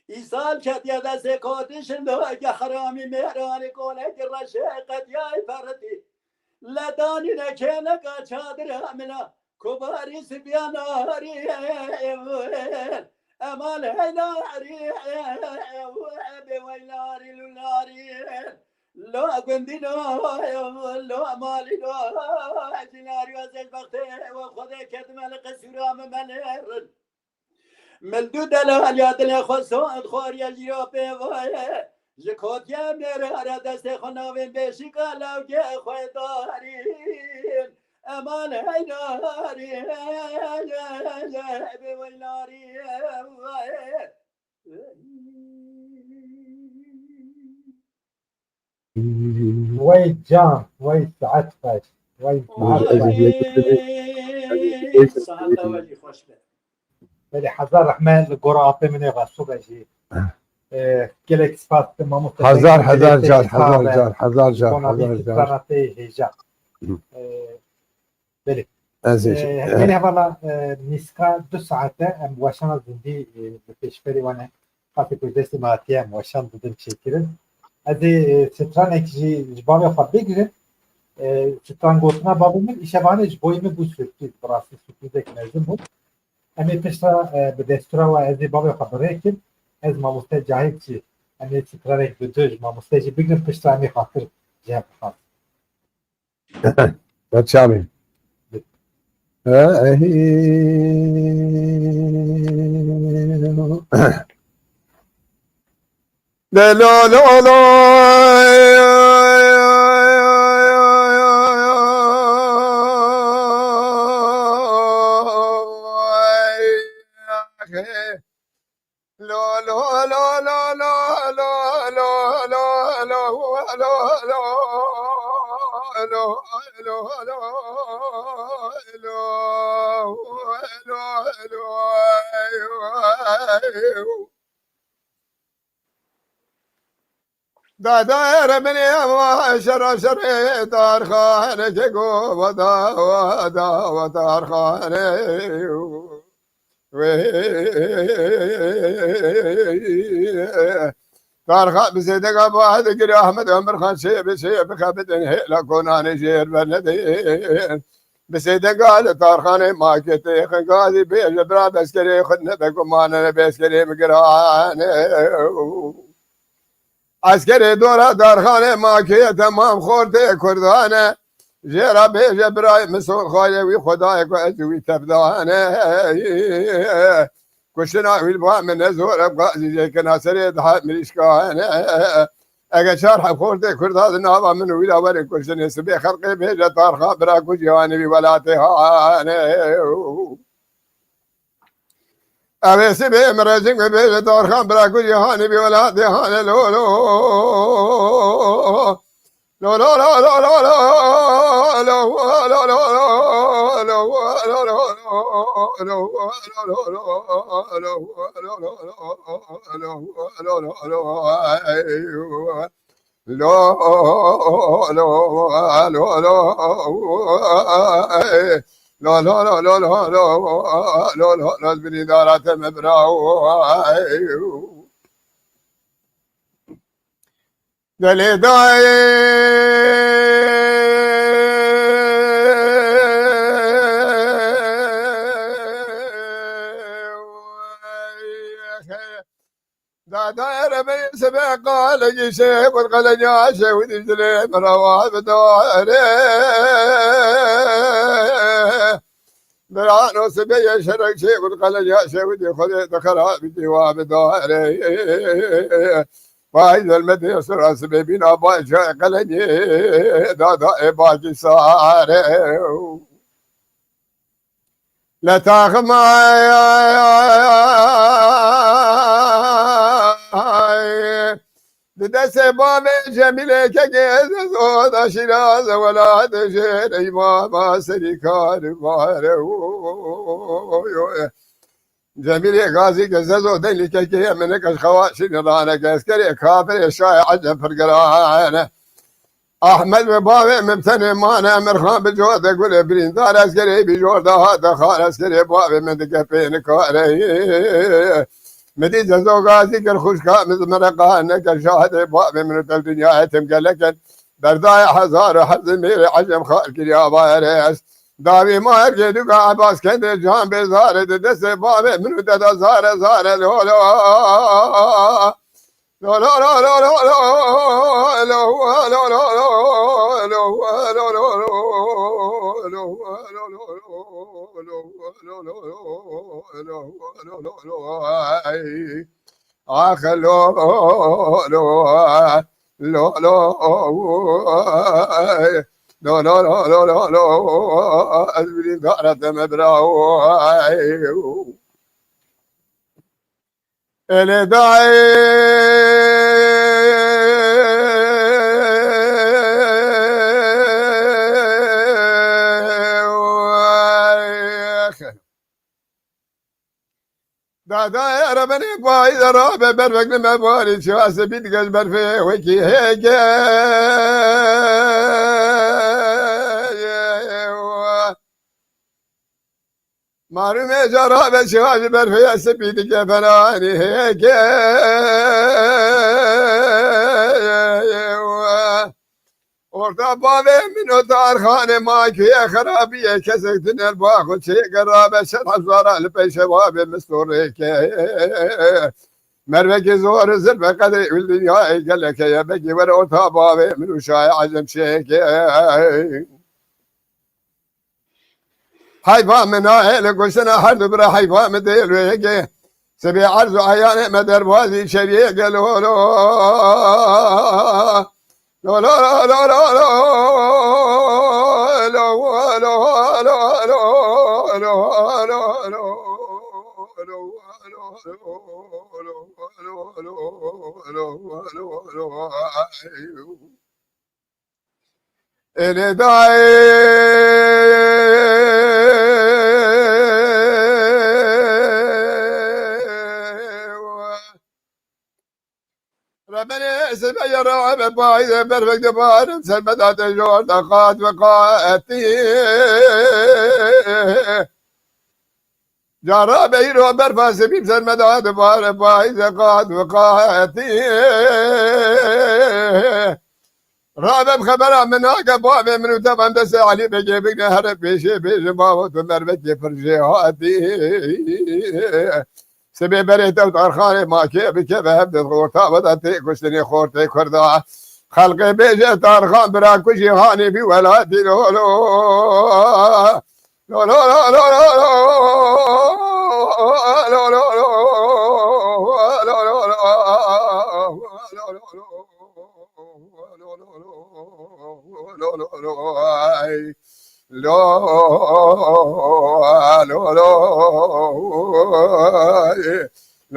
Îsal ketiye destê kotişin do ke heramî mêranî, konekî reşê qetiyayî perritî. Ledanîne kêleka çadira min a, kubarî sibiya narî. Eman heylarî, bê weynarî lûnarî. Lo gundî lo, lo malî lo, cinarî ez bextê we Xwedê ketime li qisûra min menêrin. Mildû delaliya dilê xwe sond xwariye jîra pê ve ye. Ji kotiye mêrara destê xwe navên, bêşîka lawgê xwe darîn. Eman heydarî, bê weynarî. Wey can, wey saet xweş, wey saet xweş. Wey, saeta we jî xweş be. Belê, hezar rehme li gora apê min ê Resul e jî. E, gelek spas mamoste. Hezar, hezar car, hezar car, hezar car, hezar car. Bona vî strana te hêja. E, belê. Ez hêja. E, gelê hevala, e, nîska du saete em weşana zindî, e, bi pêşberî wan e. Qasê ku destê me hatiye em weşan didin çêkirin. Ez ê, e, stranek jî ji bavê xwe bigrim. E, stran gotina bavê min îşevanê ji boyê min bû sürprîz. Bi rastî sürprîzek mezin bû. Em ê pişta, e, bi destûra we ez ê bavê xwe birêkim. Ez mamoste Cahit jî em ê stranek bi du ji mamoste jî bigrin pişta em ê xatir ji hev bixwazin. Berçavê. Lo, lo, lo. Lo, lo, lo, lo. Dada ermenê ava şera şerê darxane ke go vada vada vada darxane. Wê darxa bi zêdega ba digir Ahmed Ömür Xan çê bi çê bixebidin hêla konanê jêr bernedin. Bi zêdega li darxanê maketê xingazî bêje bira beskerê xwe nebe gumane beskerê min girane. Eskerê dora darxanê makê temam xortê kurdane. Jêra bêje birayê min soxayê wî xwedayê ku ez wî tevdane. Kuştina wî li ba min ne zor e, gazî jêkena serê daha mirîşkane. Ege çar heb xortê kurda di nava min û wî de werin kuştinê sibê xelqê bêje tarxa bira ku cîhanê wî welatê hane. Ev ê sibê min rejîm bêje tarxan bira ku cîhanê wî welatê hane lo lo. Lo lo lo lo lo lo. Lo lo lo lo lo. Lo lo lo lo lo. Lo lo lo. Birîndara te me bira. Delê dayê. Dada erebe sebe qale gişe kul qale ya şewdi dilê merawa bidare. Birano sibê ye şerek çê bû qele ya şewidî xwedê di xerabî dîwa bidare. Bay zelmetê sira sibê bîna bay çay qelengê dada e bakî sare. Le taxim ay, ay, ay, ay. Di destê bavê Cemîlê kekê Zezo da Şîraz e welat jêr ey baba serî kar vare. Cemîlê Gazî ke Zezo delî kekê min ke xewa şîrane ke eskerê kafirê şahê Ecem pirgirane. Ahmed ve bavê min tenê mane Emirxan bi code gulê birîndar eskerê bi jor de hate xar eskerê bavê min dike pê nikare. Min dî Zezo Gazî kir xuşka min zimire qane ke şahidê bavê min û tel dinyayê tim gelek in. Berdayê hezar û hezî mêrê Ecem xar kiriya bayeres. Dawî ma her gêdûka Ebas kendê can bê zare di destê bavê min û deda zare zare lo lo. Ax lo lo lo lo lo lo lo lo lo lo. Ez birîndara te me bira. Ele dayê. Heta erebene payîze rabe berfek li me barî, çiya spî dike ji berfê wekî hêke. Marûmê cara ve çiya ji berfê spî dike felanî hêke. Orta bavê min û Tarxanê ma kuye xerabiye, kesek tune li ba xwe çêke rabe şer hezara li pêşe bavê min storêke. Mervekê zor zirve qedê û dinyayê geleke ye, bekî were orta bavê min û şayê ecem şêke. Heyfa min nahêle goştena her du bira heyfa min dêl wê yekê. Sibê erz û eyanê me derbazî şeviyê gelo lo. Lo lo lo lo lo lo. Êlê dayê. Rebenê sebe yara ebe payîze berfek dibarim, ser me date jor de qat ve qatî. Cara beyro berfa sebîb ser me da dibare payîze qat ve qatî. Rabem xebera min nake bavê min û tevan destê Elî Begê bigre here pêşê bêje bavo tu mervekê pir jêhatî. Sibê berê tew Tarxanê ma kê bikeve hev di xorta ve de tê kuştinê xortê Kurda. Xelqê bêje Tarxan bira ku jîhanê bî welatî lo lo. Lo, lo, lo, lo, lo, lo,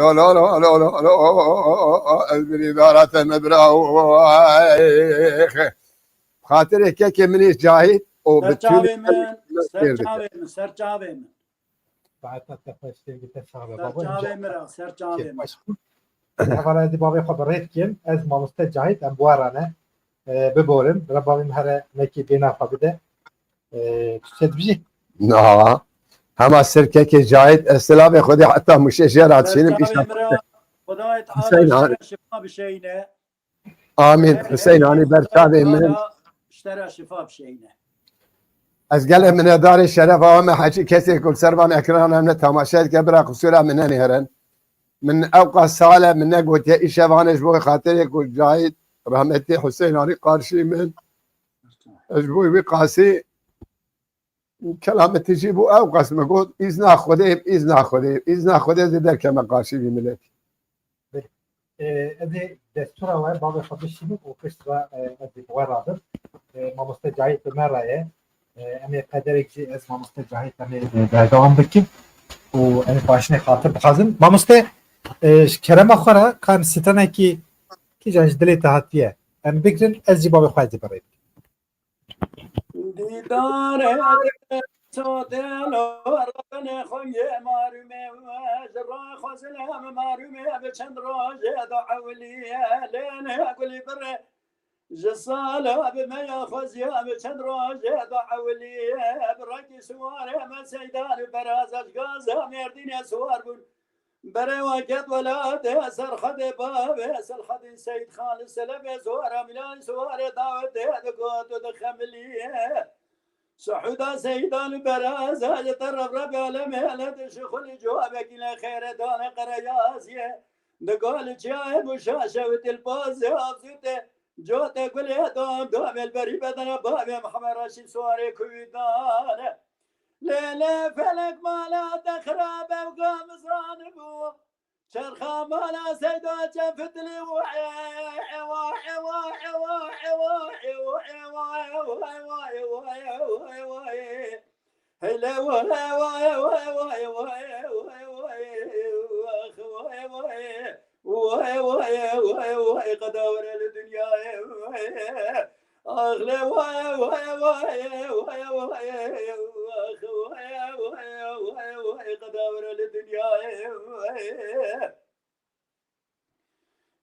lo, lo, lo, lo, lo, lo, ez birî dara te me bira. Xatirê kekê min ê Cahit û bi çavê min, ser çavê min, ser çavê min. Saeta te xweş, dengê te sax be. Ser baba, çavê min ra, ser çavê min. Hevala ez ê bavê xwe bi rê dikim. Ez mamoste Cahit, em bi we re ne. E, biborin. Re bavê min here nekî bêna xwe bide. E, tu çi dibijî? Na. Hema ser kekê Cahit, ez silavê Xwedê heta Mûşê jê re dişînim, îşte. Xwedayê Teala şifa bişeyne. Amîn. Hüseyin Hanî ber çavê min. Ji te re şifa bişeyne. Ez gelek minedarê şerefa we me hecî kesê ku li ser van ekranan ne temaşe dike bira qisûra min nenêrin. Min ewqas sal e min negotiye îşev hane ji bo xatirê ku Cahit rahmetî Hüseyin Hanî qarşî min. Ez ji bo wî qasî Kelamê tijî bû, ew qas min got, îzna Xwedê, îzna Xwedê, îzna Xwedê zê derkeme qarşî vî miletî. Belê. E, ez ê destûra we bavê xwe bişînim û pişt re, e, ez ê bi we rabim. E, mamoste Cahit bi me re ye. E, em ê qederek jî ez mamoste Cahit em ê, e, berdewam bikin û em ê paşinê xatir bixwazin. Mamoste, e, ji kerema xwe re ka em stranekî kîjan ji dilê te hatiye em bigirin, ez jî bavê xwe ez ê bi rê bikim. Dîdarê sodê lo rebenê xwe yê marûmê we ji raxwazin em marûmê bi çend rojê da ewilî lênê gulî birê ji sala bi me ya xweziya bi çend rojê da ewilî bi rekî siwarê me seydan û beraza ji gaza Mêrdînê siwar bûn. Berê we ket welatê Serxedê bavê Selxedîn Seyîd Xan li Selebê Zuwara Mîlanî Suwarê Dawetê digot û dixemilî. Suhuda Seyîdan û Beraza ji te Reb Rebê Alemê hele dişixulî cewabekî lê xêrê dane Qereyaziyê. Digot li çiyayê Bûşaşe û Tilpazê Avzûtê cotê gulê dam damê li berî bedena bavê Mihemed Reşîd Suwarê Kuwî dane. Lê lê felek mala te xirab ew gamizan bû. Çerxa mala Seyda çe fitilî. Hele qeda were li dinyayê. Ax le waye waye waye waye waye. Ax waye waye waye waye. Qeda were li dinyayê.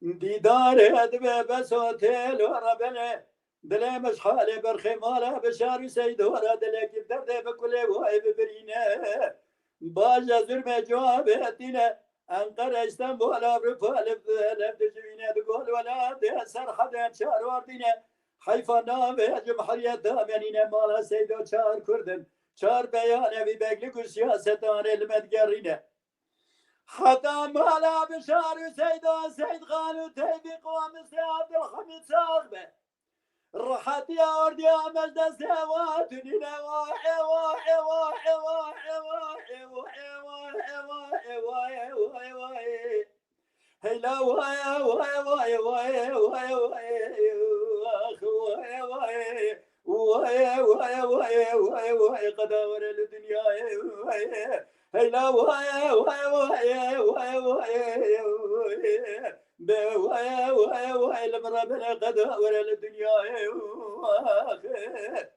Dîdarê dibe bes o têl were bele. Dilê min ji halê berxê mala Bişar û Seydo re dilekî bi derdê bikulê wayê bibirîne. Baje zurmê cewabê tîne. Enqere, Îstanbul, Avrupa, lev, lev dijibîne di gol welatê serhedê çar wardîne. Heyfa navê cumhuriyeta menîne mala Seydo çar kurdin. Çar beyanevî beglik û siyasetanê li me digerîne. Heta mala Bişar û Seyda Seydxan û Teyfîq û Amistê Abdulhamîd sax be. Rihetiya ordiya me ji destê wa tunîne wa, e wa, e wa, e wa, e wa, e wa, e wa, e wa, e wa, e wa, e wa, e. Heyla wa, e wa, e wa, e wa, e wa, e wa, e wa, e wa, e wa, e. Waye, waye, waye, waye, waye, qeda were li dinyayê, waye. Heyla waye, waye, waye, waye, waye, waye. Be waye, waye, waye, li min re bile qeda were li dinyayê, waye.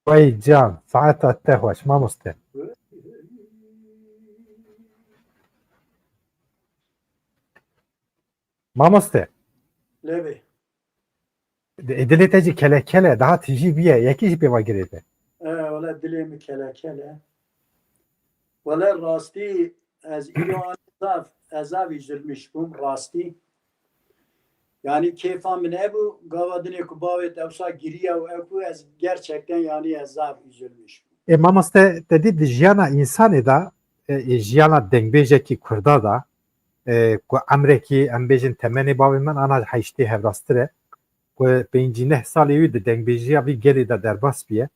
Wey can, saeta te xweş, mamoste. Mamoste. Lê bê. Di-, dilê te jî kelekele, daha tijî bûye, yekî jî pê ve girêde. E, wele dilê min kelekele. Wele rastî ez îro an zaf, ez zaf üzülmüş bûm, rastî. Yani kêfa min hebû, gava dinê ku bavê te wisa giriya û ew ku ez gerçekten yani ez zaf üzülmüş bûm. Ê mamoste, te dî di jiyana însanê de, e, ê jiyana dengbêjekî Kurda de, e, ku emrekî, em bêjin temenê bavê min ana heştê hevrast e, ku pêncî neh salê wî di dengbêjiya vî gelê de derbas bûye.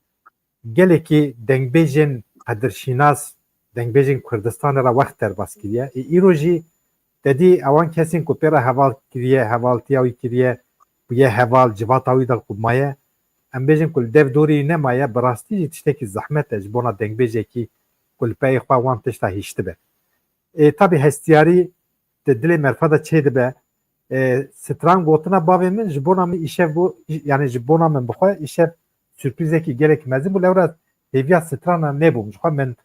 Gelekî dengbêjên qedirşînas, dengbêjên Kurdistanê re wext derbas kiriye. Ê, îro jî te dî ewan kesên ku pê re heval kiriye, hevaltiya wî kiriye, bûye heval, civata wî de ku maye, em bêjin ku li dev dorî nemaye, bi rastî jî tiştekî zehmet e ji bona dengbêjekî ku li peyê xwe wan tişta hiştibe. Ê, tabî hestiyarî di dilê merfa de çêdibe. Ê, stran gotina bavê min ji bona min îşev bû, yani ji bona min bixwe îşev sürprîzekî gelek mezin bû. Lewra hêviya strana nebûm. Ji xwe min,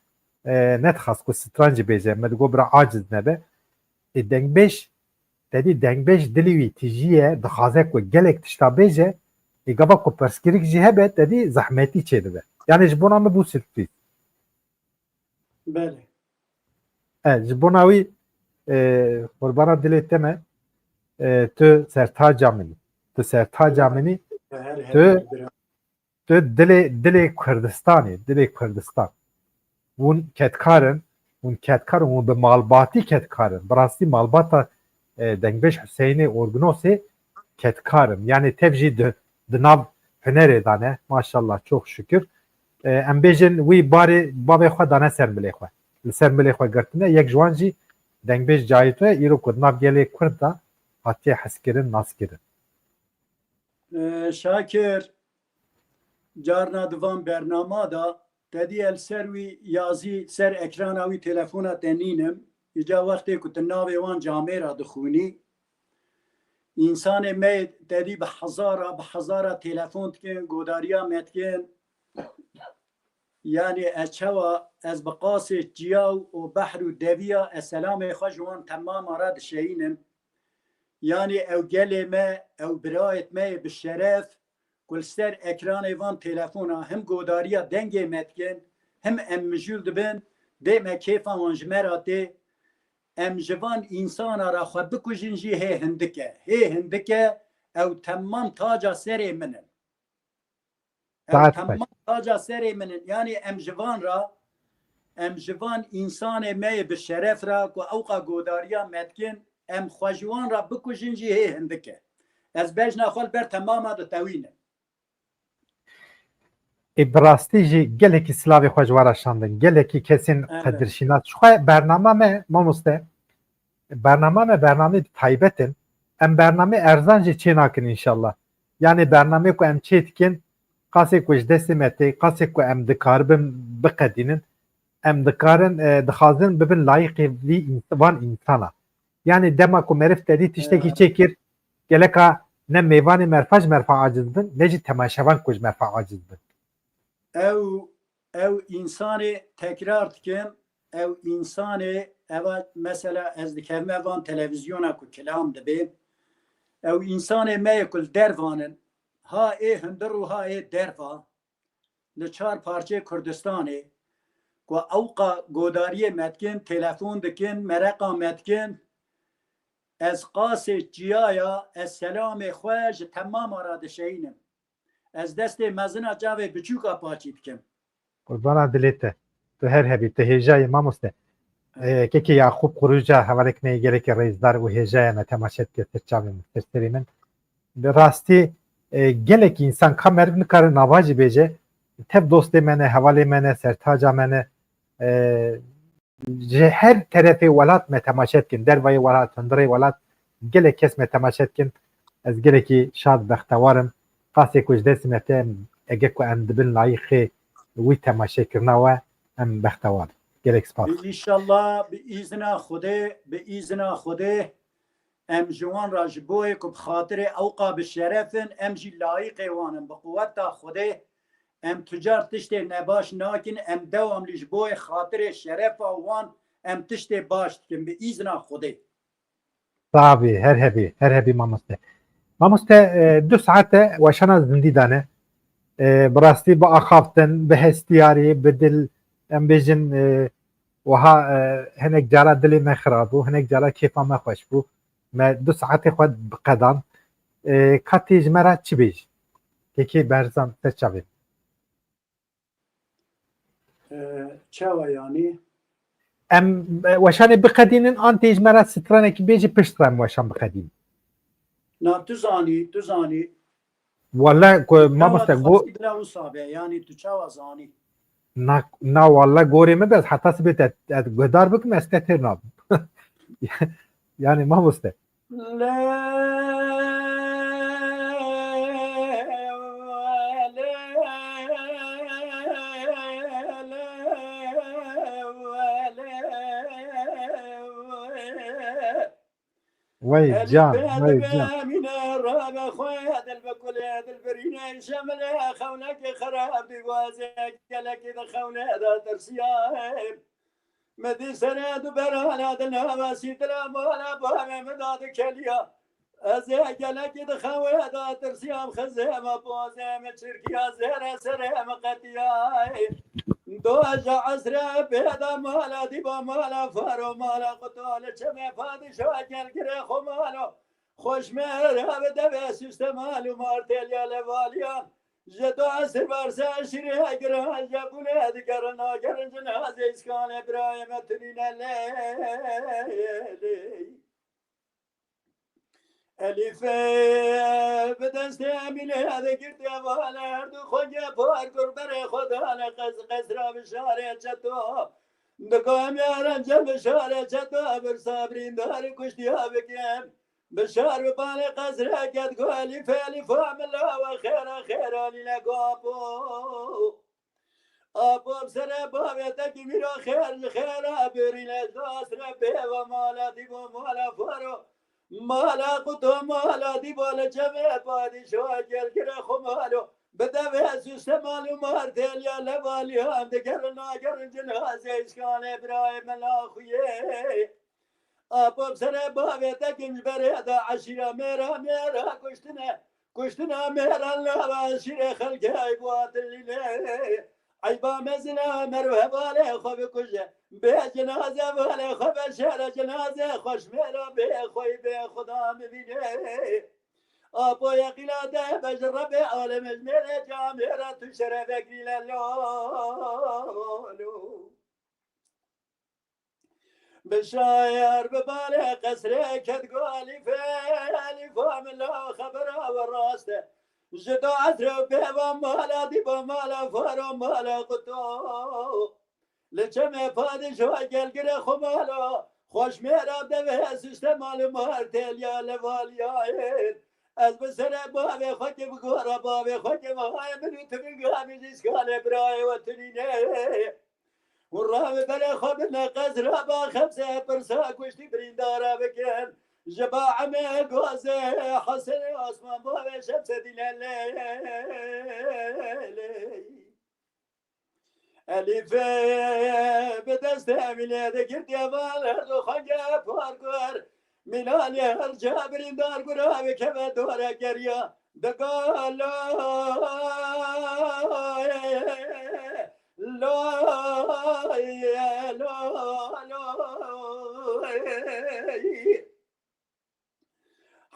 e, nedixwast ku stran jî bêje. Me digot bira aciz nebe. Ê, dengbêj, te dî dengbêj dilê wî tijî ye, dixwaze ku gelek tişta bêje. Ê, gava ku pirsgirêk jî hebe, te dî zehmetî çêdibe. Yani ji bona min bû sürprîz. Belê. E, ji bona wî, e, qurbana dilê te me, e, tu sertaca min î. Tu sertaca min î. Her, her, tu, her, tu dilê, dilê Kurdistanê, dilê Kurdistan. Hûn kedkar in, hûn kedkar in, hûn bi malbatî kedkar in. Bi rastî malbata, e, dengbêj Huseyinê Orgnosê kedkar in. Yani tev jî di, di nav hunerê de ne. Maşallah, çok şükür. E, em bêjin wî barê bavê xwe dane ser milê xwe. Li ser milê xwe girtine. Yek ji wan jî dengbêj Cahîto ye. Îro ku di nav gelê Kurd de hatiye hezkirin, naskirin. E, Şakir, carna di van bernama de te dî el ser wî yazî, ser ekrana wî telefona te nînim. Îca wextê ku tu navê wan camêra dixwînî, însanê me te dî bi hezara, bi hezara telefon dikin, godariya me dikin. Yanî ez çawa, ez bi qasê çiya û behr û deviya ez selamê xwe ji wan temama re dişeyînim. Yanî ew gelê me, ew birayêt me yê bi şeref, ku li ser ekranê van telefona him godariya dengê me dikin, him em mijûl dibin, dê me kêfa wan ji me re tê. Em ji van însana re xwe bikujin jî hê hindik e. Hê hindik e, ew temam taca serê min in. Ew temam taca serê min in. Yanî em ji van re, em ji van însanê me yê bi şeref re ku ewqa godariya me dikin, em xwe ji wan re bikujin jî hê hindik e. Ez bejna xwe li ber temama ditewînim. Ê, bi rastî jî gelekî silavê xwe ji we re şandin. Gelekî kesên qedirşînas. Ji xwe bernama me, mamoste, bernama me bernameyê taybet in. Em bernameyê erzan jî çê nakin înşallah. Yanî bernameyê ku em çê dikin, qasê ku ji destê me tê, qasê ku em dikaribin biqedînin, em dikarin, e, dixwazin bibin layîqê vî îns-, van însana. Yanî dema ku meriv te dî tiştekî çêkir, geleka ne mêvanê merfa ji merfa aciz bin, ne jî temaşevan ku ji merfa aciz bin. Ew, ew însanê, tekrar dikim, ew însanê, eva mesela ez dikevime van televîzyona ku kilam dibê, ew însanê me yê ku li dervan in, ha ê hundir û ha ê derva, li çar parçeyê Kurdistanê ku ewqa godariyê me dikin, telefon dikin, mereqa me dikin, ez qasê çiyaya, ez selamê xwe ji temama re dişeyînim. Ez destê mezina çavê biçûka paçî dikim. Qurbana dilê te. Tu her hebî, tu hêja yî mamoste. E, kekê Yaqûb Quruca hevalek me yê gelekî rêzdar û hêja ye, me temaşe dike ser çavê min, ser serê min. Bi rastî, e, gelekî însan ka meriv nikare nava jî bêje, tev dostê me ne, hevalê me ne, sertaca me ne, e, ji her terefê welat me temaşe dikin, dervayê welat, hundirê welat, gelek kes me temaşe dikin. Ez gelekî şad, bextewar im. Qasê ku ji destê me te, ege ku em dibin layîqê wî temaşekirina we, em bextewar in. Gelek spas. Bi înşallah, bi îzna Xwedê, bi îzna Xwedê, em ji wan re ji bo yê ku bi xatirê ewqa bi şeref in, em jî layîqê wan in. Bi quweta Xwedê, em tu car tiştê nebaş nakin, em dewamlî ji bo yê xatirê şerefa wan em tiştê baş dikin, bi îzna Xwedê. Savê, her hebî, her hebî mamoste. Mamoste, e, du saet e weşana zindî dane. E, bi rastî bi axaftin, bi hestiyarî, bi dil, em bêjin, e, wiha, e, hinek cara dilê me xirab bû, hinek cara kêfa me xweş bû. Me du saetê xwe biqedan. E, ka tê ji me re çi bêjî? Kekê Berzan, te çavê. E, çawa yanî? Em, e, weşanê biqedînin an tê ji me re stranekî bêjî, pişt re em weşan biqedînin? Na, tu zanî, tu zanî. Wele ku mamoste go- Bila wisa be, yanî tu çawa zanî? Na, na wele gorê min be, ez heta sibê te, te guhdar bikim, ez te têr nabim. Yanî mamoste. Wey can, wey can. Min dî serê du berana di nava sîtila mala bavê min da dikeliya. Ez ê gelekî di xewê de tirsiyam, xizê me pozê me çirkiya, zêre serê me qetiya. Doja esre pêda mala dîba mala faro mala quto li çemê padîşa gelgirê xwe malo. Xweşmêra bi devê siste mal û martêliya levaliyan. Ji do esir berse şirê giran, ji bûlê digerin, nagerin cinazê îskanê birayê me tunîne lê. Elîfê bi destê Emînê digirtê vale, her du xwengê par kur berê xwe dane qez, qezra bi şarê çeto. Digo em yaran cem bi şarê çeto, birsa birîndar kuştiya bikin. Bi şar bi balê qezrê ket go Elîfê, Elîfa min lawa xêra, xêra lîle go apo. Apo bi serê bavê te ki mîra xêr ji xêra birîne, ji do esre pêva mala dîbo mala faro. Mala quto mala dîbo li çemê padîşa gelgirê xwe malo. Bi devê siste mal û mar têliya levaliyan digerin nagerin cinazê îskanê birayê mela xuyê. Apo bi serê bavê te ki ji berê de eşîra mêra mêra kuştine. Kuştina mêran lava şîrê xelkê ay bu atilîne. Eyba mezina merv hevalê xwe bikuje. Bê cenaze valê xwe be şere cenaze xweş mêra bê xwe bê Xuda bibîne. Apo yeqîna de be ji Rebê alem ji mêrê camêra tu şerefek lîle lolo. Bi şayar bi balê qesrê ket go Elîfê, Elîfa min la xebera we rast e. Ji do esrê û pêva mala dîba mala faro mala quto. Li çemê padîşa gelgirê xwe malo. Xweş mêra devê siste mal û mar têliya levaliyayên. Ez bi serê bavê xwe ke bi gora bavê xwe ke vahayê min û tu min gamî ji îskanê birayê we tunîne. Hûn ravê berê xwe bine qezra ba xemse pirsa kuştî birîndara bikin. Ji ba emê gozê Hesenê Osman bavê Şemsedîn Elê. Elîfê bi destê Emînê digirtiye val her du xwenge parkur. Mînanê her ca birîndar gura bikeve dore geriya. Diga loy, loy, loy, loy.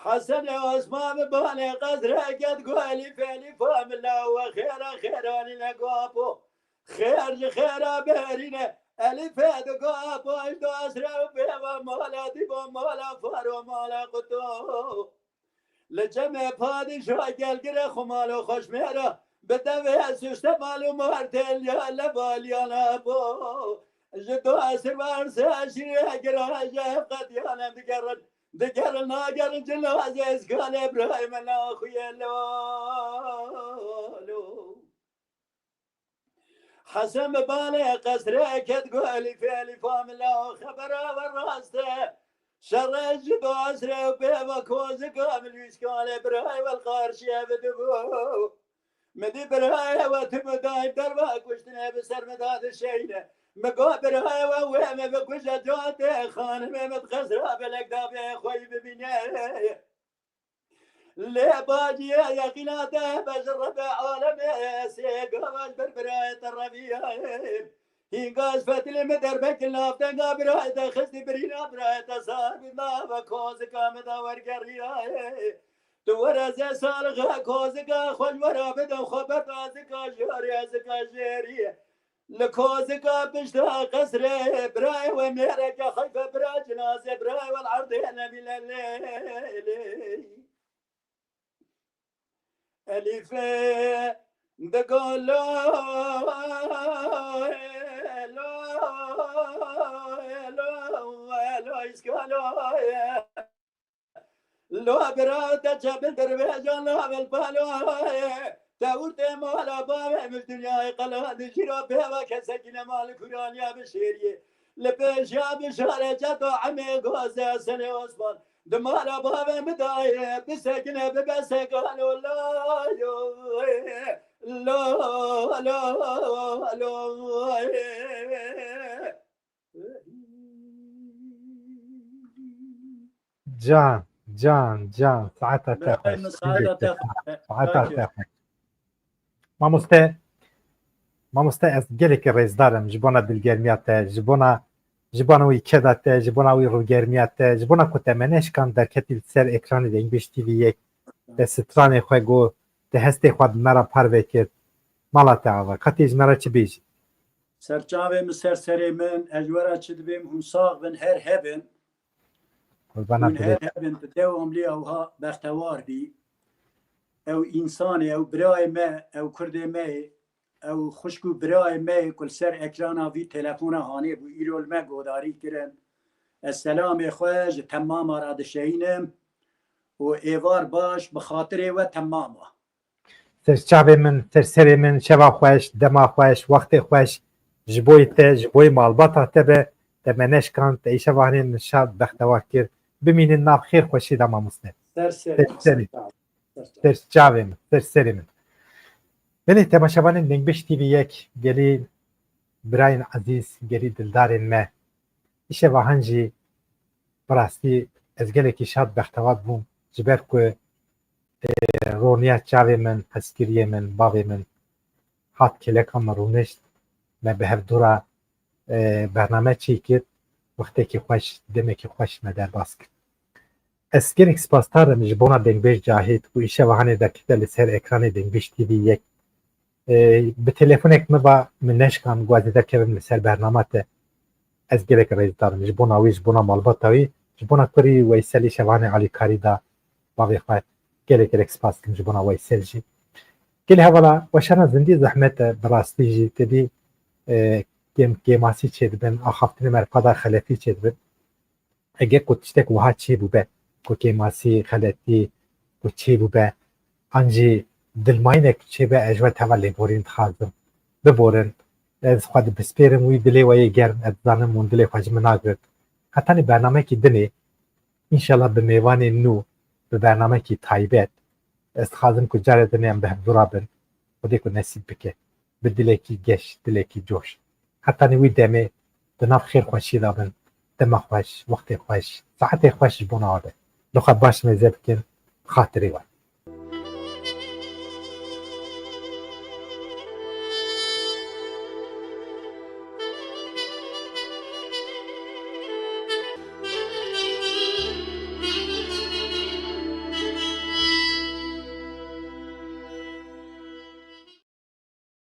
Hesenê Osman bi balê qezrê ket ku Elîf, Elîfa mila we xêra xêranî ne gapo. Xêr ji xêra berîne. Elîfê di gapo ji dasre û pêva mala dîbo mala faro mala quto. Li cemê padîşa gelgire xwe mal û xweşmêra bi devê suşte mal û mar têliya levaliyana bo. Ji do esir varse şîrê gira ji hev qediyan em digerin. Digerin nagerin cinazê zgalê birayê me naxuye lo, lo. Hesen bi balê qesrê ket got Elîfê Elîfa mila xebera we rast e. Şerê ji do esrê û pê ve kozika min wî zgalê birayê we li qarşiye bidibû. Min dî birayê we tim û dayî derva kuştinê bi ser min da dişeyne. Min got birayê we wê me bikuje cotê xanimê min di qesra belek da bê xwe yî bibîne. Lê baciyê yeqîna te be ji Rebê alemê sê gava ji ber birayê te reviyaye. Hînga ji fetilê min derbekî navtenga birayê te xistî birîna birayê te sar bi nava kozika min de wergeriyaye. Tu were zê salixe kozika xwe ji we re bide xwe ber tazika jêrê zika jêrî. Li kozika pişta qesrê birayê we mêreke heyfe bira cinazê birayê we li erdê nebîne lê, lê. Elîfê digo lo, lo, lo, lo, îskalo ye. Lo bira te çepil dirvêja lavel palo ye. Te û tê mala bavê min dinyayê qelan dijîra pêva kesekî nema li kuraniya bi şêriyê. Li pêşiya bişare ceto emê gozê Hesenê Osman. Di mala bavê min dayê bisekine bibe sekano layo. Lo, lo, lo. Can, can, can, saeta te xweş. Saeta te xweş. Saeta te xweş. Mamoste, mamoste ez gelekî rêzdar im ji bona dilgermiya te, ji bona ji bona wî keda te, ji bona wî rûgermiya te, ji bona ku te me neşkand derketî li ser ekranê Dengbêj T V yek, te stranê xwe got, te hestê xwe bi me re parve kir. Mala te ava, ka tê ji me re çi bêjî? Serçavê min ser serê min, ez ji we re çi dibêm, hûn sax bin, her hebin. Qurbana Hûn her hebin, tu dewamlî ewha bextewar bî. Ew însanê, ew birayê me, ew kurdê me yê, ew xwişk û birayê me yê ku li ser ekrana vî telefona hanê bû, îro li me godarî kirin. Ez selamê xwe ji temama re dişeyînim û êvar baş bi xatirê we temama. Ser çavê min, ser serê min, şeva xweş, dema xweş, wextê xweş, ji bo te, ji bo malbata te be, te me neşkand, te îşevanê min şad, bextewar kir. Bimînin nav xêr xweşî de mamoste. Ser serê, ser çavê min, ser serê min. Belê temaşevanên Dengbêj T V yek, gelî birayên ezîz, gelî dildarên me. Îşeva han jî bi rastî ez gelekî şad bextewar bûm, ji ber ku e, roniya çavê min, hezkiriyê min, bavê min hat kêleka min rûnişt, me bi hev dû re e, bername çêkir, wextekî xweş, demekî xweş me derbas kir. Ez gelek spasdar im ji bona Dengbêj Cahit ku îşeva hanê derkete li ser ekranê Dengbêj T V yek. E, bi telefonek min va min neşkan ku ez ê derkevim li ser bernama te. Ez gelek rêzdar im ji bona wî, ji bona malbata wî, ji bona kurî Weyselî şevanê alîkarî da bavê xwe. Gelek gelek spas dikim ji bona Weysel jî. Gelê hevala weşana zindî zehmet e, bi rastî jî te dî e, kêm-, kêmasî çêdibin, axaftinê merifa da xeletî çêdibin. Eger ku tiştek wiha çêbûbe, ku kêmasî, xeletî, ku çêbûbe, an jî dilmayînek çêbe, ez ji we teva lêborîn dixwazim. Biborin, ez xwe dipispêrim wî dilê we yê germ, ez dizanim hûn dilê xwe ji min nagirin. Hetanî bernamekî dinê, Înşallah bi mêvanên nû, bi bernamekî taybet. Ez dixwazim ku carê din em bi hevdû re bin. Xwedê ku nesîb bike. Bi dilekî geş, dilekî coş. Hetanî wî demê di nav xêr xweşiyê de bin. Dema xweş, wextê xweş, saetê xweş ji bona we be. Li xwe baş mêze bikin, xatirê we.